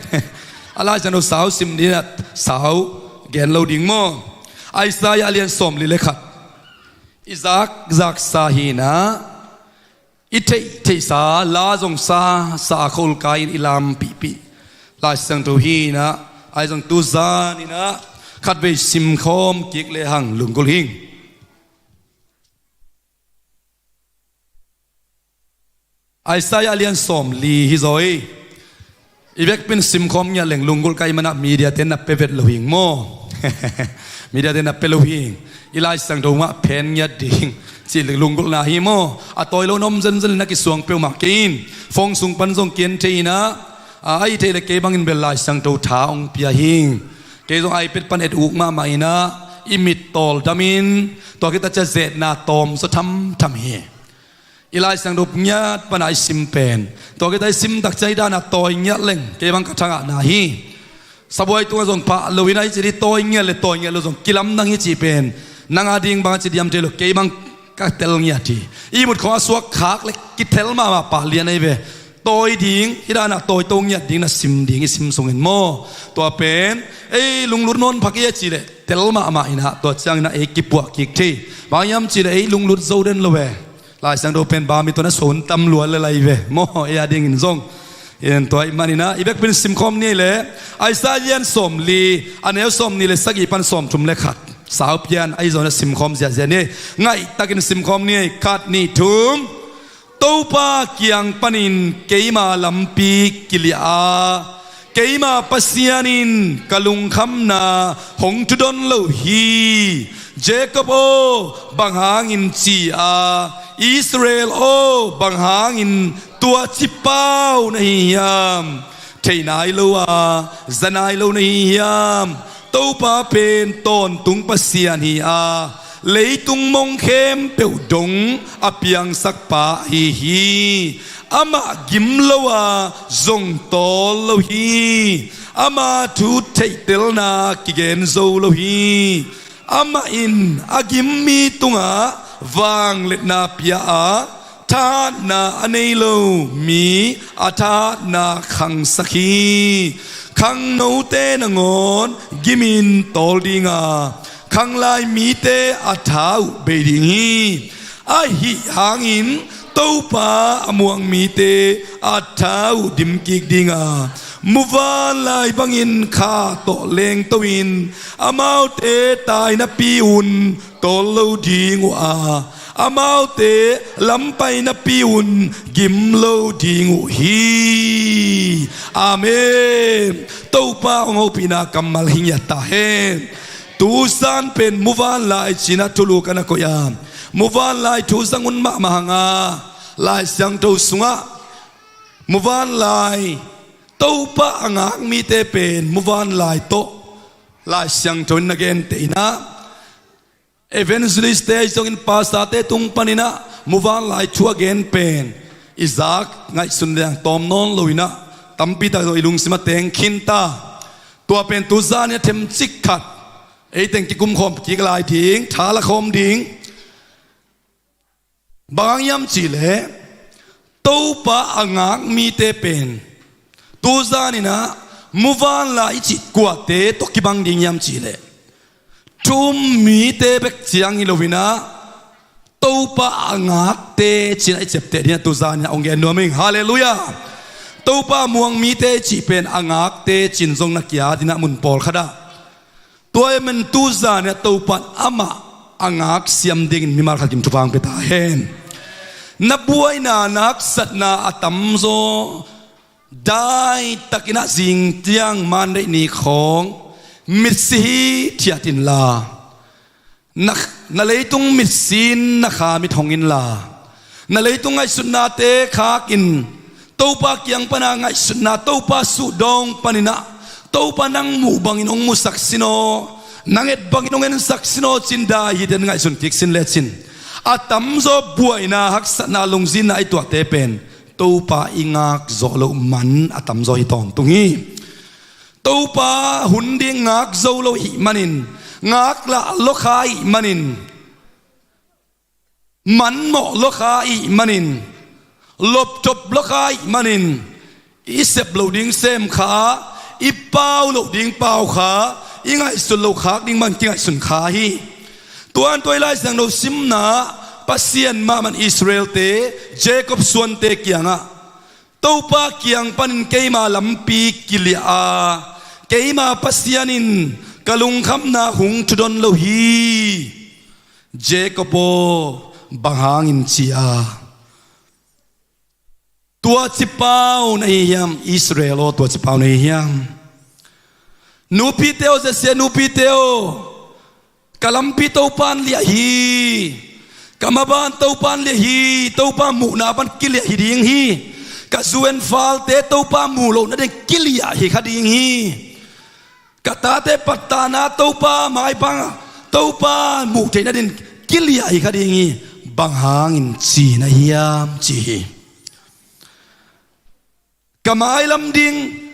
A Lai Siangtho sau sim ding a sau gen lo ding maw? Isaiah a lian sawmli le khat. I zak zaksa hi in ah, i theih theihsa la zong sa sa a khol kai in i lampihpih Lai Siangtho hi in ah, ahi zong tu zan in ah khatvei simkhawm kik lehang lunggulh hing. Isaiah a lian sawmli hi zaw hi. I vekpi in simkhawm ngiat leng lunggulh ka hih manah mediate na pia vet lo hing maw? Mediate na pia lo hing. I Lai Siangtho mah phen ngiat ding cih leng lunggulhna hi maw? A tawi lo na om zenzen leh na kisuang peuhmah kei in. Phone sung pan zong kien thei in ah, a, ahih theih leh kei bangin bel Lai Siangtho tha hong pia hing. Kei zong iPad pan et uk mahmah in ah, i mit tawldam in, tua khit a ciang zetna tawm zaw thamtham hi. I Lai Siangtho ngiat pana i sim pen, tua khit a i sim tak ciang i dan a tawi ngiat leng kei bang ka thangahna hi. Sabuai tungah zong pha lo in ah, i cih i tawi ngiat le tawi ngiat lo zong kilamdang hi cih pen nang a ding bang a ci diam thei lo, kei bang ka tel ngiat hi. I mut khawng a suak khak le kithel mahmah pah lian ahi ve. Tawi ding, i dan a tawi to ngiat ding na sim ding i sim sungin maw? Tua pen ei lunglut nawn pha kei a cih leh tel mahmah in ah, tua ciangin ah ei kipuah kik thei. Bang hiam cih leh ei lunglut zo den lo e. Lai Siangtho pen Bami tawh na suan tam lua le lai ve maw, ei a dingin zong. En, tua ahih manin ah i vekpi in simkhawm ni leh, Isaiah a lian sawmli, a neu sawmnih le sagih pan sawmthum le khat. Sau pian ahi zongin ah simkhawm ziahziah ni. Ngaihtakin simkhawm ni. Khat, nih, thum. Topa kiang panin keima lampi kiliah a, keima Pasian in ka lungkhamna hong thudon lo hi. Jacob aw, bang hangin ci a, Israel aw, bang hangin tuaci pau na hi hiam? Thei nai lo a, za nai lo na hi hiam? Topa pen tawntung Pasian hi a, leitung mong khempeuh dong a piangsakpa ahi hi. Amah gim lo a, zong tawl lo hi. Ama thu theihtelna kigen zo lo hi. Amah in a gim mi tungah vangliatna pia a, thahatna a nei lo mi a thahatna khangsak hi. Khangnote nangawn gimin tawl ding a, khanglai mite a tha uh bei ding hi. Ahi hangin Topa a muang mite a tha uh dimkik ding a, muvanlai bangin kha tawh lengto in amaute tainapi un tawl lo ding uh a, amaute lam painapi un gim lo ding uh hi. Amen. Topa hong hopihna kammal hi ngiat ta hen. Tu zan pen muvanlai ci-in ah thulu ka na koih a, muvanlai thu zang un mahmah hang a, Lai Siangtho sungah muvanlai, Topa a ngak mite pen muvanlai tawh Lai Siangtho in na genteh in ah, evangelist-te ahi zongin pastor-te tung panin ah muvanlai thu a gen pen i zak ngaihsun leng tawm nawn lo in ah, tampi tak zong i lungsim ah teng khin ta. Tua pen tu zan in ah themcik khat ei teng kikumkhawm kik lai ding, tha la khawm ding. Bang hang hiam cih leh Topa a ngak mite pen tu zan in ah muvanlai i cih kuate tawh kibang ding hiam cih leh, thu um mite bek ciang hi lo in ah, Topa a ngakte ci-in ah i ciapteh ding ah tu zan in ah hong gen nuam ing. Halleluiah. Topa a muang mite i cih pen a ngakte ci-in zong na ki-at in ah mun pawlkhat ah. Tua ahih manin tu zan in ah Topa in amah a ngak siam dingin mimal khat kim thupha hong pia ta hen. Na buaina, na haksatna a tamzaw daitakin ah zingtiang Monday ni khawng mitsi hithiat inla, na, na leitung mitsi in na kha mit hong inla, na leitung ngaihsutnate khak in Topa kiang pana ngaihsutna, Topa suhdawng panin ah Topa nang muh bangin hong musak sin aw, nang et bangin hong ensak sin aw ci-in dai hiten ngaihsun kik sin lecin, a tamzaw buaina, haksatna, lungzinna i tuahte pen Topa i ngak zawh loh man a tamzaw hi tawntung hi. Topa hun ding ngak zo lo ih manin, ngak lah lawkha ih manin, manmawh lawkha ih manin, loptop lawkha ih manin, i sep loh ding sem kha, i pau loh ding pau kha, i ngaihsut loh khak ding man kingaihsun kha hi. Tuan tua i Lai Siangtho simna, Pasian mahmah in Israelte, Jacob suante kiangah, Topa kiang panin keima lampi kiliah a, keima Pasian in ka lungkhamna hung thudon lo hi. Jacob aw, bang hangin ci a, tua ci pau na hi hiam? Israel aw, tua ci pau na hi hiam? Nupite aw, Jesse nupite aw, ka lampi Topan liah hi. Ka maban Topan liah hi. Topa muhna pan kiliah hi ding hi. Ka zu en falte Topa muh loh nading kiliah hi kha ding hi. Ka tate pattana Topa maipang, Topa muh theih nading kiliah hi kha ding hi. Bang hangin ci na hiam, ci hi. Ka mailam ding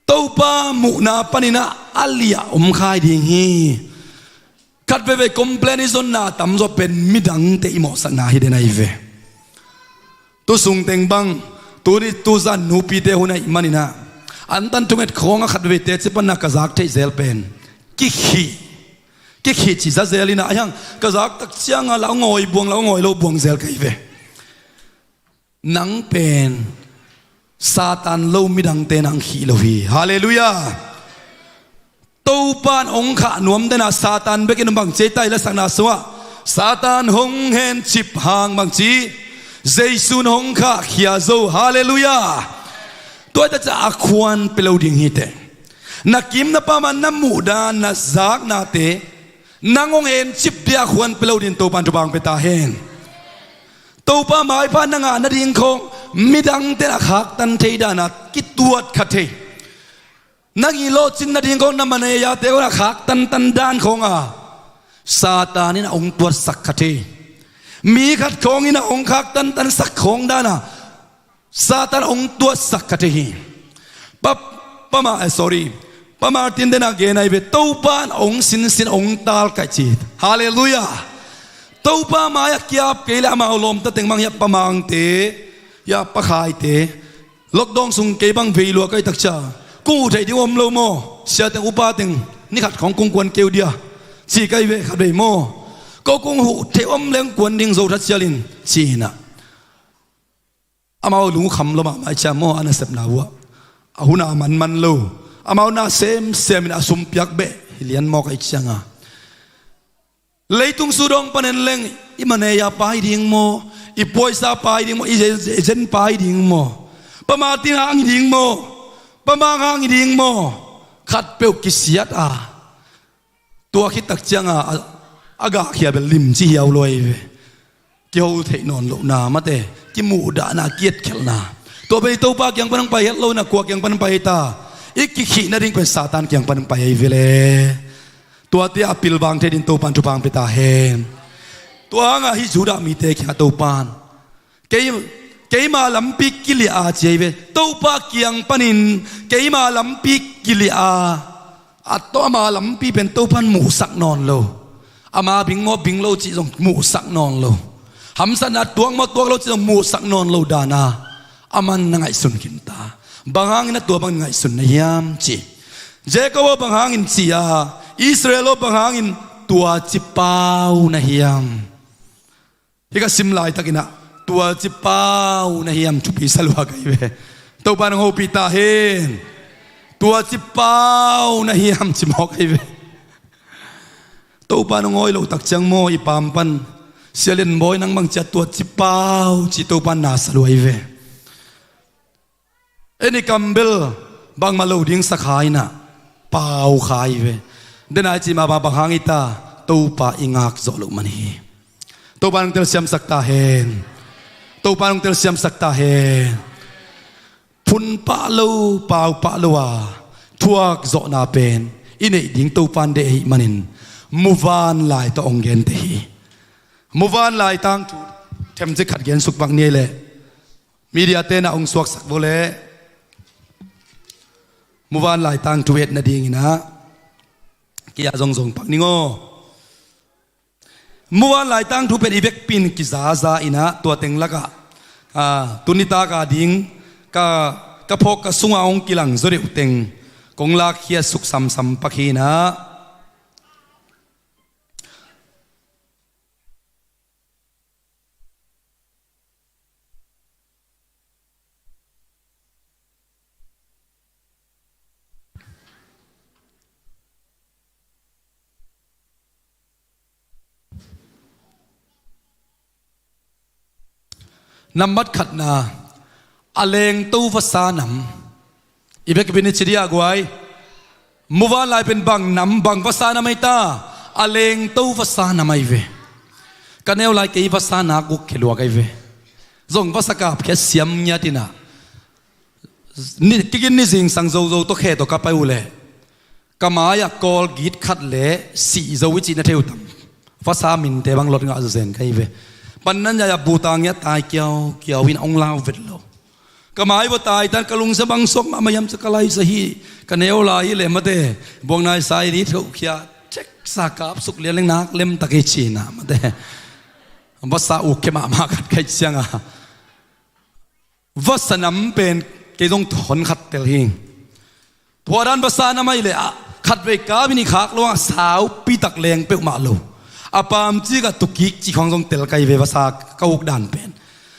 Topa muhna panin ah a liah om khai ding hi. Khat veivei complain i zonna tamzaw pen midangte i mawhsakna hi den ahi ve. Tu sung teng bang, tuni tuzan nupite hun ahih manin ah, antan thunget khawng a khat veivei teci panna ka zak theih zel pen kikhih, kikhih ci za zel in ah, ahi hang ka zak tak ciang a la ngawi buang, la ngawi lo buang zel ka hi ve. Nang pen Satan lo midangte nang khih lo hi. Halleluiah. Topan ong khah nuam dena Satan bekin bang ci ei ta i lasakna sungah, Satan hong hencip hang bang ci, Jesu'n hong khahkhia zo. Halleluiah. Tua ta ca a khuan pe lo ding hi teh. Na kim na pam a na muhdan na zaknate nang hong hencip dia khuan pe lo ding Topan thupha hong pe ta hen. Topa maipha na ngah nading khawng midangte na khaktan thei dan a kituat kha thei. Na ngih lawhcin nading khawng na manei a te khawng na khaktantan dan khawng a Satan in a hong tuatsak kha thei. Mi khat khawng in a hong khaktantansak khawng dan a Satan hong tuatsak kha thei hi. Pa, pama, eh, sorry. Pa Martin dena gen ahi ve, Topa in hong sinsin hong talkaih ci. Halleluiah. Topa mai-ah kiap kei le amau lawmta teng mang hiah Pa Mangte, hiah Pa Khaite, lockdown sung kei bang vei lua ka hih tak cia, kung uh theih ding om lo maw? Sia teng upa teng ni khat khawng kung kuan keu dia, ci ka hi ve khat vei maw? Ko kung uh theih om leng kuan ding zo that cialin, ci-in ah. Amau lungkham lo mahmah ih cia maw, a nasepna uh ah a hun a manman lo. Amau na semsem in a sumpiak beh hi lian mawk ahih cianga, leitung sudawng panen leng i manei a pai ding maw, i puaisa pai ding maw, i zen, zen pai ding maw, Pa Martin hang hi ding maw, Pa Mang hang hi ding maw, khatpeuh kisiat a, tua khit tak cianga a, a gahkhia bel limci hiau luai ve. Kiho theih nawn lohna mate, kimuhdahna, kietkhelhna. Tua pen i Topa kiang pan hong pai het lo in ah kua kiang pan hong pai hi ta? I kikhih nading pen Satan kiang pan hong pai ahi ve le. Tuate a pilvang thei ding Topan thupha hong pe ta hen. Tua hangah hih Judah mite kiangah Topan, kei, keima lampi kiliah a ci ahi ve. Topa kiang panin keima lampi kiliah a, a tawh ama lampi pen Topan muhsak nawn lo. Ama bing maw, bing lo cih zong muhsak nawn lo. Hamsatna tuak maw, tuak lo cih zong muhsak nawn lo dan a, aman na ngaihsun khin ta. Bang hangin a tua bangin ngaihsun na hiam ci. Jacob aw, bang hangin ci a, Israel aw, bang hangin tua ci pau na hiam? Hih ka sim laitakin ah, tua ci pau na hiam, thupi sa lua ka hi ve. Topa nong hopih ta hen. Tua ci pau na hiam ci mawk ka hi ve. Topa nong awi loh tak ciang maw, i pam pan, Sia Lian Bawi, nang bang cia tua ci pau ci Topa na sa lua hi ve. En i kam bel bangmah lo ding sa kha in ah, pau kha hi ve. Dena i cih mah bang, bang hang hi ta? Topa i ngak zawh loh man hi. Topa nong telsiamsak ta hen. Topa nong telsiamsak ta hen. Phun pah lo, pau pah lo a thuak zawhna pen i neih ding Topan deih ahih manin, muvanlai tawh hong gen te hi. Muvanlai tangthu themcik khat gen suk pak ni ei leh. Media te na hong suaksak vo leh. Muvanlai tangthu et nadingin ah kei a zongzong pak ning aw. Muvanlai tangthu pen i vekpi in kizaza in ah tua teng lakah, ah, tuni tak a ding ka, ka phawk ka sungah hong kilang zaw deuh teng kong lakkhia suk samsam pak hi in ah. Nambat khatna, a lengto vasa nam. I vekpi in i ci dih a guai. Muvanlai pen bang nam, bang vasa nam ei ta? A lengto vasa nam ahi ve. Ka neu lai kei vasa nak guk khia luak ahi ve. Zong vasa kap khia siam ngiat in ah. Ni, kigin ni zingsang zozo tawh khe tawh ka pai uh leh ka mai-ah Colgate khat le sih zo i cih na thei uh tam? Vasa minte bang lot ngah zawzen ka hi ve. Panna ngiai-ah buta ngiat tai kiaukiau in hong lau vet lo. Ka mai bua tai tan ka lungsia bang suak mahmah hiam cia ka laisa hi. Ka neu lai hi leh mate, buang naisa i rit khia, theksa kap suk lian leng nak lem tak hi ci-in ah mate. Vasa uk khia mahmah khat ka hih ciangah vasa nam pen kei zong thon khat tel hi. Tua dan vasa nam ahi leh ah khatvei kap in i khak lo ah saupi tak leng peuhmah lo. A pamcik ah tukik cih khawng zong tel ka hi ve vasa ka uk dan pen.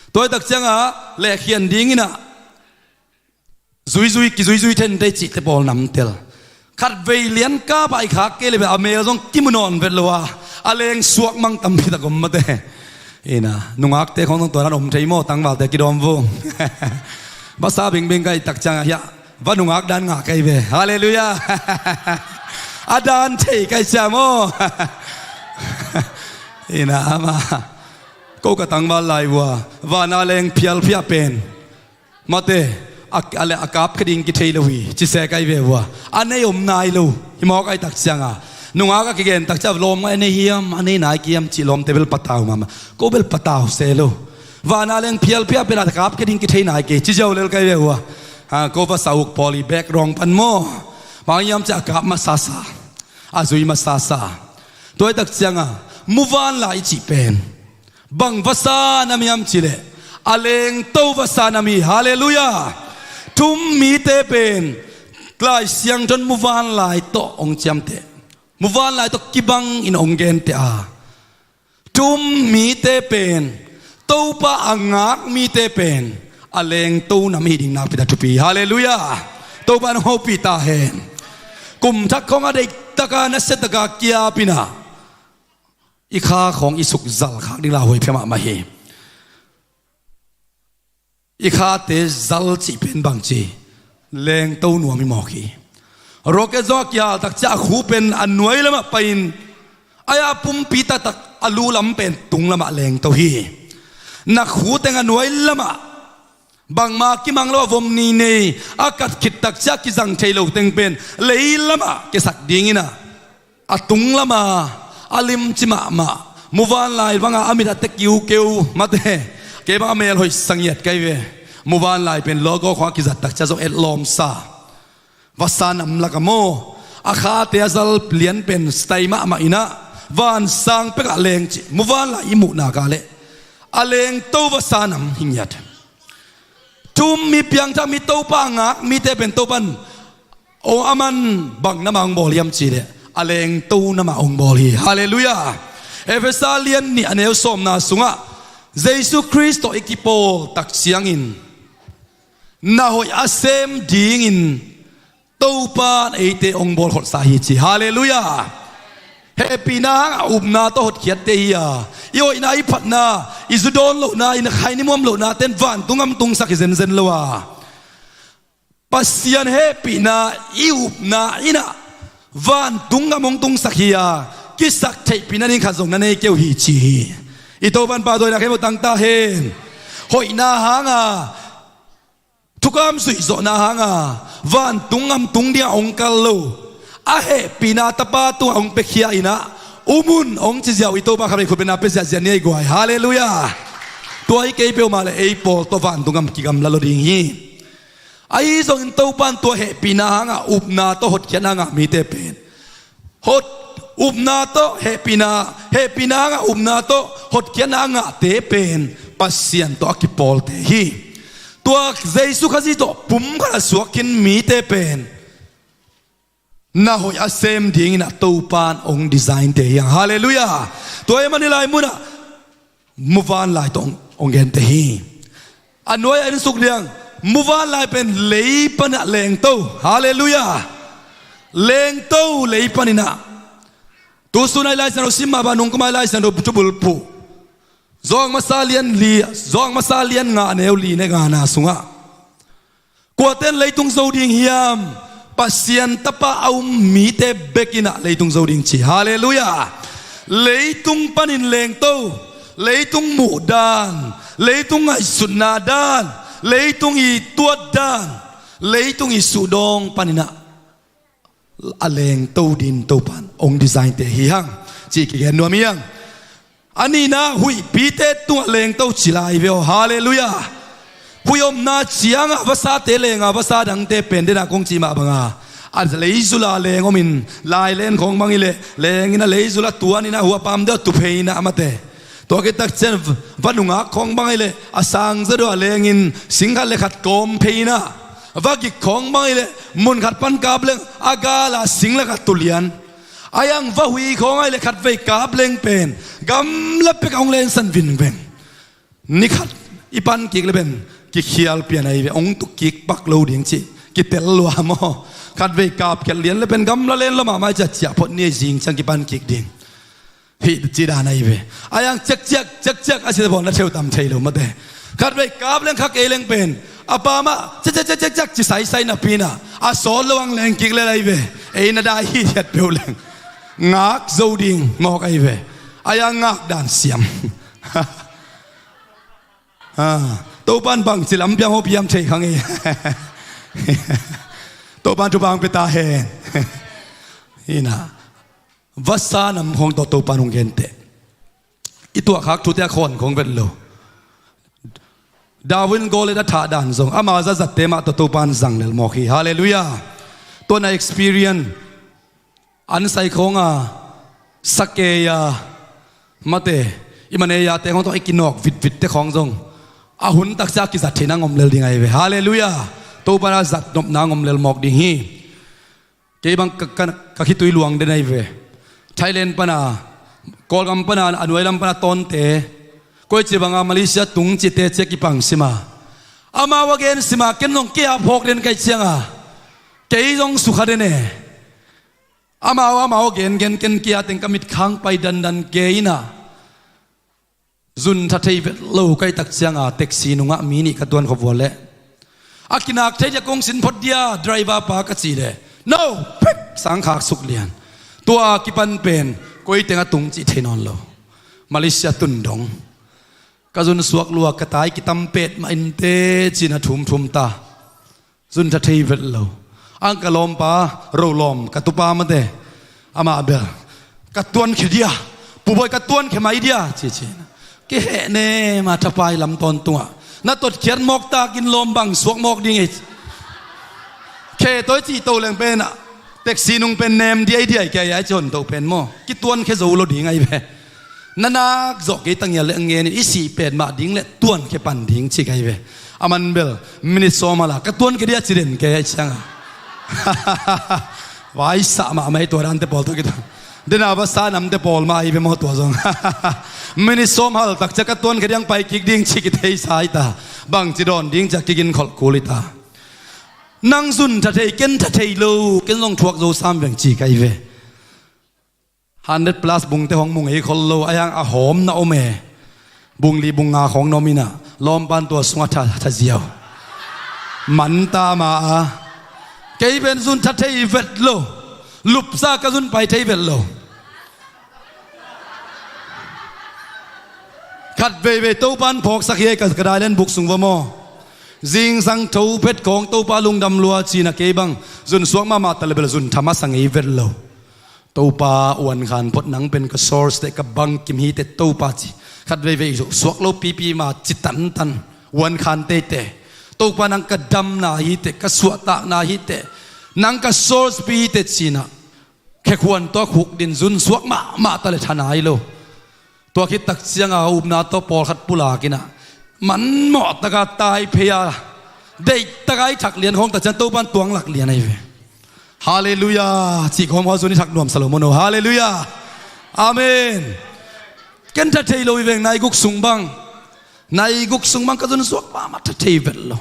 Tua hi tak ciangah lehkhian dingin ah zuizui, kizuizui thente cihte pawl nam tel. Khatvei lian kap ah i khak kei leh bel a mel zong kimu nawn vet lo a, a leng suak mang tampi tak om mate. Ina, nungakte khawng zong tua dan om thei maw, tangvalte kidawm vung. Vasa bingbing ka hih tak ciangah hiah va nungak dan ngah ka hi ve. Halleluiah. A dan thei ka hih ciang maw. Ina, ama ko ka tangval lai uh a, vana leng phialphiah pen mate, a, a le a kap kha ding kithei lo hi, ci se ka hi ve uh a. A nei om nai lo hi mawk a hih tak ciangah. Nungak a kigen tak ciang lawm a nei hiam, a nei nai kei hiam cih lawmte bel patau mahmah. Ko bel patau se lo. Vana leng phialphiah pen a kap kha ding kithei nai kei, ci ziau lel ka hi ve uh a. Ha, ko vasa uk pawl i background pan maw, bang hiam cih a kap masasa, a zui masasa. Tua hi tak ciangah muvanlai i cih pen bang vasa nam hiam cih leh a lengto vasa nam hi. Halleluiah. Thu-um mite pen Lai Siangtho in muvanlai tawh hong ciamteh, muvanlai tawh kibangin hong genteh a, thu-um mite pen, Topa a ngak mite pen a lengto nam hi ding nakpi tak thupi. Halleluiah. Topa in hong hopih ta hen. Kum thak khawng a deihtak a, nasia tak a kiap in ah i kha khawng i sukzal khak ding lauhuai pia mahmah hi. I khate zal cih pen bangci, lengto nuam hi mawk hi. Rocket zong a kihal tak ciang a khu pen a nuai lamah pai-in, a ya pumpi taktak a lu lam pen tung lamah lengto hi. Na khu teng a nuai lamah bangma kimang lo a vom ni nei a kat khit tak ciang kizang thei lo teng pen lei lamah kiasak dingin ah, a tung lama a limci mahmah, muvanlai banga a mit a te kiukeu mate, kei bang a mel hoih sangiat ka hi ve. Muvanlai pen logo khawng a kizat tak ciang zong etlawmsa, vasa nam laka maw, a khate a zal lian pen style mahmah in ah, vansang pekah leng cih muvanlai i muhna ka leh a lengto vasa nam hi ngiat. Thu-um mi, piangthak mi, Topa a ngak mite pen Topa in aw, aman bang nama hong bawl hiam cih leh a lengto nama hong bawl hi. Halleluiah. Efesa lian nih a neu sawmna sungah Jesu Khrist tawh i kipawl tak ciangin na hoih a sem dingin Topa in eite hong bawl kholhsa hi ci. Halleluiah. Hehpihna hangah upna tawh hotkhiatte hi a, i hoihna, i phatna, i zu dawn lohna, i na khaini muam lohna ten vantung gam tungsak hi zenzen lo a, Pasian hehpihna i upna in ah vantung gam hong tungsak hi a, kisak theihpihna ding khat zong na nei kei uh hi ci hi. I Topa in pahtawina khempeuh tang ta hen. Hoihna hanga, thukam zuihzawhna hanga vantung gam tung dingah hong kal lo, a hehpihna Tapa tungah hong piakhia in ah, um un hong ci ziau i Topa khatvei khutbetna pia ziahziah ni ei guai. Halleluiah. Tua hi kei peuhmah leh ei pawl tawh vantung gam kigamla lo ding hi. Ahi zongin Topa in tua hehpihna hangah upna tawh hotkhiatna a ngah mite pen, hot upna tawh hehpihna, hehpihna hangah upna tawh hotkhiatna a ngahte pen Pasian tawh a kipawlte hi. Tua Jesu Khazih tawh pumkhat a suak khin mite pen na hoih a sem dingin ah Topa in hong design te hi hang. Halleluiah. Tua ahih manin lai munah muvanlai tawh hong, hong gente hi. A nuai-ah en suk ding, muvanlai pen lei panah lengto. Halleluiah. Lengto lei panin ah. Tu sun ah i Lai Siangtho sim mah bang, nung kum ah i Lai Siangtho thu bulphuh, Johan masa lian li, Johan masa lian nga, neu li, neu nga na sungah, kuate in leitung zo ding hiam? Pasian Tapa a um mite bek in ah leitung zo ding ci. Halleluiah. Leitung panin lengto, leitung muh dan, leitung ngaihsutna dan, leitung i tuat dan, leitung i suhdawng panin ah a lengto dingin Topa in hong design te hi hang, ci kigen nuam hi hang. A nihna, huihpite tungah lengto ci lai ve aw. Halleluiah. Huih omna ciangah vasate leng a, vasa dangte pen, den a kong cih mah bang a, a leizul ah leng om in, lailen khawng bang hi leh leng in, a leizul ah tuan in, a huapam deuh ah tu phei in ah, mate. Tua khit tak ciang va nungak khawng bang hi leh a sangzia deuh ah leng in, sing khat le khat kawm phei in ah, va gik khawng bang hi leh mun khat pan kap leng a gal ah sing le khat tu lian. Ahi hang va hui khawng ahi leh khatvei kap leng pen gamla pek ah hong lensan vingveng. Ni khat i pan kik le pen kikhial pian ahi ve, hong tu kik pak lo ding cih kitel lua maw. Khatvei kap khiat lian le pen gamla len lua mahmah, i ciah ciah phot ni a zing ciang kipan kik ding. Hih ci dan ahi ve. Ahi hang ciakciak ciakciak a si bawl na theu tam thei lo, mate. Khatvei kap leng kha kei leng pen a pamah ciakciak ciakciak ci saisai napi in ah, a sawt lo hang leng kik lel ahi ve. Ei na dai hithiat peuh leng ngak zo ding mawk ahi ve. Ahi hang ngak dan siam. Ah, Topa in bangci lam piang hong piam thei kha ngei. Topa in thupha hong pia ta hen. Hi in ah, vasa nam khawng tawh Topa in hong gente. I tuahkhak thute a khawn khawng vet lo. David in Goliath a thah dan zong ama zatzatte mah tawh Topa in zang lel mawk hi. Halleluiah. Tua na experience, an sai khawng a, sakei a, mate, i maneiyate khawng tawh i kinawk vitvitte khawng zong a hun taksa a kizat theihna hong om lel ding ahi ve. Halleluiah. Topa in a zat nopna hong om lel mawk ding hi. Kei bang ka, ka, ka khitui luang den ahi ve. Thailand pana, Kawlgam pana, a nuai lam pana tawnte, koici banga Malaysia tung cite cia kipang sima, amau a gen sima, ken zong kei a phawk den ka hih cianga kei zong sukha den e. Amau, amau a gen gen, ken kei a teng ka mitkhang pai dandan kei in ah, zun tha thei vet lo ka hih tak cianga taxi nungah mi nih ka tuan khua vua leh, a kinak thei dia kong sin phot dia, driver pa ka cih leh, no, pek sang khak suk lian. Tua kipan pen koi teng a tung cih thei nawn lo. Malaysia tun dong. Ka zun suak lua, ka tai kitam pet mah in te, ci-in a thum thum ta. Zun tha thei vet lo. Ang ka lawmpa, ro lawm, ka tupa mate, amah bel, ka tuankhia dia, Pu Bawi, ka tuankhia mai dia, ci ci. Kiheh ne, ma thapai lam tawntungah na totkhiat mawk takin lawm bang suak mawk ding ei. Khe toi cih to leng pen ah, taxi nung pen nem diaidiai kei ai, ci hon to pen maw, kituankhia zo lo ding ahi ve. Na nak zawh kei tangial le a ngen in, i sih pet mah ding le tuankhia pan ding ci kei ve. A man bel minit sawm a la, ka tuankhia dia ci den kei ai cianga. Vaisah mahmah ei tua dante pawl tawh kituan. Dena va sa namte pawl mah ahi ve maw tua zong. Minit sawm hal tak cia ka tuankhia diang pai kik ding ci kithei sa hi ta. Bangci dawn ding cia kigin kholh kul hi ta. Nang zun tha thei, ken tha thei lo, ken zong thuak zo sam veng ci kei ve. Hundred plus bungte hong mu ngei khol lo, a hiang a hawm na om e. Bung li bung nga khawng na om in ah, lawmpan tua sungah tha, tha ziau. Manta ma a. Kei pen zun tha thei vet lo. Lupsa ka zun pai thei vet lo. Khat veivei Topan phawksak hi ei, ka, ka dailen buk sung va maw. Zingsang tho phet khawng Topa lungdam lua ci-in ah kei bang zun suak mahmah ta le bel zun tha masa ngei vet lo. Topa, uankhan phot nang pen ka source teh, ka bangkim hi teh Topa ci. Khat veivei suak lo pipi ma ci tantan. Uankhan teitei. Topa nang ka damna hi teh, ka suahtakna hi teh, nang ka source pi hi teh cinah khekhuan tawh khukdin zunsuak mahmah ta le tha nai lo. Tua khit tak cianga upna tawh pawlkhat pulakinah manmawh taka taiphei a, deihtaka i thak lian khawng tak ciang Topan tuanglak lian ahi ve. Halleluiah. Cih khawm hua zun i thak nuam Solomon aw. Halleluiah. Amen. Ken tha thei lo i veng, nai guk sung bang, nai guk sung bang ka zunsuak mahmah, tha thei vet lo.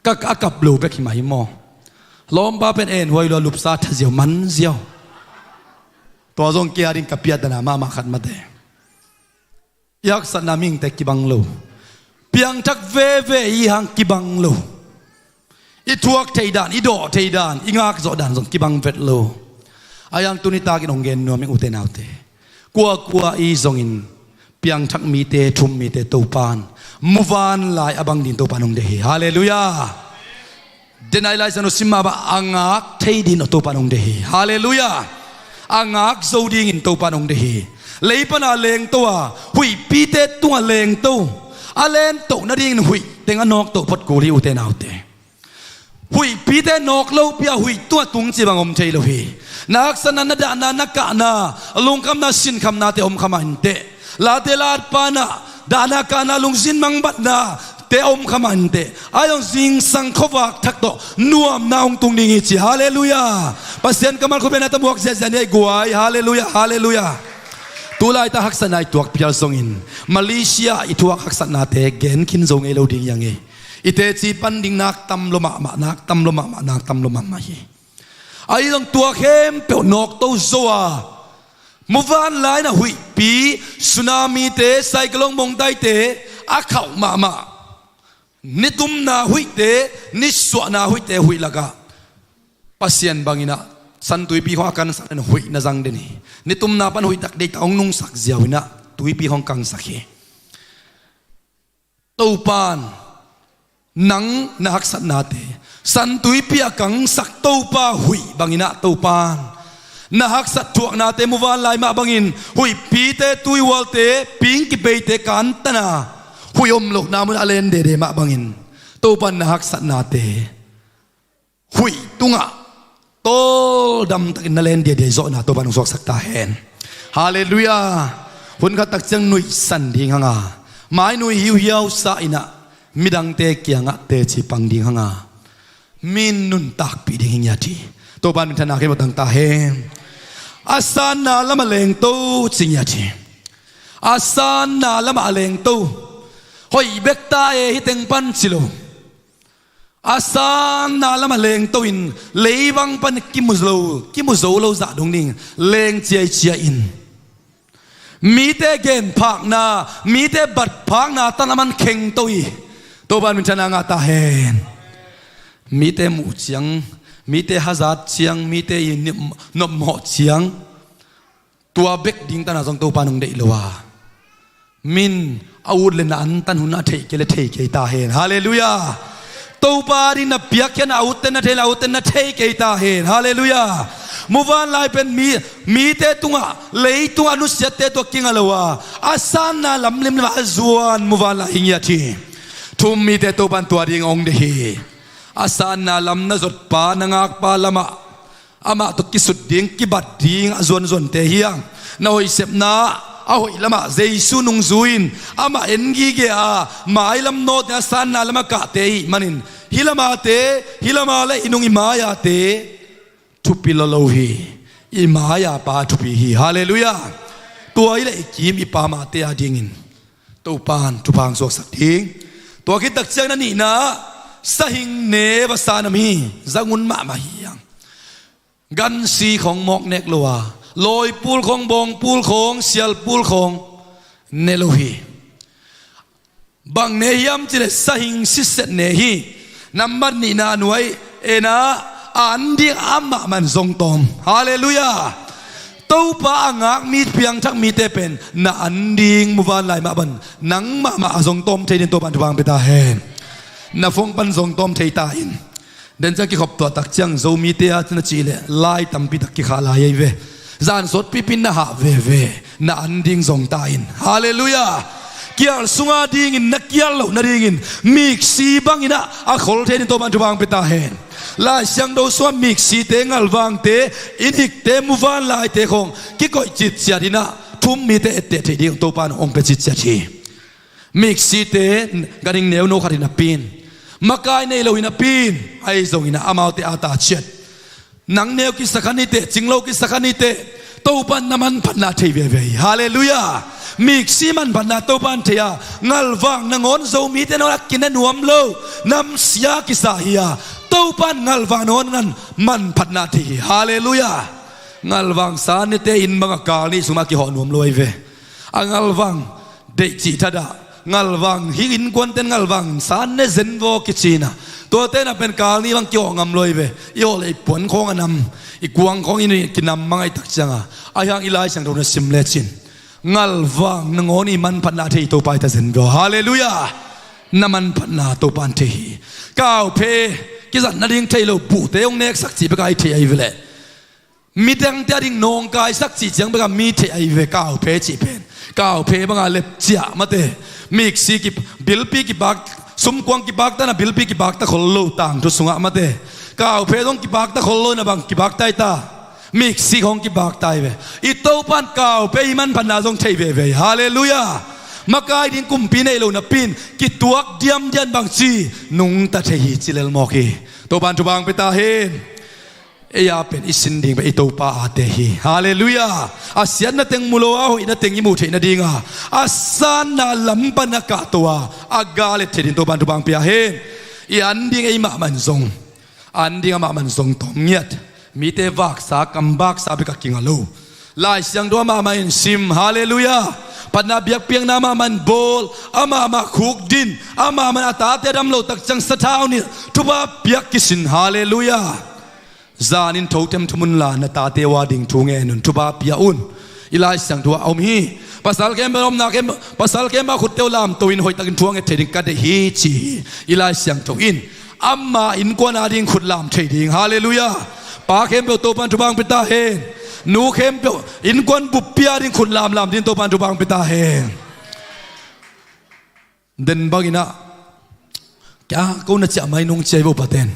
Ka, a kap lo bek hi mah hi maw. Lawmpa pen en huai lua, lupsa tha ziau man ziau. Tua zong kei a ding ka piatdana mahmah khat mate. I haksatna mihingte kibang lo. Piangthak veve i hang kibang lo. I thuak thei dan, i dawh thei dan, i ngakzawh dan zong kibang vet lo. A yang tuni takin hong gen nuam ing ute naute. Kuakua i zongin piangthak mite, thum mite Topan muvanlai a bang ding Topan hong deih hi. Halleluiah. Denai Lai Siangtho sim mah bang a ngak thei dingin Topan hong deih hi. Halleluiah. A ngak zo dingin Topan hong deih hi. Lei pana lengto a, huihpite tungah lengto a, a lengtoh nadingin huih teng a nawktoh phot kul hi ute naute. Huihpite nawk lopi a huih tungah tung ci bang om thei lo hi. Na haksatna, na dahna, na kahna, lungkhamna, sinkhamnate om kha mah inteh. Late latpanah dahna kahna, lungsim mangbatnate om kha mah inteh. Ai zong zingsang khuavak thak tawh nuamna hong tung ding hi ci. Halleluiah. Pasian kammal khutbetna tamuak ziahziah ni ei guai. Halleluiah, halleluiah. Tulaitak haksatna i tuak phial zongin Malaysia i thuak haksatnate gen khin zo ngei lo ding hi a ngei. I teci pan ding nak tam lua mahmah, nak tam lua mahmah, nak tam lua mahmah hi. Ahi zong tua khempeuh nawkto zo a, muvanlai na huihpi, tsunami-te, cyclone, mongtaite a khauh mahmah, nitumna huihte, nisuahna huihte huih lakah Pasian banginah San Tuipi khawng a kansak in huih na zang den hi. Nitumna pan huih tak deihtak hong nungsak ziau inah Tuipi khawng kangsak hi. Topan nang na haksatnate San Tuipi a kangsak Topa huih banginah Topan na haksat thuaknate muvanlai mah bangin huihpite, tuihualte, ping kipeite kantana huih om lohna mun a len dede mah bangin Topan na haksatnate huih tungah tawldamtakin na len diadia i zawhna Topa nong suaksak ta hen. Halleluiah. Hun khat tak ciang nuihsan ding hanga, mainui hiuhiau sa inah midangte kiangah teci pang ding hanga, min nuntakpih ding hi ngiat hi. Topa min thana kei mawtang ta hen. A sanna lamah lengto ci ngiat hi. A sanna lamah a lengto. Hoih bek ta e, hih teng pan ci lo. A sanna lamah lengto in leivang pan kimu zo, kimu zo lo zah dong ding leng ciaiciai in mite genphakna, mite batphakna tana man khengto hi. Topan min thana ngah ta hen. Mite muh ciang, mite hazat ciang, mite i nopmawh ciang, tua bek ding tana zong Topa nong deih lo a, min a ut le na antan hun a theih kei le thei kei ta hen. Halleluiah. Topa ding na piakkhiatna a utte na thei le a utte na thei kei ta hen. Halleluiah. Muvanlai pen mi, mite tungah, leitungah nusiatte tua kinga lo a, a sanna lam limlim a zuan muvanlai hi ngiat hi. Thum mite Topan tua ding hong deih hi. A sanna lam na zotpa, na ngakpa lamah amah tawh kisut ding, kibat ding a zuanzuante hi a, na hoih sepna a hoih lamah Jesu nungzui in amah en gige a, mailam nawte a sanna lamah kahte ahih manin hih lamate, hih lama le i nung i mai-ate thupi lua lo hi. I mai-a pa thupi hi. Halleluiah. Tua hi le i kim i pa mahte a dingin Topan thupha hong suaksak ding. Tua khit tak ciang na nihna, sahing ne va sa nam hi, zangun mahmah hi hang. Gansi khawng mawk nek lo a, lawipul khawng, bawngpul khawng, sialpul khawng ne lo hi. Bang ne hiam cih leh sahing sitset ne hi. Nambat nihna nuai ena, a an ding amah man zong tawm. Halleluiah. Topa a ngak mi piangthak mite pen na an ding muvanlai mah bang nang mahmah a zong tawm thei ding Topan thupha hong pia ta hen. Na phone pan zong tawm thei ta in. Den ciang kikhop tuah tak ciang Zomite a na cih leh lai tampi tak kikhah lai ei ve. Zan sawt pipi na hah veve, na an ding zong ta in. Halleluiah. Kial sunga dingin na kial loh nadingin miksi bangin ah a khol thei ding Topan thupha hong pia ta hen. Lai Siangtho sungah miksite, ngalvangte, i nikte, muvanlaite khawng kikoih citciat in ah thu-um mite etteh theih ding Topan hong pia citciat hi. Miksite ganhing neuno khat hi napi in, makai nei lo hi napi in, ahi zongin ah amaute a ta ciat. Nang neu kisa kha ni teh, cing lo kisa kha ni teh, Topan na manphatna thei veve hi. Halleluiah. Miksi manphatna Topan thei a, ngalvang nangawn Zomite nangawn a kina nuam lo, namsia kisa hi a, Topan ngalvang nangawn ngan manphatna thei hi. Halleluiah. Ngalvang san nite inn bangah kal nih sungah kihawh nuam lo ahi ve. A ngalvang deih cih thadah, ngalvang, hih innkuanten ngalvang san ne zen vaw kici in ah, tuate na pen kal nih bang kihawh ngam lo ahi ve. I hawh leh i puan khawng a nam, i kuang khawng in kinam mang ahih tak ciangah, ahi hang i Lai Siangtho na sim lecin, ngalvang nangawn i manphatna thei Topa hi ta zen vaw. Halleluiah. Na manphatna Topan thei hi. Kauphe kizat nading thei lo, buhte hong neksak cih bek a i thei ahi ve leh. Midangte a ding nawngkaisak cih ciang bek a mi thei ahi ve, kauphe cih pen. Kauphe banga lepciah mate. Miksi ki, bilpi kibak, sumkuang kibakta na bilpi kibakta khol lo tangthu sungah mate. Kauphe zong kibakta khol lo na bang kibakta hi ta. Miksi khawng kibakta hi ve. I Topan kauphe i manphatna zong thei veve hi. Halleluiah. Makai ding kumpi nei lo napi in kituak diamdiam bang ci, nungta thei hi ci lel mawk hi. Topan thupha hong pia ta hen. Ei a pen i sin ding pen i Topa ate hi. Halleluiah. A siatna teng mu lo a, a hoihna teng i muh theih nadinga, a sanna lam pan a kahto a, a gal et theih ding Topan thupha hong pia hen. I an ding ei mahmah in zong, an ding amah man zong tawm ngiat. Mite vaksa, kam vaksa bek a kinga lo. Lai Siangtho amah mah in sim. Halleluiah. Phatna biakpiakna amah man bawl, amah mah khukdin, amah man a tate a dam loh tak ciang sathau nilh, thupha piak kisin. Halleluiah. Zanin thothem thum unla, na tate uh a ding thu ngen un, thupha pia un. I Lai Siangtho ah a om hi. Pasal khempeuh omna khempeuh, pasal khempeuh a khutte uh lamto in hoihtakin thu a nget thei ding ka deih hi ci hi. I Lai Siangtho in ama innkuan a ding khut lam thei ding. Halleluiah. Pa khempeuh Topan thupha hong pia ta hen. Nu khempeuh innkuan buppi a ding khut lamlam ding Topan thupha hong pia ta hen. Den bangin ah, kei a ko na ciah mai nung ci a hi vo paten.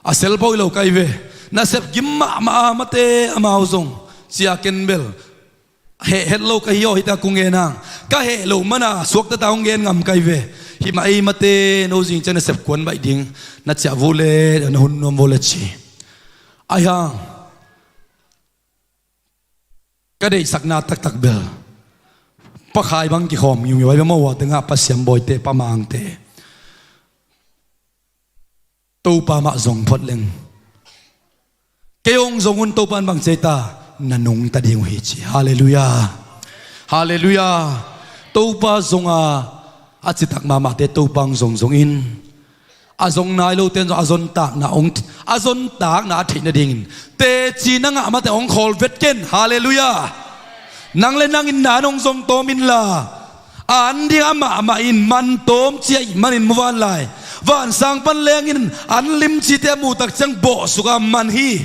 A sel pawh hi lo ka hi ve. Nasep gim mahmah a mate, amau zong ci a, ken bel heh het lo ka hi aw, hita kong gen hang. Ka heh loh mana suakta ta hong gen ngam ka hi ve. Himah ei mate, no zing ciang nasep kuan baih ding na ciah vo le, na hun nuam vo le ci. Ahi hang ka deihsakna taktak bel, pakhai bang kikhawm ngiungeu ahi ve maw, a tengah Pasian bawite, Pa Mangte. Topa mah zong phot leng, kei hong zong un, Topa in bang ci ei ta, na nungta ding uh hi ci. Halleluiah. Halleluiah. Topa zong a, a citak mahmahte Topa hong zong zongin, a zong nai lote in zong a zontakna hong, a zontakna a theih nadingin teci na ngah mate hong khawl vet ken. Halleluiah. Nang le nang in na hong zong tawm inla, a an ding amah mah in man tawm ci ahih manin muvanlai vansang pan lengin an limcite a muh tak ciang bawhsuk a man hi.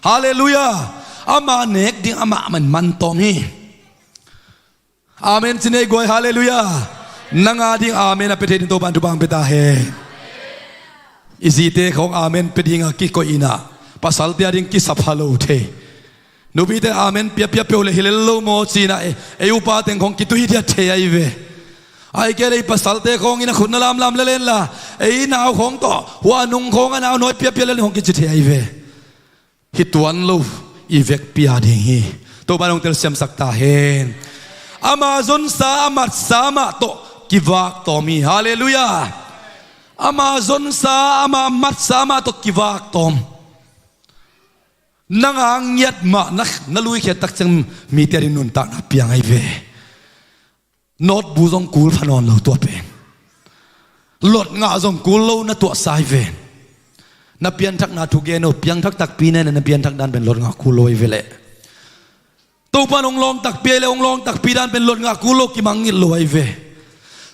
Halleluiah. Ama nek ding amah mah in man tawm hi. Amen ci ni ei guai. Halleluiah. Nang a ding amen a pia thei ding Topa in thupha hong pia ta hen. I zite khawng amen pia dinga kikoih in ah, pasalte a ding kisapha lo thei. Nupite amen pia pia peuh le hi lel lo maw ci in ah, ei, ei upa teng khawng kituhi diat thei ahi ve. Ahih kei leh ei pasalte khawng in a khut na lamlam lel inla, ei nau khawng tawh hua nung khawng a nau nawi pia pia lel in khawng kici thei ahi ve. Hi tuan lo, i vekpi a ding hi. Topa in hong telsiamsak ta hen. Ama zonsa, a matsa amah tawh kivak tawm hi. Halleluiah. Ama zonsa, ama matsa amah tawh kivak tawm. Nang a ngiat mah na, na luikhiat tak ciang mite a ding nuntakna piang ahi ve. Notbu zong kul pha nawn lo tua pen. Lot ngah zong kul lo na tuahsa hi ven. Na pianthakna thu gen o, piangthak takpi na hi leh na pianthak dan pen lot ngah kul lo hi ve leh. Topa in hong lawng takpi hi leh hong lawng takpi dan pen lot ngah kul lo, kimangngilh lo hi ve.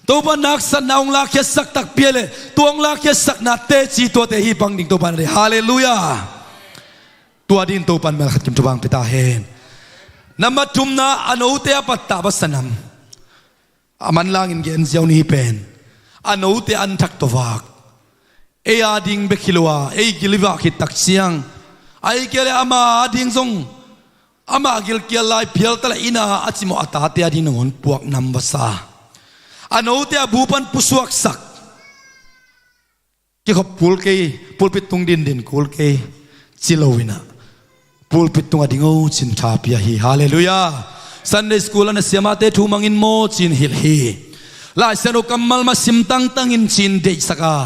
Topa in haksatna hong lakkhiatsak takpi hi leh tua hong lakkhiatsakna teci tuate hi pang ding Topa in a deih. Halleluiah. Tua dingin Topa in mel khat kim thupha hong pia ta hen. Nambat thumna, a note a pattah basa nam. a manlangin gen ziau ni hi pen. A note an thak tawh vak. Ei a ding bek hi lo a, ei gil i vak khit tak ciang, a ei kei le ama a ding zong, amah gilkial lai phial ta le inn ah a cimawh a tate a ding nangawn puak nam va sa. A note a bu pan pusuaksak. Kikhop kul kei, pulpit tung dindin kul kei, ci lo in ah, pulpit tungah ding o cin tha pia hi. Halleluiah. Sunday school a na siamahte thu mangin maw cin hilh hi. Lai Siangtho kammal mah sim tangtangin cin deihsak a,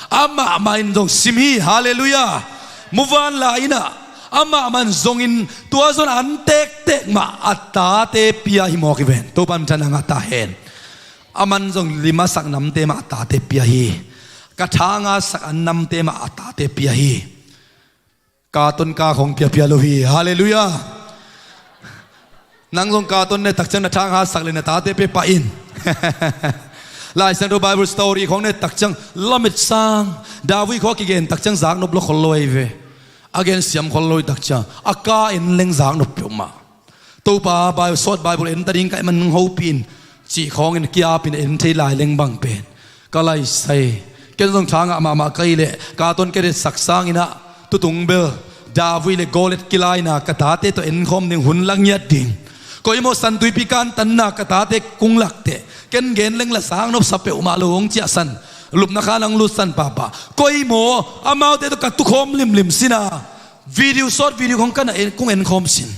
amah mah in zong sim hi. Halleluiah. Muvanlai in ah amah mah in zongin tua zong an tektek mah a tate pia hi mawk hi ven. Topa min thang a ngah ta hen. A man zong lim a sak namte mah a tate pia hi. Ka thang a sak an namte mah a tate pia hi. Katon ka khong piapia lo hi. Halleluiah. Nang zong katon ne tak ciang na thang a sak le na tate pia pah in. Lai Siangtho Bible story khong ne tak ciang lamet sang David khong a kigen tak ciang zaknop lo khol lo ahi ve. A gen siam khol lo i tak ciang a ka en leng zaknop peuhmah. Topa Bible, sawt Bible en ta ding ka hih man nang hopih in cih khawngin kiapin en thei lai leng bang pen ka laisai. Ken zong thangah mahmah ka hih leh ka ton ka detsak sangin ah tutung bel David le Goliath kilaina ka tate tawh enkhawm ding hun la ngiat ding. Koimaw santuipi kantanna ka tate kung lakteh ken gen leng la sang nopsa peuhmah lo hong ciahsan. Lupna khan hong lutsan pahpah. Koimaw amaute tawh ka tukhawm limlim sina video, sawt video khawng ka na en, kung enkhawm sin.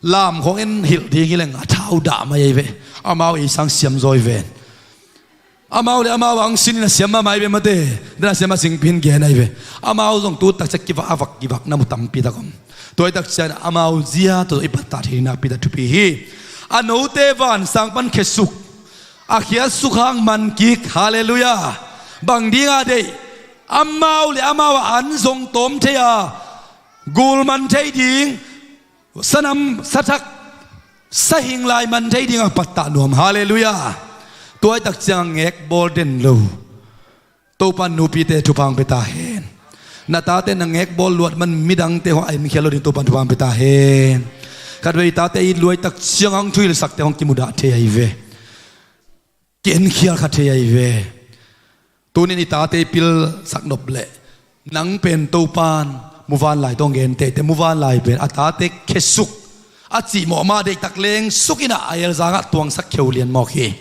Lam khawng en hilh ding hi leng a thau dah mai ahi ve. Amau ei sang siam zaw hi ven. Amau le amau ang sin in a siam mahmah ahi ve mate. Den a siam a singpi in gen ahi ve. Amau zong tu tak ciang kivak a vak kivak na mu tampi tak om. Tua hi tak ciang amau zia tawh i pattah thei nakpi tak thupi hi. A note vansang pan khesuk a khiatsuk hang man kik. Halleluiah. Bang ding a deih? Amau le amau a an zong tawm thei a gul man thei ding. Sanam sathak sahing lai man thei dingah pattah nuam. Halleluiah. Tua hi tak ciang ngekbawl den lo. Topa in nupite thupha hong pia ta hen. Na tate na ngekbawl luat man midangte hong a enkhial lo ding Topa in thupha hong pia ta hen. Khatvei tate i luai tak ciang hong thuhilhsakte hong kimudah thei ahi ve. Kienkhial kha thei ahi ve. Tunin i tate i pilsak nop leh nang pen Topan muvanlai tawh gen teitei, muvanlai pen a tate khesuk a cihmawh mah deihtak leng suk in ah a elzangah tuangsak kheu lian mawk hi.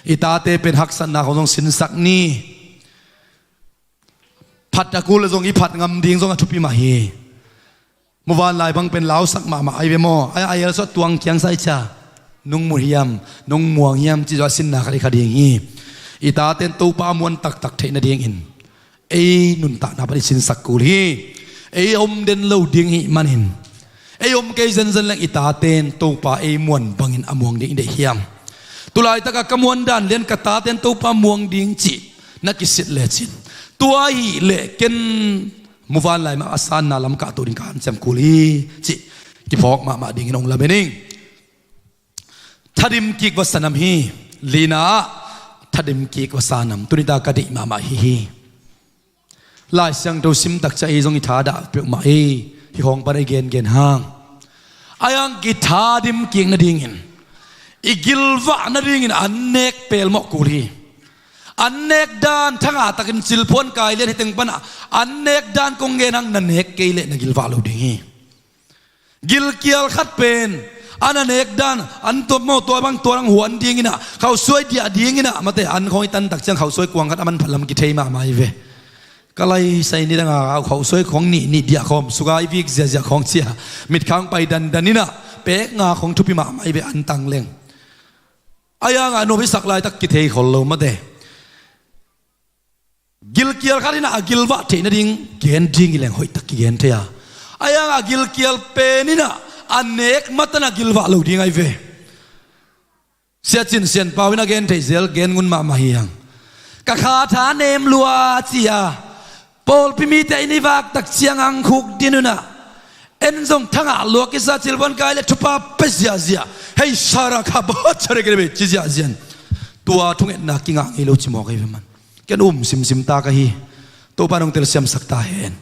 I tate pen haksatna khong zong sinsak ni. Phat a kul le zong i phat ngam ding zong a thupi mah hi. Muvanlai bang pen lausak mahmah ahi ve maw? A, a elsuah tuang kiangsa i cia nung mu hiam, nung muang hiam ci zaw a sinna khat i kha ding hi. I taten Topa a muan taktak theih nadingin ei nuntakna pan i sinsak kul hi. Ei om den lo ding hi manin ei om kei zenzen leng i taten Topa ei muan bangin a muang ding i deih hiam? Tulaitakah ka muan dan lian ka taten Topa muang ding cih na kisit lecin tua hi leh ken muvanlai mah a sanna lam kah tuh ding ka hanciam kul hi cih kiphawk mahmah dingin hong lamen ing. Thadim kik va sanam hi. Lina ah thadim kik va sanam. Tunita ka deih mahmah hi hi. Lai Siangtho sim tak ciang ei zong i thadah peuhmah ei hi hong pan ei gengen hang. A yang kithadim kik nadingin i gilvah nadingin an nek pelmawh kul hi. An nek dan thangah takin cilphuan kai lian hiteng panah an nek dan kong gen hang na nek kei leh na gilvah lo ding hi. Gilkial khat pen an a nek dan an tuapmawh tua bang tua dang huan dinginah khausuai diah dinginah mate an khawng i tantak ciang khausuai kuang khat a manphat lam kithei mahmah hi ve. Ka laisai ni danga khausuai khawng nih nih diah khawm suka i vik ziahziah khawng cia mitkhang pai dandan inah pek nga khawng thupi mahmah hi ve an tang leng. A yangah nuam i sak laitak kithei khol lo mate. Gilkial khat inah a gilvah theih nading gen ding i leng hoihtak kigen thei a. A yangah gilkial pen inah a nek matan a gilvah lo ding ahi ve. Siacin Sianpau in a gen theih zel gen ngun mahmah hi hang. Ka khatha nem lua ci a pawlpi mite in i vak tak ciang ang khuk din unah en zong thangah luak i sa cilphuan kai le thupha pe ziahziah. Hei sara kha bawt sara kele be ci ziahziah. Tua thungetna kingah ngei lo ci mawk ahi ve man. Ken um simsim ta ka hi. Topa nong telsiamsak ta hen.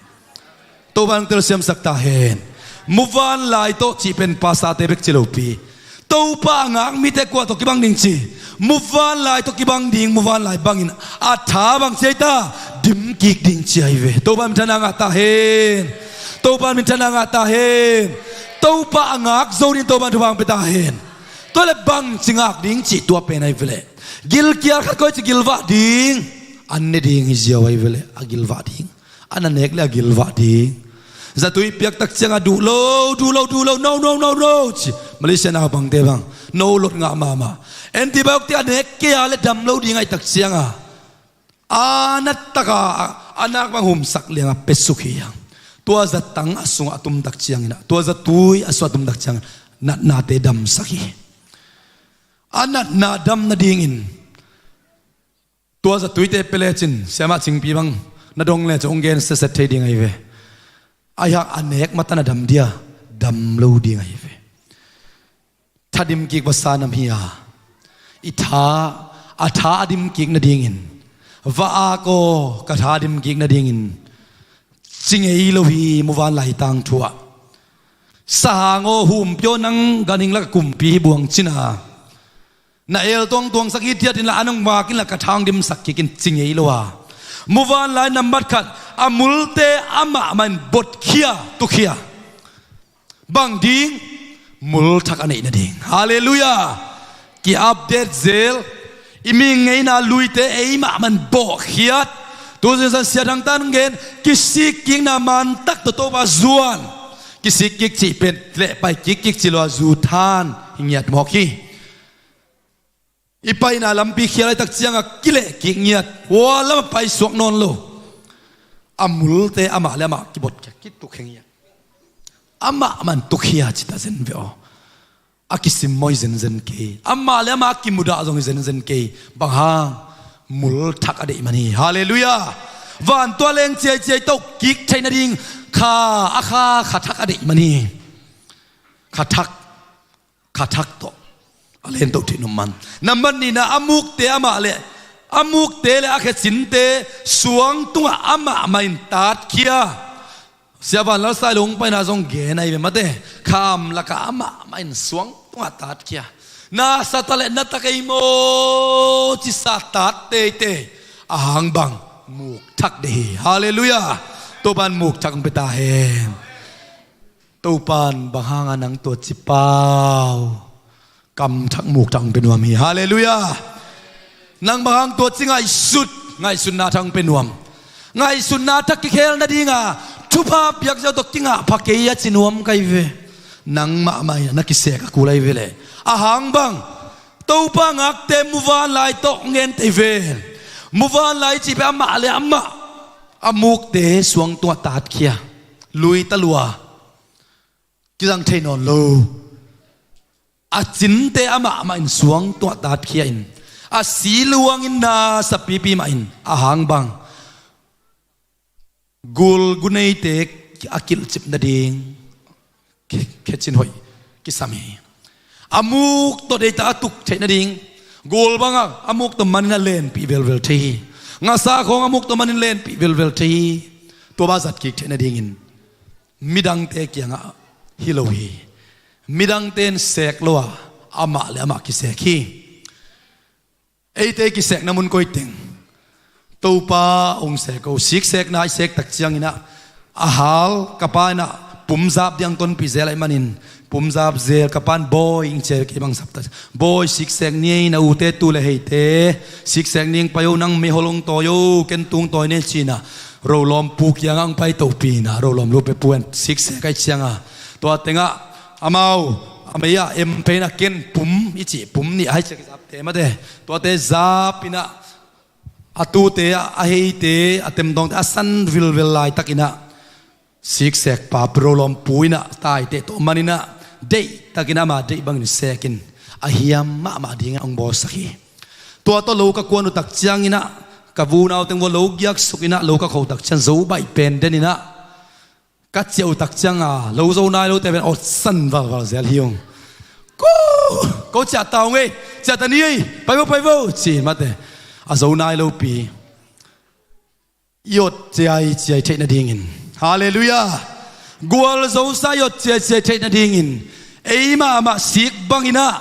Topa nong telsiamsak ta hen. Muvanlai tawh cih pen pasate bek ci lopi Topa a ngak mite kua tawh kibang ding ci? Muvanlai tawh kibang ding, muvanlai bangin a tha bang ci ei ta? Dim kik ding ci ahi ve. Topa minthanna ngah ta hen. Topa minthanna ngah ta hen. Topa a ngak zo ding Topa thupha hong pia ta hen. Tua le bang ci ngak ding cih tua pen ahi ve leh, gilkial khat koi ci gilvah ding, an ne ding hi ziau ahi ve leh, a gilvah ding. An a nek le a gilvah ding. Zatui piak tak ciangah duh lo, duh lo, duh lo, no, no, no, no ci. Malaysia naupangte bang no lot ngah mahmah. Antibiotic a nek kei a le dam lo ding ahi tak ciangah, a nat taka a nak bang humsak liangah pia suk hi hang. Tua zatang a sungah a tum tak ciangin ah, tua zatui a sungah a tum tak ciangin natnate damsak hi. A natna dam nadingin tua zatuite pia lecin, siamah Cingpi bang na dong lecin hong gen setset thei ding ahi ve. Ahi hang a nek matan a dam dia, dam lo ding ahi ve. Tha dim kik va sa nam hi a, i tha, a tha a dim kik nadingin, va ak aw, ka tha a dim kik nadingin ci ngei lo hi. Muvanlai tangthu ah, sahang aw, humpio, nang ganhing lak a kumpi hi buang cin a, na el tuangtuangsak hi, tiat inla, an hong vak inla, ka tha hong dimsak kik in ci ngei lo a, muvanlai nambat khat, a multe amah mah in botkhia, tukhia. Bang ding? Mul thak a neih nading. Halleluiah. Ki-update zel. I mi ngeina luite eimah mah in bawhkhiat. Tu zingsan Sia Thang Tan gen, kisik kikna mantak tawh Topa zuan. Kisik kik cih pen lehpai kik kik ci lo a, zu than hi ngiat mawk hi. I paina lampi khial lai tak ciangah kileh kik ngiat, hua lamah paisuak nawn lo. A multe amah le amah kibot khia, kituk khia ngiat. Amah mah in tukhia ci ta zen ve aw. A kisim mawi zenzen kei, amah le amah a kimudah zong hi zenzen kei. Bang hang? Mul thak a deih man hi. Halleluiah. Van tua leng ciaiciai toh kik theih nading kha, a kha, kha thak a deih man hi. Kha thak, kha thak tawh a len toh theih nuam man. Nambat nihna, a mukte amah le, a mukte le a khecinte suang tungah amah mah in tatkhia. Sia Van Lal Sai Lo hong paina zong gen ahi ve mate. Kham lakah amah mah in suang tungah tatkhia. Na sa ta le na ta kei maw ci sa tat teitei. A hang bang? Muk thak deih hi. Halleluiah. Topan muk thak hong pia ta hen. Topan bang hanga nang tua ci pau? Kam thak muk thak hong pia nuam hi. Halleluiah. Nang bang hang tua ci ngaihsut, ngaihsutna thak hong pia nuam? Ngaihsutna thak kikhel nadinga thupha piak ziau tawh kingah pha kei a ci nuam ka hi ve. Nang mahmah in na kisek a kul ahi ve leh. A hang bang? Topa ngakte muvanlai tawh ngen tei ve. Muvanlai cih pen amah le amah a mukte suang tungah tatkhia. Lui ta lua. Kizang thei nawn lo. A cinte amah mah in suang tungah tatkhia in, a si luangin na sa pipi mah in, a hang bang? Gul guneite a kilhcip nading khe-, khecin hoih kisam hi. A muk tawh deita a tuk theih nading gul bangah a muk tawh manin a lenpih velvel thei hi. Ngasa khawng a muk tawh manin lenpih velvel thei hi. Tua bang zat kik theih nadingin midangte kiangah hi lo hi. Midangte in sek lo a, amah le amah kisek hi. Eite kisekna mun koi teng? Topa hong sek o. Siksekna i sek tak ciangin ah, a hal ka pa in ah pumzap ding tonpih zel ahih manin, pumzap zel, ka pa in bawi ing cia kei bang sap ta. Bawi siksek ni ei, na ute tu le heite siksek ni ing, pai o, nang mehol hong tawi o, ken tung tawi ni ei ci-in ah, rolawm pu kiangah hong pai topi in ah, rolawm lupe pu in siksek ahih ciangah, tua tengah amau a mei ah em pei in ah, ken pum i cih, pum nih ahih ciang kizapte mate, tuate zap in ah, a tute ah, a heite, a temtawngte a san vilvel laitakin ah, siksekpa, rolawm pu in ah taiteh tawh man in ah, deihtakin ah, ama deih bangin sekin, a hiam mahmah dingin ah hong bawlsak hi. Tua tawh lo ka kuan uh tak ciangin ah, ka vunau teng vua lo giaksuk in ah, lo ka kho tak ciang zo baih pen den in ah, ka ciah uh tak ciang a, lo zo nai lote pen awt san valval zel hi ung. Ko, ko ciah ta ung ei, ciah ta ni ei, pai vo, pai vo ci mate. A zo nai lopi i awt ciaiciai theih nadingin. Halleluiah. Gualzosa i awt ciaiciai theih nadingin Ei mahmah sik bangin ah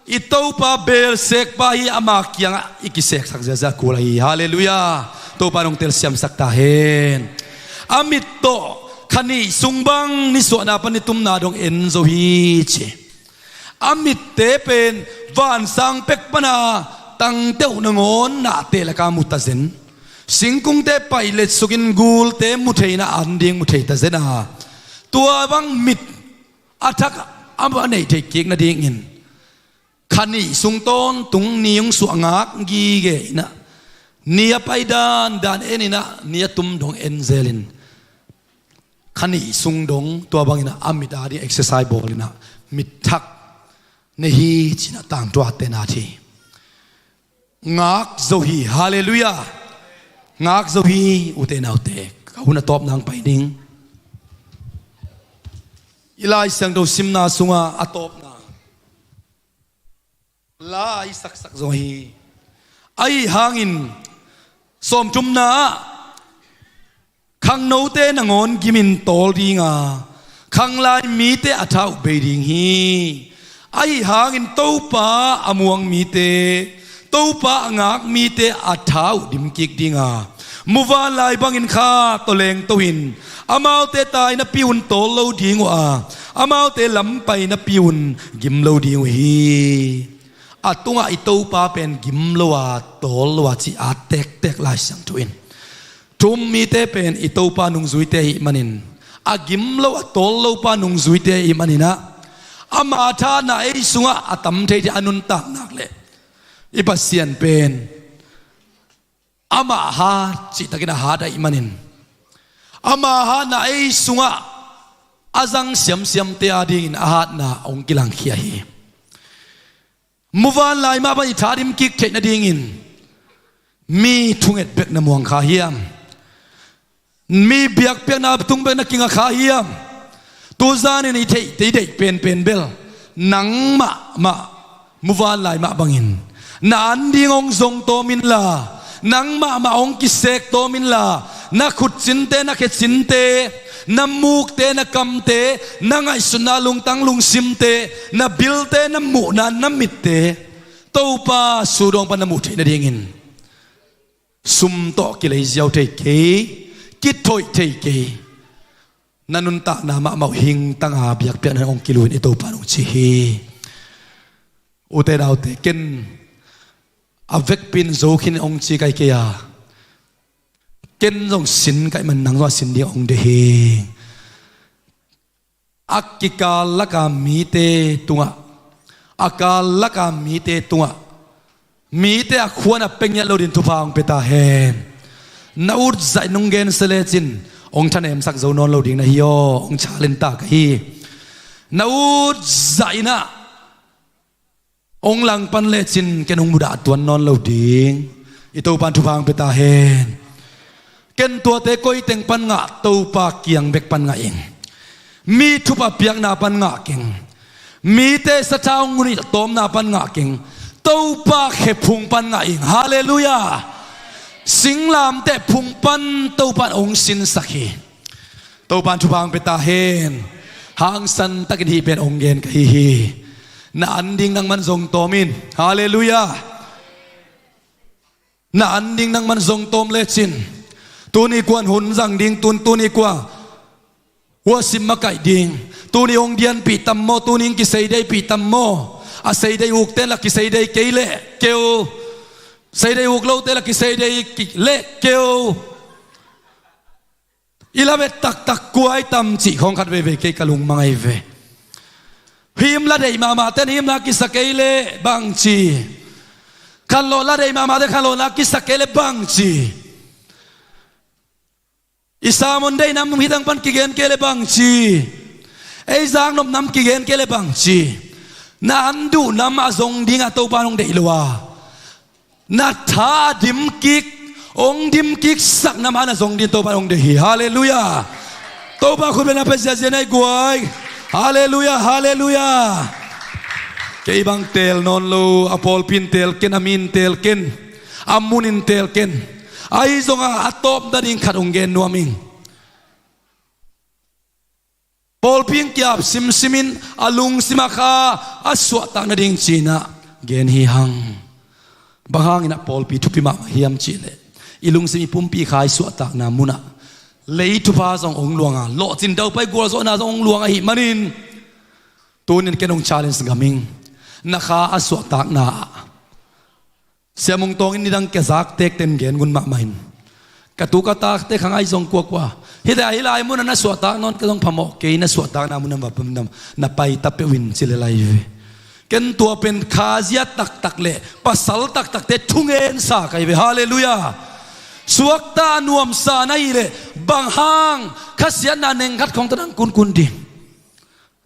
i Topa belsekpa hi, ama kiangah i kiseksak ziahziah kul ahi hi. Halleluiah. Topa nong telsiamsak ta hen. A mit tawh kha nih sung bang nisuahna pan nitumna dong en zo hi ci. A mitte pen vansang pek pana tangte uh nangawn nahte laka mu ta zen. Singkungte paih letsukin gulte mu theina an ding mu thei ta zen a, tua bang mit a thak a neih theih kik nadingin kha nih sung tawntung ni hong suah ngak gige in ah, ni a pai dandan en in ah, ni a tum dong en zelin kha nih sung dong tua bangin ah a mit ading exercise bawlin ah mit thak nei hi ci-in ah tangthu atte na at hi. Ngak zo hi. Halleluiah. Ngak zo hi, ute naute. Ka hun a tawpna hong pai ding. I Lai Siangtho simna sungah a tawpna la i saksak zo hi. Ahi hangin sawmthumna ah khangnote nangawn gimin tawl dinga, khanglai mite a tha uh bei ding hi. Ahi hangin Topa a muang mite, Topa a ngak mite a tha uh dimkik dinga, muvanlai bangin kha tawh lengto in, amaute tai napi un tawl lo ding uh a, amaute lampai napi un gim lo ding uh hi. A tungah i Topa pen gim lo a, tawl lo a ci a tektek Lai Siangtho in. Thu um mite pen i Topa nungzuite ahih manin, a gim lo a tawl lopa nungzuite ahih manin ah, ama thahatna ei sungah a tam thei thei a nuntak nak leh i Pasian pen amah hat cihtakin a hat ahih manin, ama hatna ei sungah a zang siamsiamte adingin a hatna hong kilangkhia hi. Muvanlai mah bang i tha dimkik theih nadingin mi thunget bek na muang kha hiam? Mi biakpiakna tung bek na kinga kha hiam? Tuzanin i theih, i deih penpen bel nangmah mah muvanlai mah bangin na an ding hong zong tawm inla, nangmah mah hong kisek tawm inla, na khutcinte, na khecinte, na mukte, na kamte, na ngaihsutna lungtang lungsimte, na bilte, na muhna, na mitte Topa sudawng pan na muh theih nadingin sum tawh kilei ziau thei kei, kithoih thei kei. Na nuntakna mahmah uh hingtanga biakpiakna hong kiluin i Topa nong ci hi. Ute naute, ken a vekpin zo khin hong ci kai kei a, ken zong sin kai man nang zong a sin ding hong deih hi. A kikal laka mite tungah, a kal laka mite tungah, mite a khuan a pia ngiat lo din thupha hong pia ta hen. Na ut zaih nong gensia lecin hong thanemsak zo nawn lo ding na hi aw, hong challenge ta ka hi. Na ut zaih inah hong langpan lecin ken hong mudah tuan nawn lo ding. I Topa in thupha hong pia ta hen. Ken tuate koi teng pan ngah, Topa kiang bek pan ngah ing. Mi thupha piakna pan ngah keng. Mite satha hong nilh tawmna pan ngah keng. Topa khe phung pan ngah ing. Halleluiah. Singlamteh phung pan Topa in hong sinsak hi. Topa in thupha hong pia ta hen. Hangsan takin hih pen hong gen ka hi hi. Na an ding nangman zong tawm in. Halleluiah. Na an ding nangman zong tawm lecin, tuni kuan hun zang ding, tun tuni kua worship makaih ding, tuni hong dianpih tam maw, tuni hong kiseidei pih tam maw? A seidei ukte la kiseidei kei leh keu. Seidei uk lote la kiseidei ki-, leh keu. I la bet taktak kua i tam cih khawng khat veivei kei ka lungmang ahi ve. Him la deih mahmahte in him la kisa kei leh bangci? Khanlawh la deih mahmahte in khanlawh la kisa kei leh bangci? I sermon deih nam hih tang pan kigen kei leh bangci? Ei zaknop nam kigen kei leh bangci? Na an duh nam a zong dingah Topa in hong deih lo a, na tha a dimkik, hong dimkiksak nam a na zong ding Topa in hong deih hi. Halleluiah. Topa khut beng na pia ziazia na hi guai. Halleluiah, halleluiah. Kei bang teel nawn lo, a pawlpi in teel ken, a mi in teel ken, a mun in teel ken. Ahi zongah a tawp nading khat hong gen nuam ing. Pawlpi in kiap simsimin a lungsim a kha a suahtak nading cinah gen hi hang. Bang hangin ah pawlpi thupi mahmah hiam cihleh, i lungsim i pumpi kha i suahtakna munah lei thupha zong hong luanga, lawhcin daupai gualzawhna zong hong luang ahih manin, tunin ken hong challenge gaming. Na kha a suahtakna ah Sia Mung Tawng in nidang ka zak tekten gen ngun mahmah in, ka tu ka takte khang ahi zong kuakua, hita hih lai munah na suahtak nawn ka zong phamawh kei, na suahtakna munah va pamnam, na paita peuh in ci le lai ve. Ken tua pen khazia taktak le pasal taktakte thungensa kai ve. Halleluiah. Suakta a nuamsa na hih leh bang hang khasiatna nengkhat khawng tadang kunkun ding?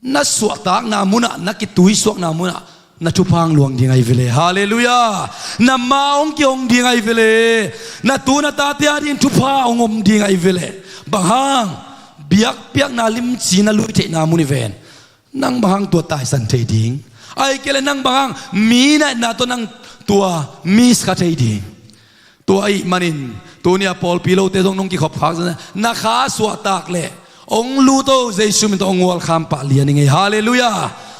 Na suahtakna munah, na kituisuakna munah na thupha hong luang ding ahi veleh. Halleluiah. Na ma hong kihong ding ahi veleh. Na tu na tate adingin thupha hong om ding ahi veleh. Bang hang? Biakpiakna limci na lui theihna mun hi ven. Nang bang hang tua taisan thei ding? Ahih kei leh nang bang hang mi naihna tawh nang tua miss kha thei ding? Tua ahih manin tuni a pawlpi lote zong nong kikhop khak zong na kha suahtak leh hong lut o, Jesu min tawh hong gualkham pah lian i ngei. Halleluiah.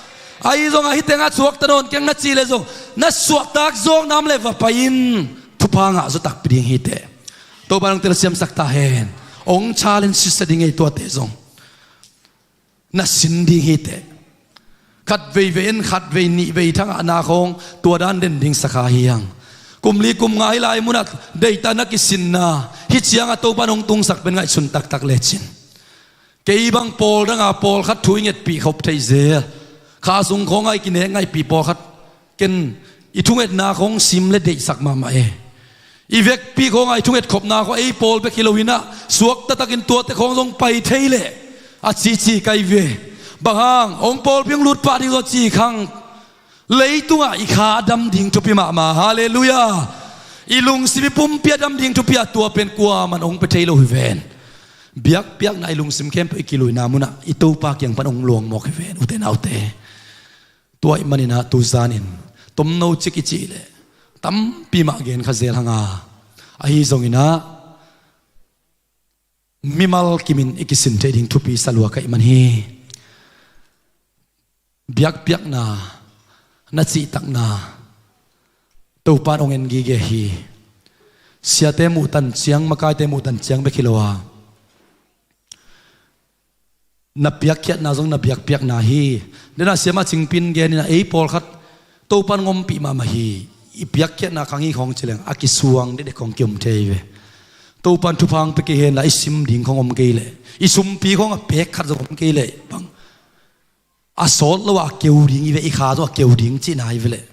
Ahi zongah hih tengah suakta nawn keng na cih leh zong na suahtak zawkna om leh va pai in, thupha ngah zaw takpi ding hi teh. Topa nang telsiamsak ta hen. Hong challenge sisa ding ei tuate zong. Na sin ding hi teh. Khat veivei en, khat vei nih vei thangahna khawng tua dan den ding sakha hi hang. Kum li kum nga hih lai munah deihtak na kisinna hih ciangah Topa in hong tungsak pen ngaihsun taktak lecin. Kei bang pawl danga pawlkhat thu i ngetpih khop thei zel. Kha sung khawngah i kinek ngaihpih pawlkhat ken i thungetna khawng sim le deihsak mahmah e. I vekpi khawngah i thunget khopna khawng ei pawl bek hi loinah suakta takin tuate khawng zong pai thei leh a cici kai ve. Bang hang hong pawlpi hong lut pah ding zaw ci khang. Leitungah i kha a dam ding thupi mahmah. Halleluiah. I lungsim i pumpi a dam ding thupi a, tua pen kuaman hong pia thei lo hi ven. Biakpiakna i lungsim khempeuh i kiluina munah i Topa kiang pan hong luang mawk hi ven, ute naute. Tua ahih maninah tuzanin tomno cik i cih leh tampi mah gen kha zel hanga, ahi zonginah mimal kimin i kisin theih ding thupi salua ka hih man hi. Biakpiakna na cihtakna Topa in hong en gige hi. Siate muhtan ciang, makaite muhtan ciang bek hi lo a, na piakkhiatna zong na biakpiakna hi. Dena siama Cingpin geninah ei pawlkhat Topan ngompih mahmah hi. I piakkhiatna khang hi khawng cileng a kisuang dekdek khawng kiom thei ve. Topan thupha hong pia kei henla i sim ding khawng om kei leh, i sumpi khawng a pek khat zong om kei leh bang a sawt lo a keu ding hi ve, i kha zong a keu ding cihna hi ve leh.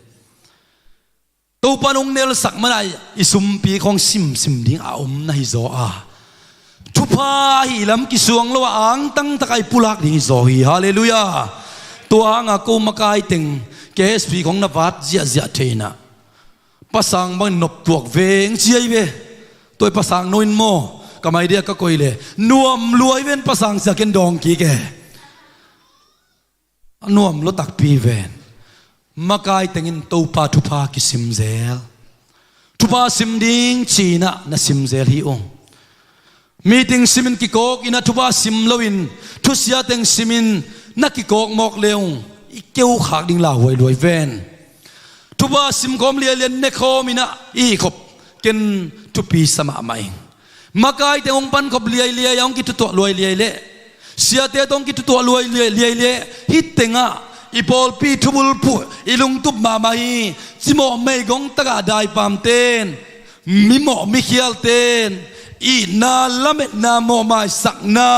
Topan hong nelsak mana i sumpi khawng simsim ding a om na hi zaw a, thupha ahi lam kisuang lo a angtangtaka i pulak ding hi zaw hi. Halleluiah. Tua hanga ko makai teng K S P khawng na vat ziahziah theinah pasang bangin noptuak veng ciai ve. Tua i pasang no in maw, ka mai dia ka koi le nuam luai ven, pasang sia ken dawng kik e. A nuam lo takpi ven. Makai tengin Topa thupha kisim zel. Thupha sim ding cinah na sim zel hi ung. Meeting simin kikawk inah thupha sim loin thusia teng simin na kikawk mawk le ung, i keu khak ding lauhuai luai ven. Thupha sim khawm liailian ne khawm inah i khop ken thupi sa mahmah ing. Makai teng hong pankhop liailiai a hong kithutuah luai liai leh, siate tawh hong kithutuah luai liai leh, hih tengah i pawlpi thubulphuh i lungtup mahmah hi. Cimawh meigong takah daipamten, mimawh mikhialten itna, lametna, mawhmaisakna,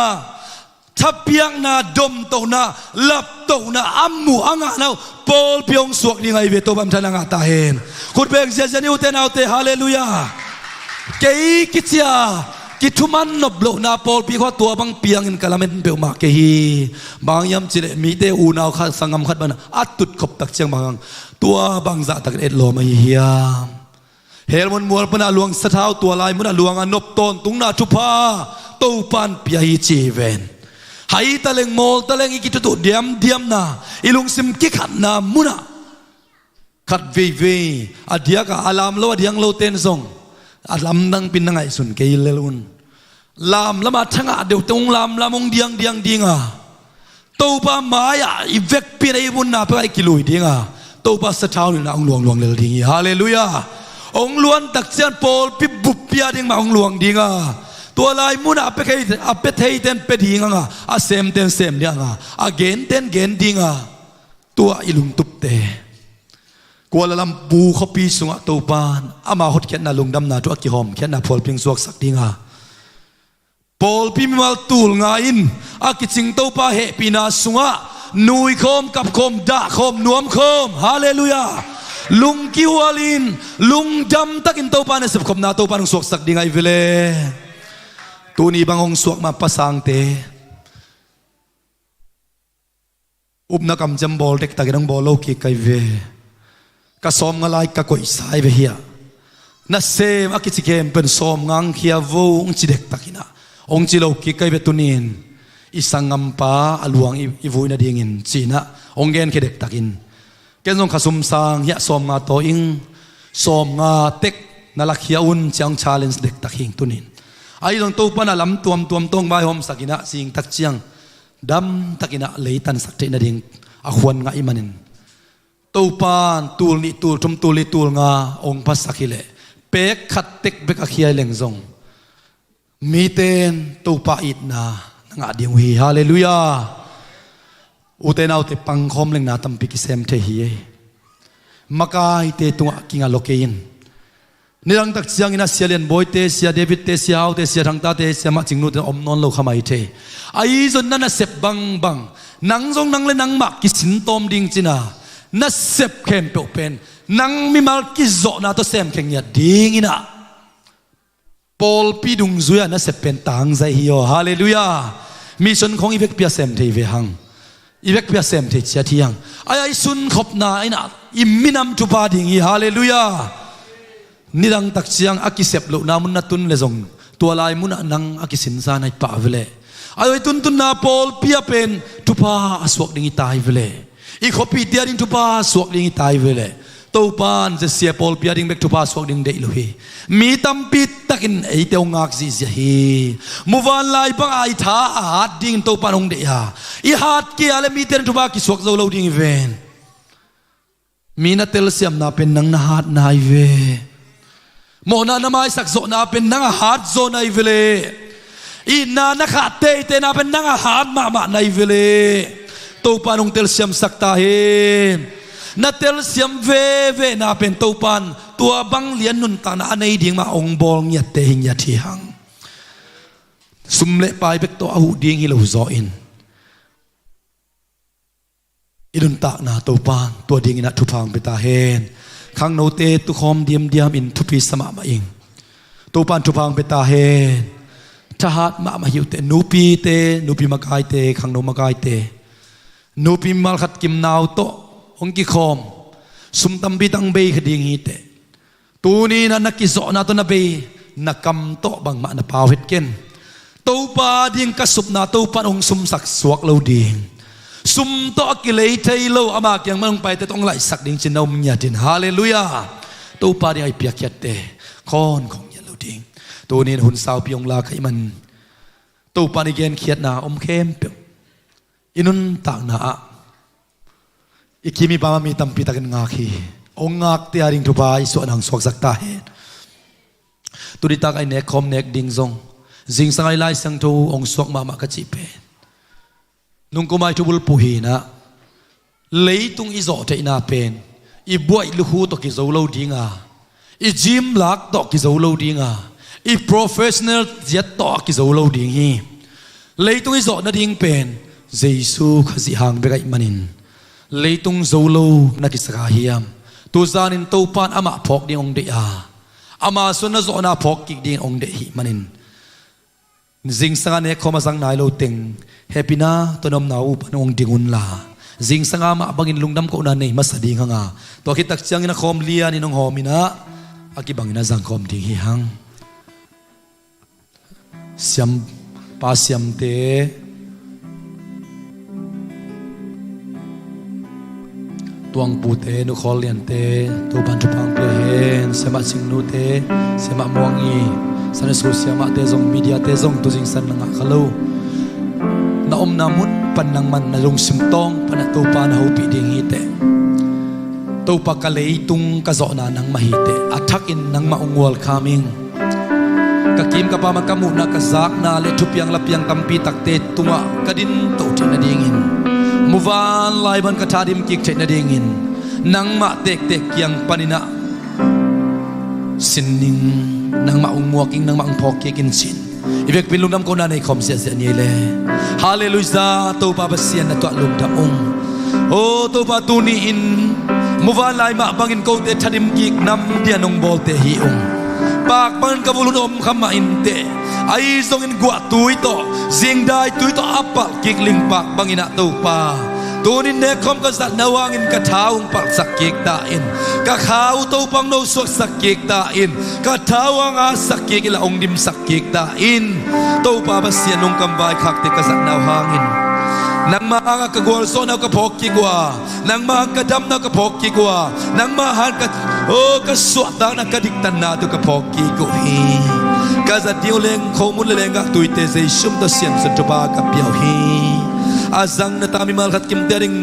thapiakna, domtohna, laptohna a muh a ngahna uh pawlpi hong suak ding ahi ve. Topa minthanna ngah ta hen. Khutbeng ziazia ni ute naute. Halleluiah. Kei kicia kithuman nop lohna pawlpi khua tua bang piangin ka lamen peuhmah kei hi. Bang hiam cileh mite unau khat, sanggam khat bana a tutkhop tak ciang bang hang tua bang zahtakin etlawm ahi hiam? Helmun mual pana luang sathau tua lai muna luanga nop tawntungna thupha Topan pia hi ci hi ven. Hai taleng mawl taleng i kithutuh diamdiamna, i lungsim kikhatna muna khat veivei a diaka a lam lo a diang loten zong a lamdang pin na ngaihsun kei lel un. Lamlama thangah deuhte hong lamlam hong diangdiang dinga Topa mai-ah i vekpi in a i munna pekah i kilui ding a, Topa sathau nilhna hong luangluang lel ding hi. Halleluiah. Hong luan tak ciang pawlpi buppi a ding mah hong luang ding a, tua lai munah a pia thei, a pia theite in pia ding a, a semte in sem ding a, a gente in gen ding a, tua i lungtupte Kuala Lumpur khuapi sungah Topa in ama hotkhiatna lungdamna thu a kihawmkhiatna phualpi hong suaksak ding a, pawlpi mimal tul nga in a kicing Topa hehpihna sungah nuikhawm, kapkhawm, dahkhawm, nuamkhawm. Halleluiah. Lungkihual in, lungdam takin Topa nasep khopna Topa in hong suaksak ding ahi ve le. Tuni bang hong suak mah pasangte, upna kamciam bawl dektakin hong bawl lo kik ka hi ve. Ka sawmnga lai ka koihsa hi ve hiah. Nasem a kici khempeuh in sawmnga hong khia vo hong ci dektakin ah, hong ci lo kik ka hi ve. Tuni in i sanggampa a luang i, i vui nadingin ci-in ah hong genkhia dektakin, ken zong kha sum sang hiah sawmnga tawi ing, sawmnga tek na lakhia un ci-a hong challenge dektak hi ing tuni in. Ahi zong Topa in a lam tuamtuam tawh hong vaihawmsakin ah zing tak ciang damtakin ah leitansak theih nading a khuan ngah ahih manin, Topa in tul nih, tul thum, tul li, tul nga hong phasak hi leh, pek khat tek bek a khia hi leng zong mite in Topa itna na ngah ding uh hi. Halleluiah. Ute naute, pangkhawm leng na tampi kisem thei hi. Makaite tungah kinga lo kei in. Nidang tak ciangin ah Sia Lian Bawi te, Sia David te, Sia Hau te, Sia Thang Ta te, Sia Mah Cing Nu te om nawn lo kha mai thei. Ahi zong na nasep bangbang, nang zong nang le nangmah kisin tawm ding cih a, nasep khempeuh pen nang mimal kizawhna tawh semkhia ngiat dingin ah, pawlpi dungzui-a nasep pen tangzai hi aw. Halleluiah. Mission khawng i vekpi a sem thei ve hang. I vekpi a sem thei ciat hi hang. Ahi a i sunkhopna in ah i minam thupha ding hi. Halleluiah. Nidang tak ciang a kisep lohna mun na tun le zong, tua lai munah nang a kisinsa na hi pah ve leh. Ahi a i tuntunna pawlpi ah pen thupha a suak ding hi ta hi ve leh. I khuapite a ding thupha suak ding hi ta hi ve leh. Topa in zia sia pawlpi a ding bek thupha suak ding deih lo hi. Mi tampi takin eite hong ngak zihziah hi. Muvanlai bangah i tha a hat dingin Topa in hong deih a, i hat kei a leh mite a ding thupha kisuak zo lo ding hi ven. Mi na telsiamna pen nang na hatna hi ve. Mawhna na maisak zawhna pen nang a hat zaw na hi ve leh. Itna na khah teitei na pen nang a hat mahmah na hi ve leh. Topa in hong telsiamsak ta hen. Na telsiam veve na pen Topa in tua bang lian nuntakna a nei ding mah hong bawl ngiatte hi ngiat hi hang. Sum le pai bek tawh a huh ding hi lo zaw in, i nuntakna Topa in tua dingin ah thupha hong pia ta hen. Khangnote tukhawm diamdiam in thupi sa mahmah ing. Topa in thupha hong pia ta hen. Thahat mahmah hi uh teh, nupite, nupi makaite, khangno makaite, nupi mimal khat kimnau tawh hong kikhawm, sum tampi tak hong bei kha ding hi teh. Tuni in ah na kizawhna tawh na bei, na kam tawh bangmah na pau het ken. Topa ding ka supna Topa in hong sumsak suak lo ding. Sum tawh a kilei thei lo, ama kiang mah hong paite tawh hong laihsak ding ci-in na um ngiat in. Halleluiah. Topa ding a i piakkhiatte khawnkhawng ngiat lo ding. Tuni in hun saupi hong lak ahih man, Topa in i genkhiatna om khempeuh i nuntakna ah i kim i pam ah mi tampi takin ngak hi. Hong ngakte a ding thupha i suahna hong suaksak ta hen. Tuni tak a i nekkhawm nek ding zong, zingsang a i Lai Siangtho hong suak mahmah ka cih pen, nungkum a i thubulphuh hi in ah, leitung i zawh theihna pen i buaih lukhu tawh kizo lo ding a, i gym lak tawh kizo lo ding a, i professional ziat tawh a kizo lo ding hi. Leitung i zawh nading pen Jesu Khazih hang bek ahih manin, leitung zo lo na kisak a hiam? Tuzanin Topa in amah phawk ding hong deih a, ama suan na zawhna phawk kik dingin hong deih ahih manin, zingsang a nekkhawm a zang nai lo teng, hehpihna tawh na omna uh pan hong ding unla, zingsang a mah bangin lungdam kohna nei masa ding hang a, tua khit tak ciangin a khawm lianin hong hawm in ah, a kibangin a zangkhawm ding hi hang. Siam, Pa Siamte, Tuangpute, Nu Khawl Liante, Topa in thupha hong pia hen. Siamah Cing Nute, Siamah Muang Ii, Sunday School siamahte zong, mediate zong, tu zingsang na ngah kha lo, na omna mun pan nangman na lungsim tawng pana Topa na hopih ding hiteh. Topa, ka leitung ka zawhna nangmah hiteh. A thakin nangmah hong welcome ing. Ka kim ka pam a ka muhna ka zakna le thupiang lapiang tampi takte tungah ka din to theih nadingin, muvanlai bang ka thadim kik theih nadingin, nangmah tektek kiang paninah sin ning. Nangmah hong muak ing, nangmah hong phawk kik in cin. I vekpi-in lungdam kohna nei khawm siahsiah ni ei le. Halleluijah, Topa Pasian na tuah lungdam ung. Aw Topa, tuni-in muvanlai mah bangin kote thadim kik nam dia nong bawlte hi ung. Pak bangin ka vulun om kha mah inteh. Ahi zongin guahtui tawh, zingdaitui tawh a palh kik lingpak banginah Topa, tunin nekkhawm ka zatna uh hangin ka tha uh hong palhsak kik ta in. Ka kha uh Topa hong nosuaksak kik ta in. Ka tha uh hong hatsak kik inla hong dimsak kik ta in. Topa Pasian, lungkam vaikhakte ka zatna uh hangin nangmah hangah ka gualzawhna uh ka phawk kik uh a, nangmah hang ka damna uh ka phawk kik uh a, nangmah hang ka, aw, ka suahtakna, ka diktanna uh ka phawk kik uh hi. Ka zat ding uh leng khomun le lenggah tuite Jesu min tawh siansuan thupha ka pia uh hi. A zang na ta mimal khat kimte ading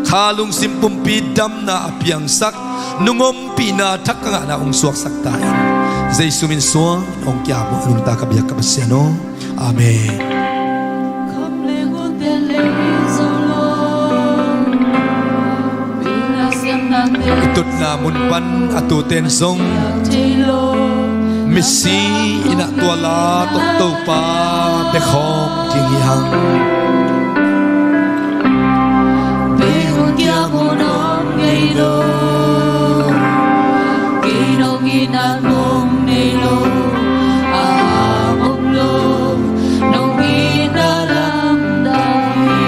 kha lungsim pumpi damna a piangsak, nung ompihna thak ka ngahna hong suaksak ta in. Jesu min suang hong kiap uh a nungta ka biak ka Pasian aw. Amen. I tutna mun pan a tuten zong misi inah tua la tawh Topa bia khawm ding hi hang. Bei hun kiang hun om ngei lo. Kei nong itna mong nei lo. A mong lo. Nong itna lamdang hi.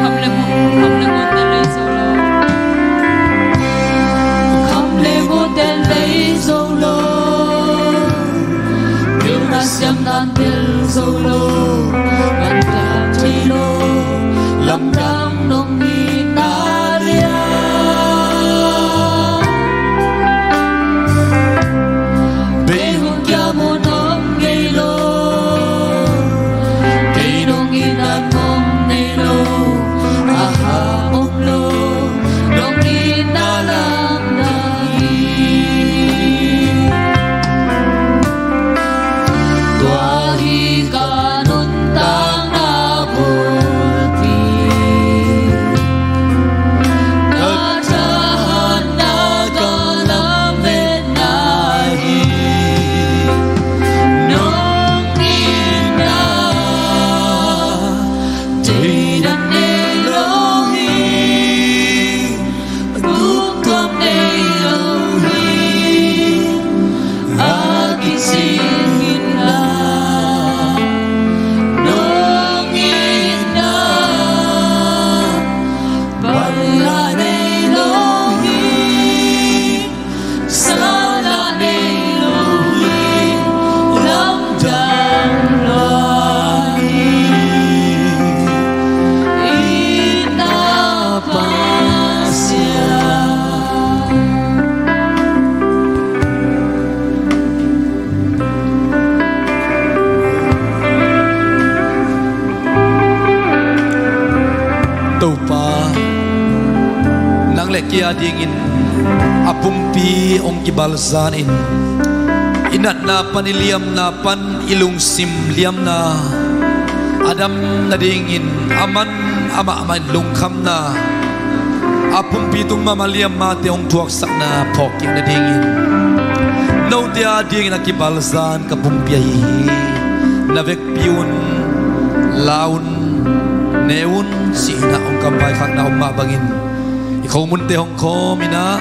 Kham le ngun, kham le ngun tel lei zo lo. Kham le ngun tel lei zo lo. Pilna siam dan tel zo lo. Lamdang thei lo. Lamdang nong itna lian. Bei hun kiam hun om ngei lo. Kei nong itna om nei lo. A ham om lo. Nong itna lamdang hi. Tua hi ka nuntakna bulpi. Ka thahatna, ka lametna hi. Nong itna theidan nei lo hi. Tuamtuam nei lo hi. A kicing inla nong itna pala nei lo hi. Sala nei lo hi. Lamdang lo hi. Itna Pasian. Topa, nang le kei a dingin a pumpi hong kibalzanin, i natna pan, i liamna pan, i lungsim liamna a dam nadingin, a man a mahmah in lungkhamna a pumpi tung mahmah liam mahte hong thuaksakna phawk kik nadingin, note a dingin a kibalzan ka pumpi ahi hi. Na vekpi un, la un, ne un, ci-in ah hong kamvaikhakna om mah bangin, i khomunte hong khawm in ah,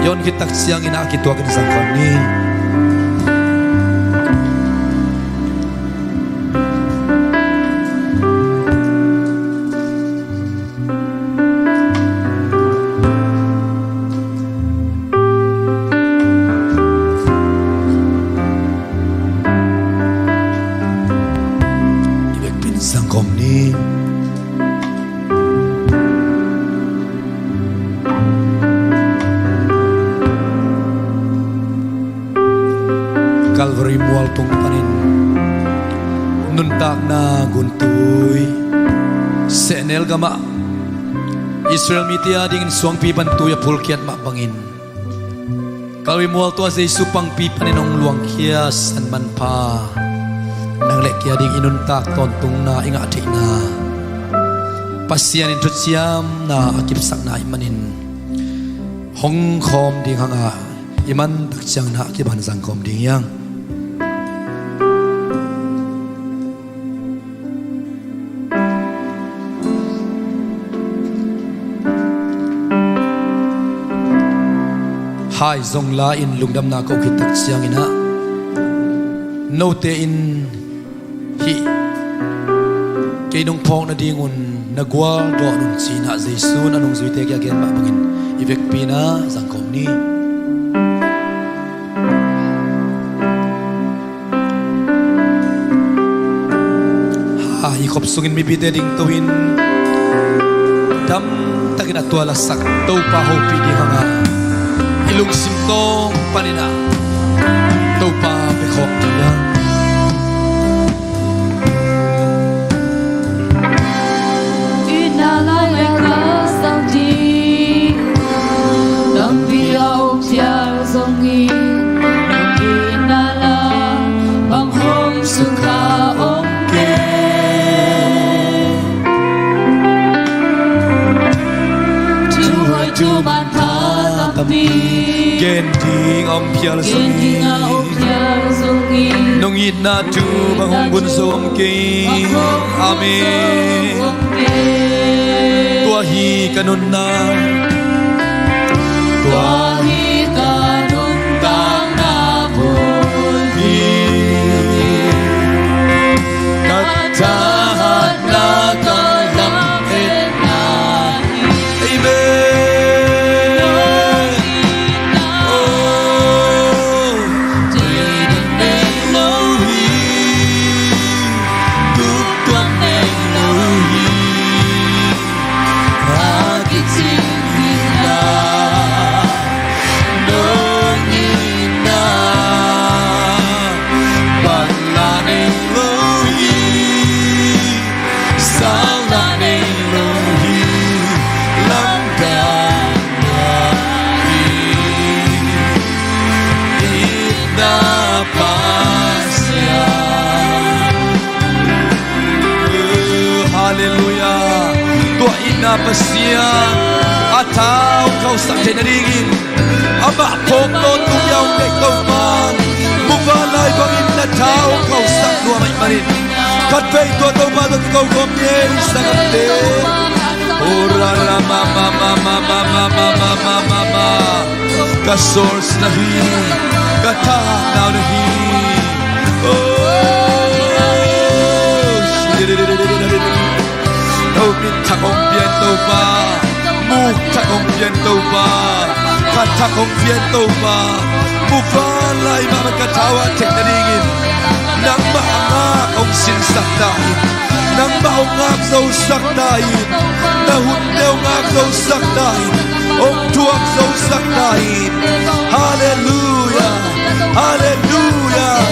i hon khit tak ciangin ah a kituakin zang khawm ni. I vekpi-in zang khawm ni. Calvary mual tung panin nuntakna guntui Sehnel gamah Israel mite adingin suangpi pan tui a phulkiat mah bangin, Kalvari mual tungah Jesu pangpi panin hong luangkhia San Manpha, nang le kei ading i nuntak tawntungna, i ngah theihna, Pasian in thuciamna a kipsakna ahih manin hong khawm ding hang a, i man tak ciangin hah kipan zangkhawm ding hi hang. Hai zong la-in lungdamna ko khit tak ciangin ah, note in hih kei nong phawk nadingun na gualdawn un ci-in ah Jesu in a nungzuite kiang a gen mah bangin i vekpi-in ah zangkhawm ni. Ha, i khop sungin mipite dingto-in damtakin a tua lasak Topa hopih ding hang a, i lungsim tawng panin ah Topa bia khawm ding hi hang. Itna lai a ka sak ding, lampi a uk thial zongin, itna lai bang hong sukha om kei. Thuhoih thuman pha tampi gen ding a om phial zongin, nong itna thu bang hong gun zo om kei. Amen. Tua hi ka nunna, tua hi ka nuntakna bulpi, ka thahatna, ka lametna. Amen. Oh, deihna nei lo hi, tuk tuam nei lo hi. A kicing hi na, nong itna, panla nei lo hi. Sawlna nei lo hi, lamdang na hi, itna Pasian. Halleluiah. Tua itna Pasian a tha hong khauhsak theih nadingin, amah phawk tawntung a hong deih Topa, muvanlai bangin na tha hong khauhsak nuam ahih manin, khatvei tua Topa tawh kiko khawm ni ei sanggamte. Oh, ra, ra, ma, ma. Ka source na hi, ka thahatna na hi. Oh, shi, di, di, di. Thopit thak hong pia in Topa, muk thak hong pia in Topa, kha thak hong pia in Topa. Muvanlai mahmah ka tha hong theih nadingin nangmah a ngak hong sinsak ta in, nangmah hong ngak zosak ta in, na hunte hong ngak zosak ta in, hong thuak zosak ta in. Halleluiah. Halleluiah.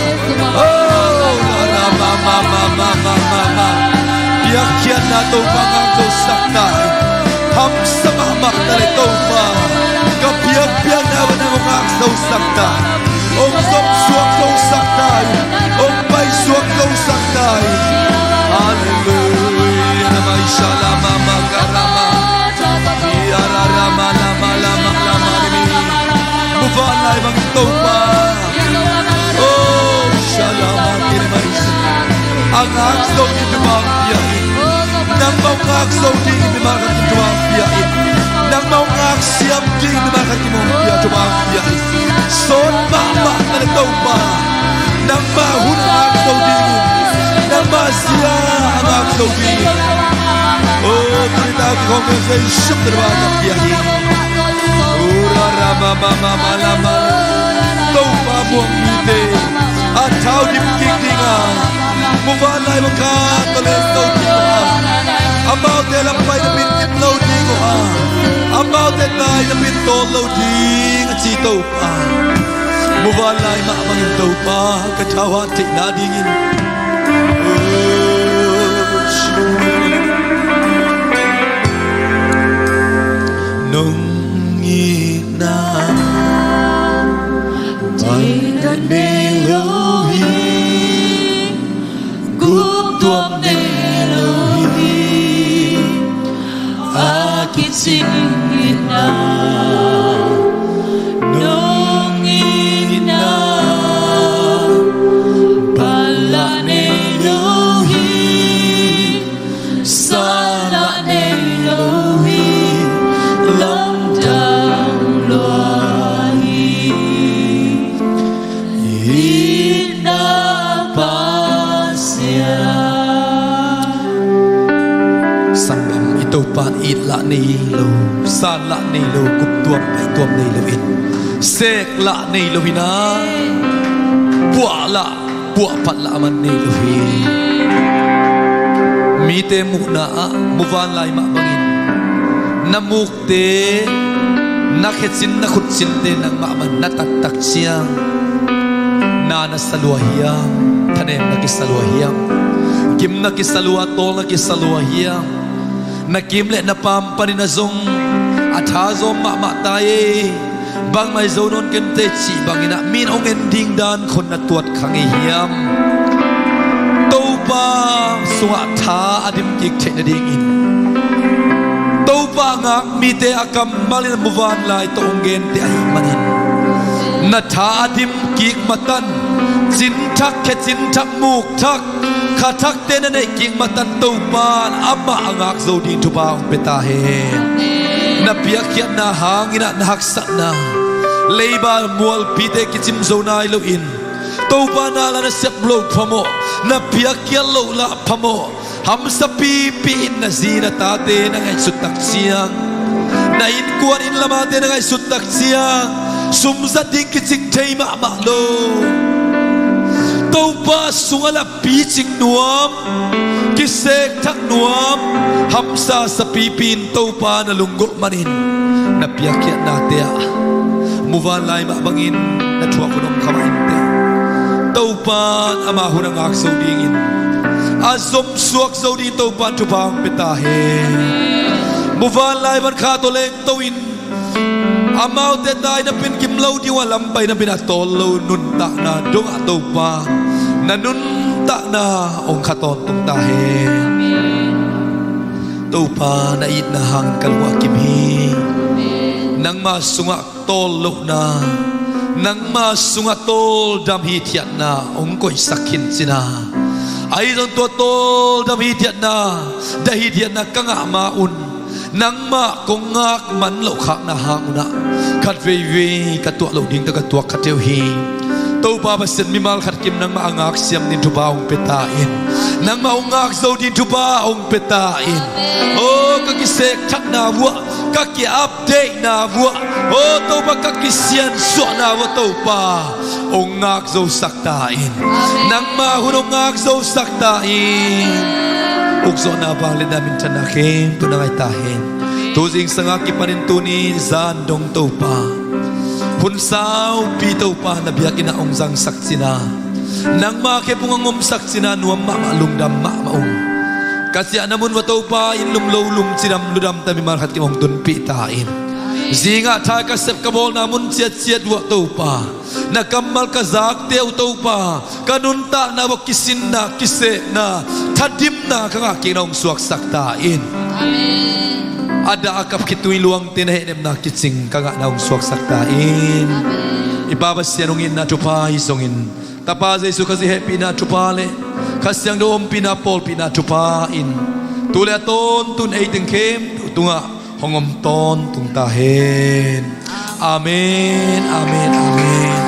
Oh, la, la, ma, ma. Piakkhiatna Topa ngak zosak ta in. Hamsa mahmah na le Topa, ka piakpiakna uh nang hong ngak zosak ta in. Hong zom suak zosak ta in. Hong pai suak zosak ta in. Halleluiah. Na mai sha la ma ma ka ra ma. Muvanlai bangin Topa. Oh, shalom, a ngak zo ding mimal pia in. Nangmah hong ngak zo ding mimal khat in thupha pia in. Nangmah hong ngak siam ding mimal khat in thupha pia in. Sawt mahmah na le Topa. Nangmah hun a ngak zo dingin, nangmah zia a ngak zo dingin. Oh, tuni tak kikhawm Jesu min tawh ka pia hi. Oh, ra, ra, ma, ma. Topa muang mite a thau dim kik ding a, muvanlai bang khat tawh len lo ding uh a, amaute lam pai na pin dim lo ding uh a, amaute nai na pin tawl lo ding a ci Topa. Muvanlai mah bangin Topa ka thau hat theihna dingin. Sing itna, nong itna, pala nei lo hi, sala nei lo hi, lamdang lua hi. Itna Pasian. Sanggam, i Topa in it lah nei lo, san lah nei lo, guptuam paituam nei lo in, sek lah nei lo hi na, puah lah, puahphat lah a man nei lo hi. Mite muhna ah muvanlai mah bangin na muk te, na khecin, na khutcinte nangmah bang na tattak ciang, na na salua hiam, thanem na kisalua hiam, gim na kisalua, tawl na kisalua hiam, na kim le na paam panin a zong a tha zawm mahmah ta ei. Bangmah zo nawn kei inteh cih bangin ah mi in hong en ding dan khawng na tuat kha ngei hiam? Topa sungah tha a dim kik theih nadingin, Topa ngak mite a kammal in a muvanlai tawh hong gente ahih manin, na tha a dim kik matan, cin thak, khecin thak, muk thak, kha thakte na neih kik matan Topa in amah a ngak zo ding thupha hong pia ta hen. Na piakkhiatna hangin ah na haksatna, leiba mualpite kicim zo nai loin, Topa na la na sep loh phamawh, na piakkhiat loh lah phamawh, hamsa pipi in na zi na tate na ngaihsut tak ciang, na innkuan inn lamate na ngaihsut tak ciang, sum zat ding kicing thei mahmah lo. Topa sungah lah picing nuam, kisek thak nuam, hamsa sa pipi in Topa na lunggulh manin, na piakkhiatnate ah muvanlai mah bangin na thuak hun om kha mah inteh. Topa in ama hun a ngak zo dingin, a zomsuak zo dingin Topa in thupha hong pia ta hen. Muvanlai van kha tawh lengto in, amaute tai na pen kim lo ding uh a lampai na pen a tawl lo nuntakna dongah Topa na nuntakna hong kha tawntung ta hen. Topa na itna hangin ka lungah kim hi. Nangma sungah tawl lohna, nangma sungah tawldam hithiatna hong koihsak khin cin a, ahi zong tua tawldam hithiatna, dah hithiatna ka ngah ma un, nangmah kong ngak man loh khakna hang un ah khat veivei ka tuah loh ding tawh ka tuak kha teuh hi. Topa Pasian, mimal khat kim nangmah a ngak siam ding thupha hong pia ta in. Nangmah hong ngak zo ding thupha hong pia ta in. O, ka kisek thakna vuah, ka ki-update na vuah, o Topa, ka kisiansuahna vuah Topa hong ngak zosak ta in. Nangmah hun hong ngak zosak ta in. Ukzawhna, vangliatna, minthanna khempeuh na ngai ta hen. Tu zingsang a kipanin tuni zan dong Topa, hun saupi Topa na biakinn ah hong zangsak cin a, nangma khe pung a ngomsak cin a, nuam mahmah, lungdam mahmah ung. Ka siahna mun uah Topa, inn lum lo lum, cidam ludam tawh mimal khat kim hong tunpih ta in. Zingah thai ka sep ka bawlna mun ciatciat uah Topa, na kammal ka zakte uh Topa, ka nuntakna uah kisinna, kisekna, thadimna ka ngah kikna hong suaksak ta in. A dah a kap khit tui luangte na hehnepna kicing ka ngahna hong suaksak ta in. I Pa Pasian, hong itna thupha hi zongin, Tapa Jesu Khazih hehpihna thupha le Kha Siangtho ompihna, pawlpihna thupha in tu le a tawntung ei teng khempeuh tungah hong om tawntung ta hen. Amen, amen, amen.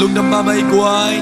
Lungdam mahmah i guai.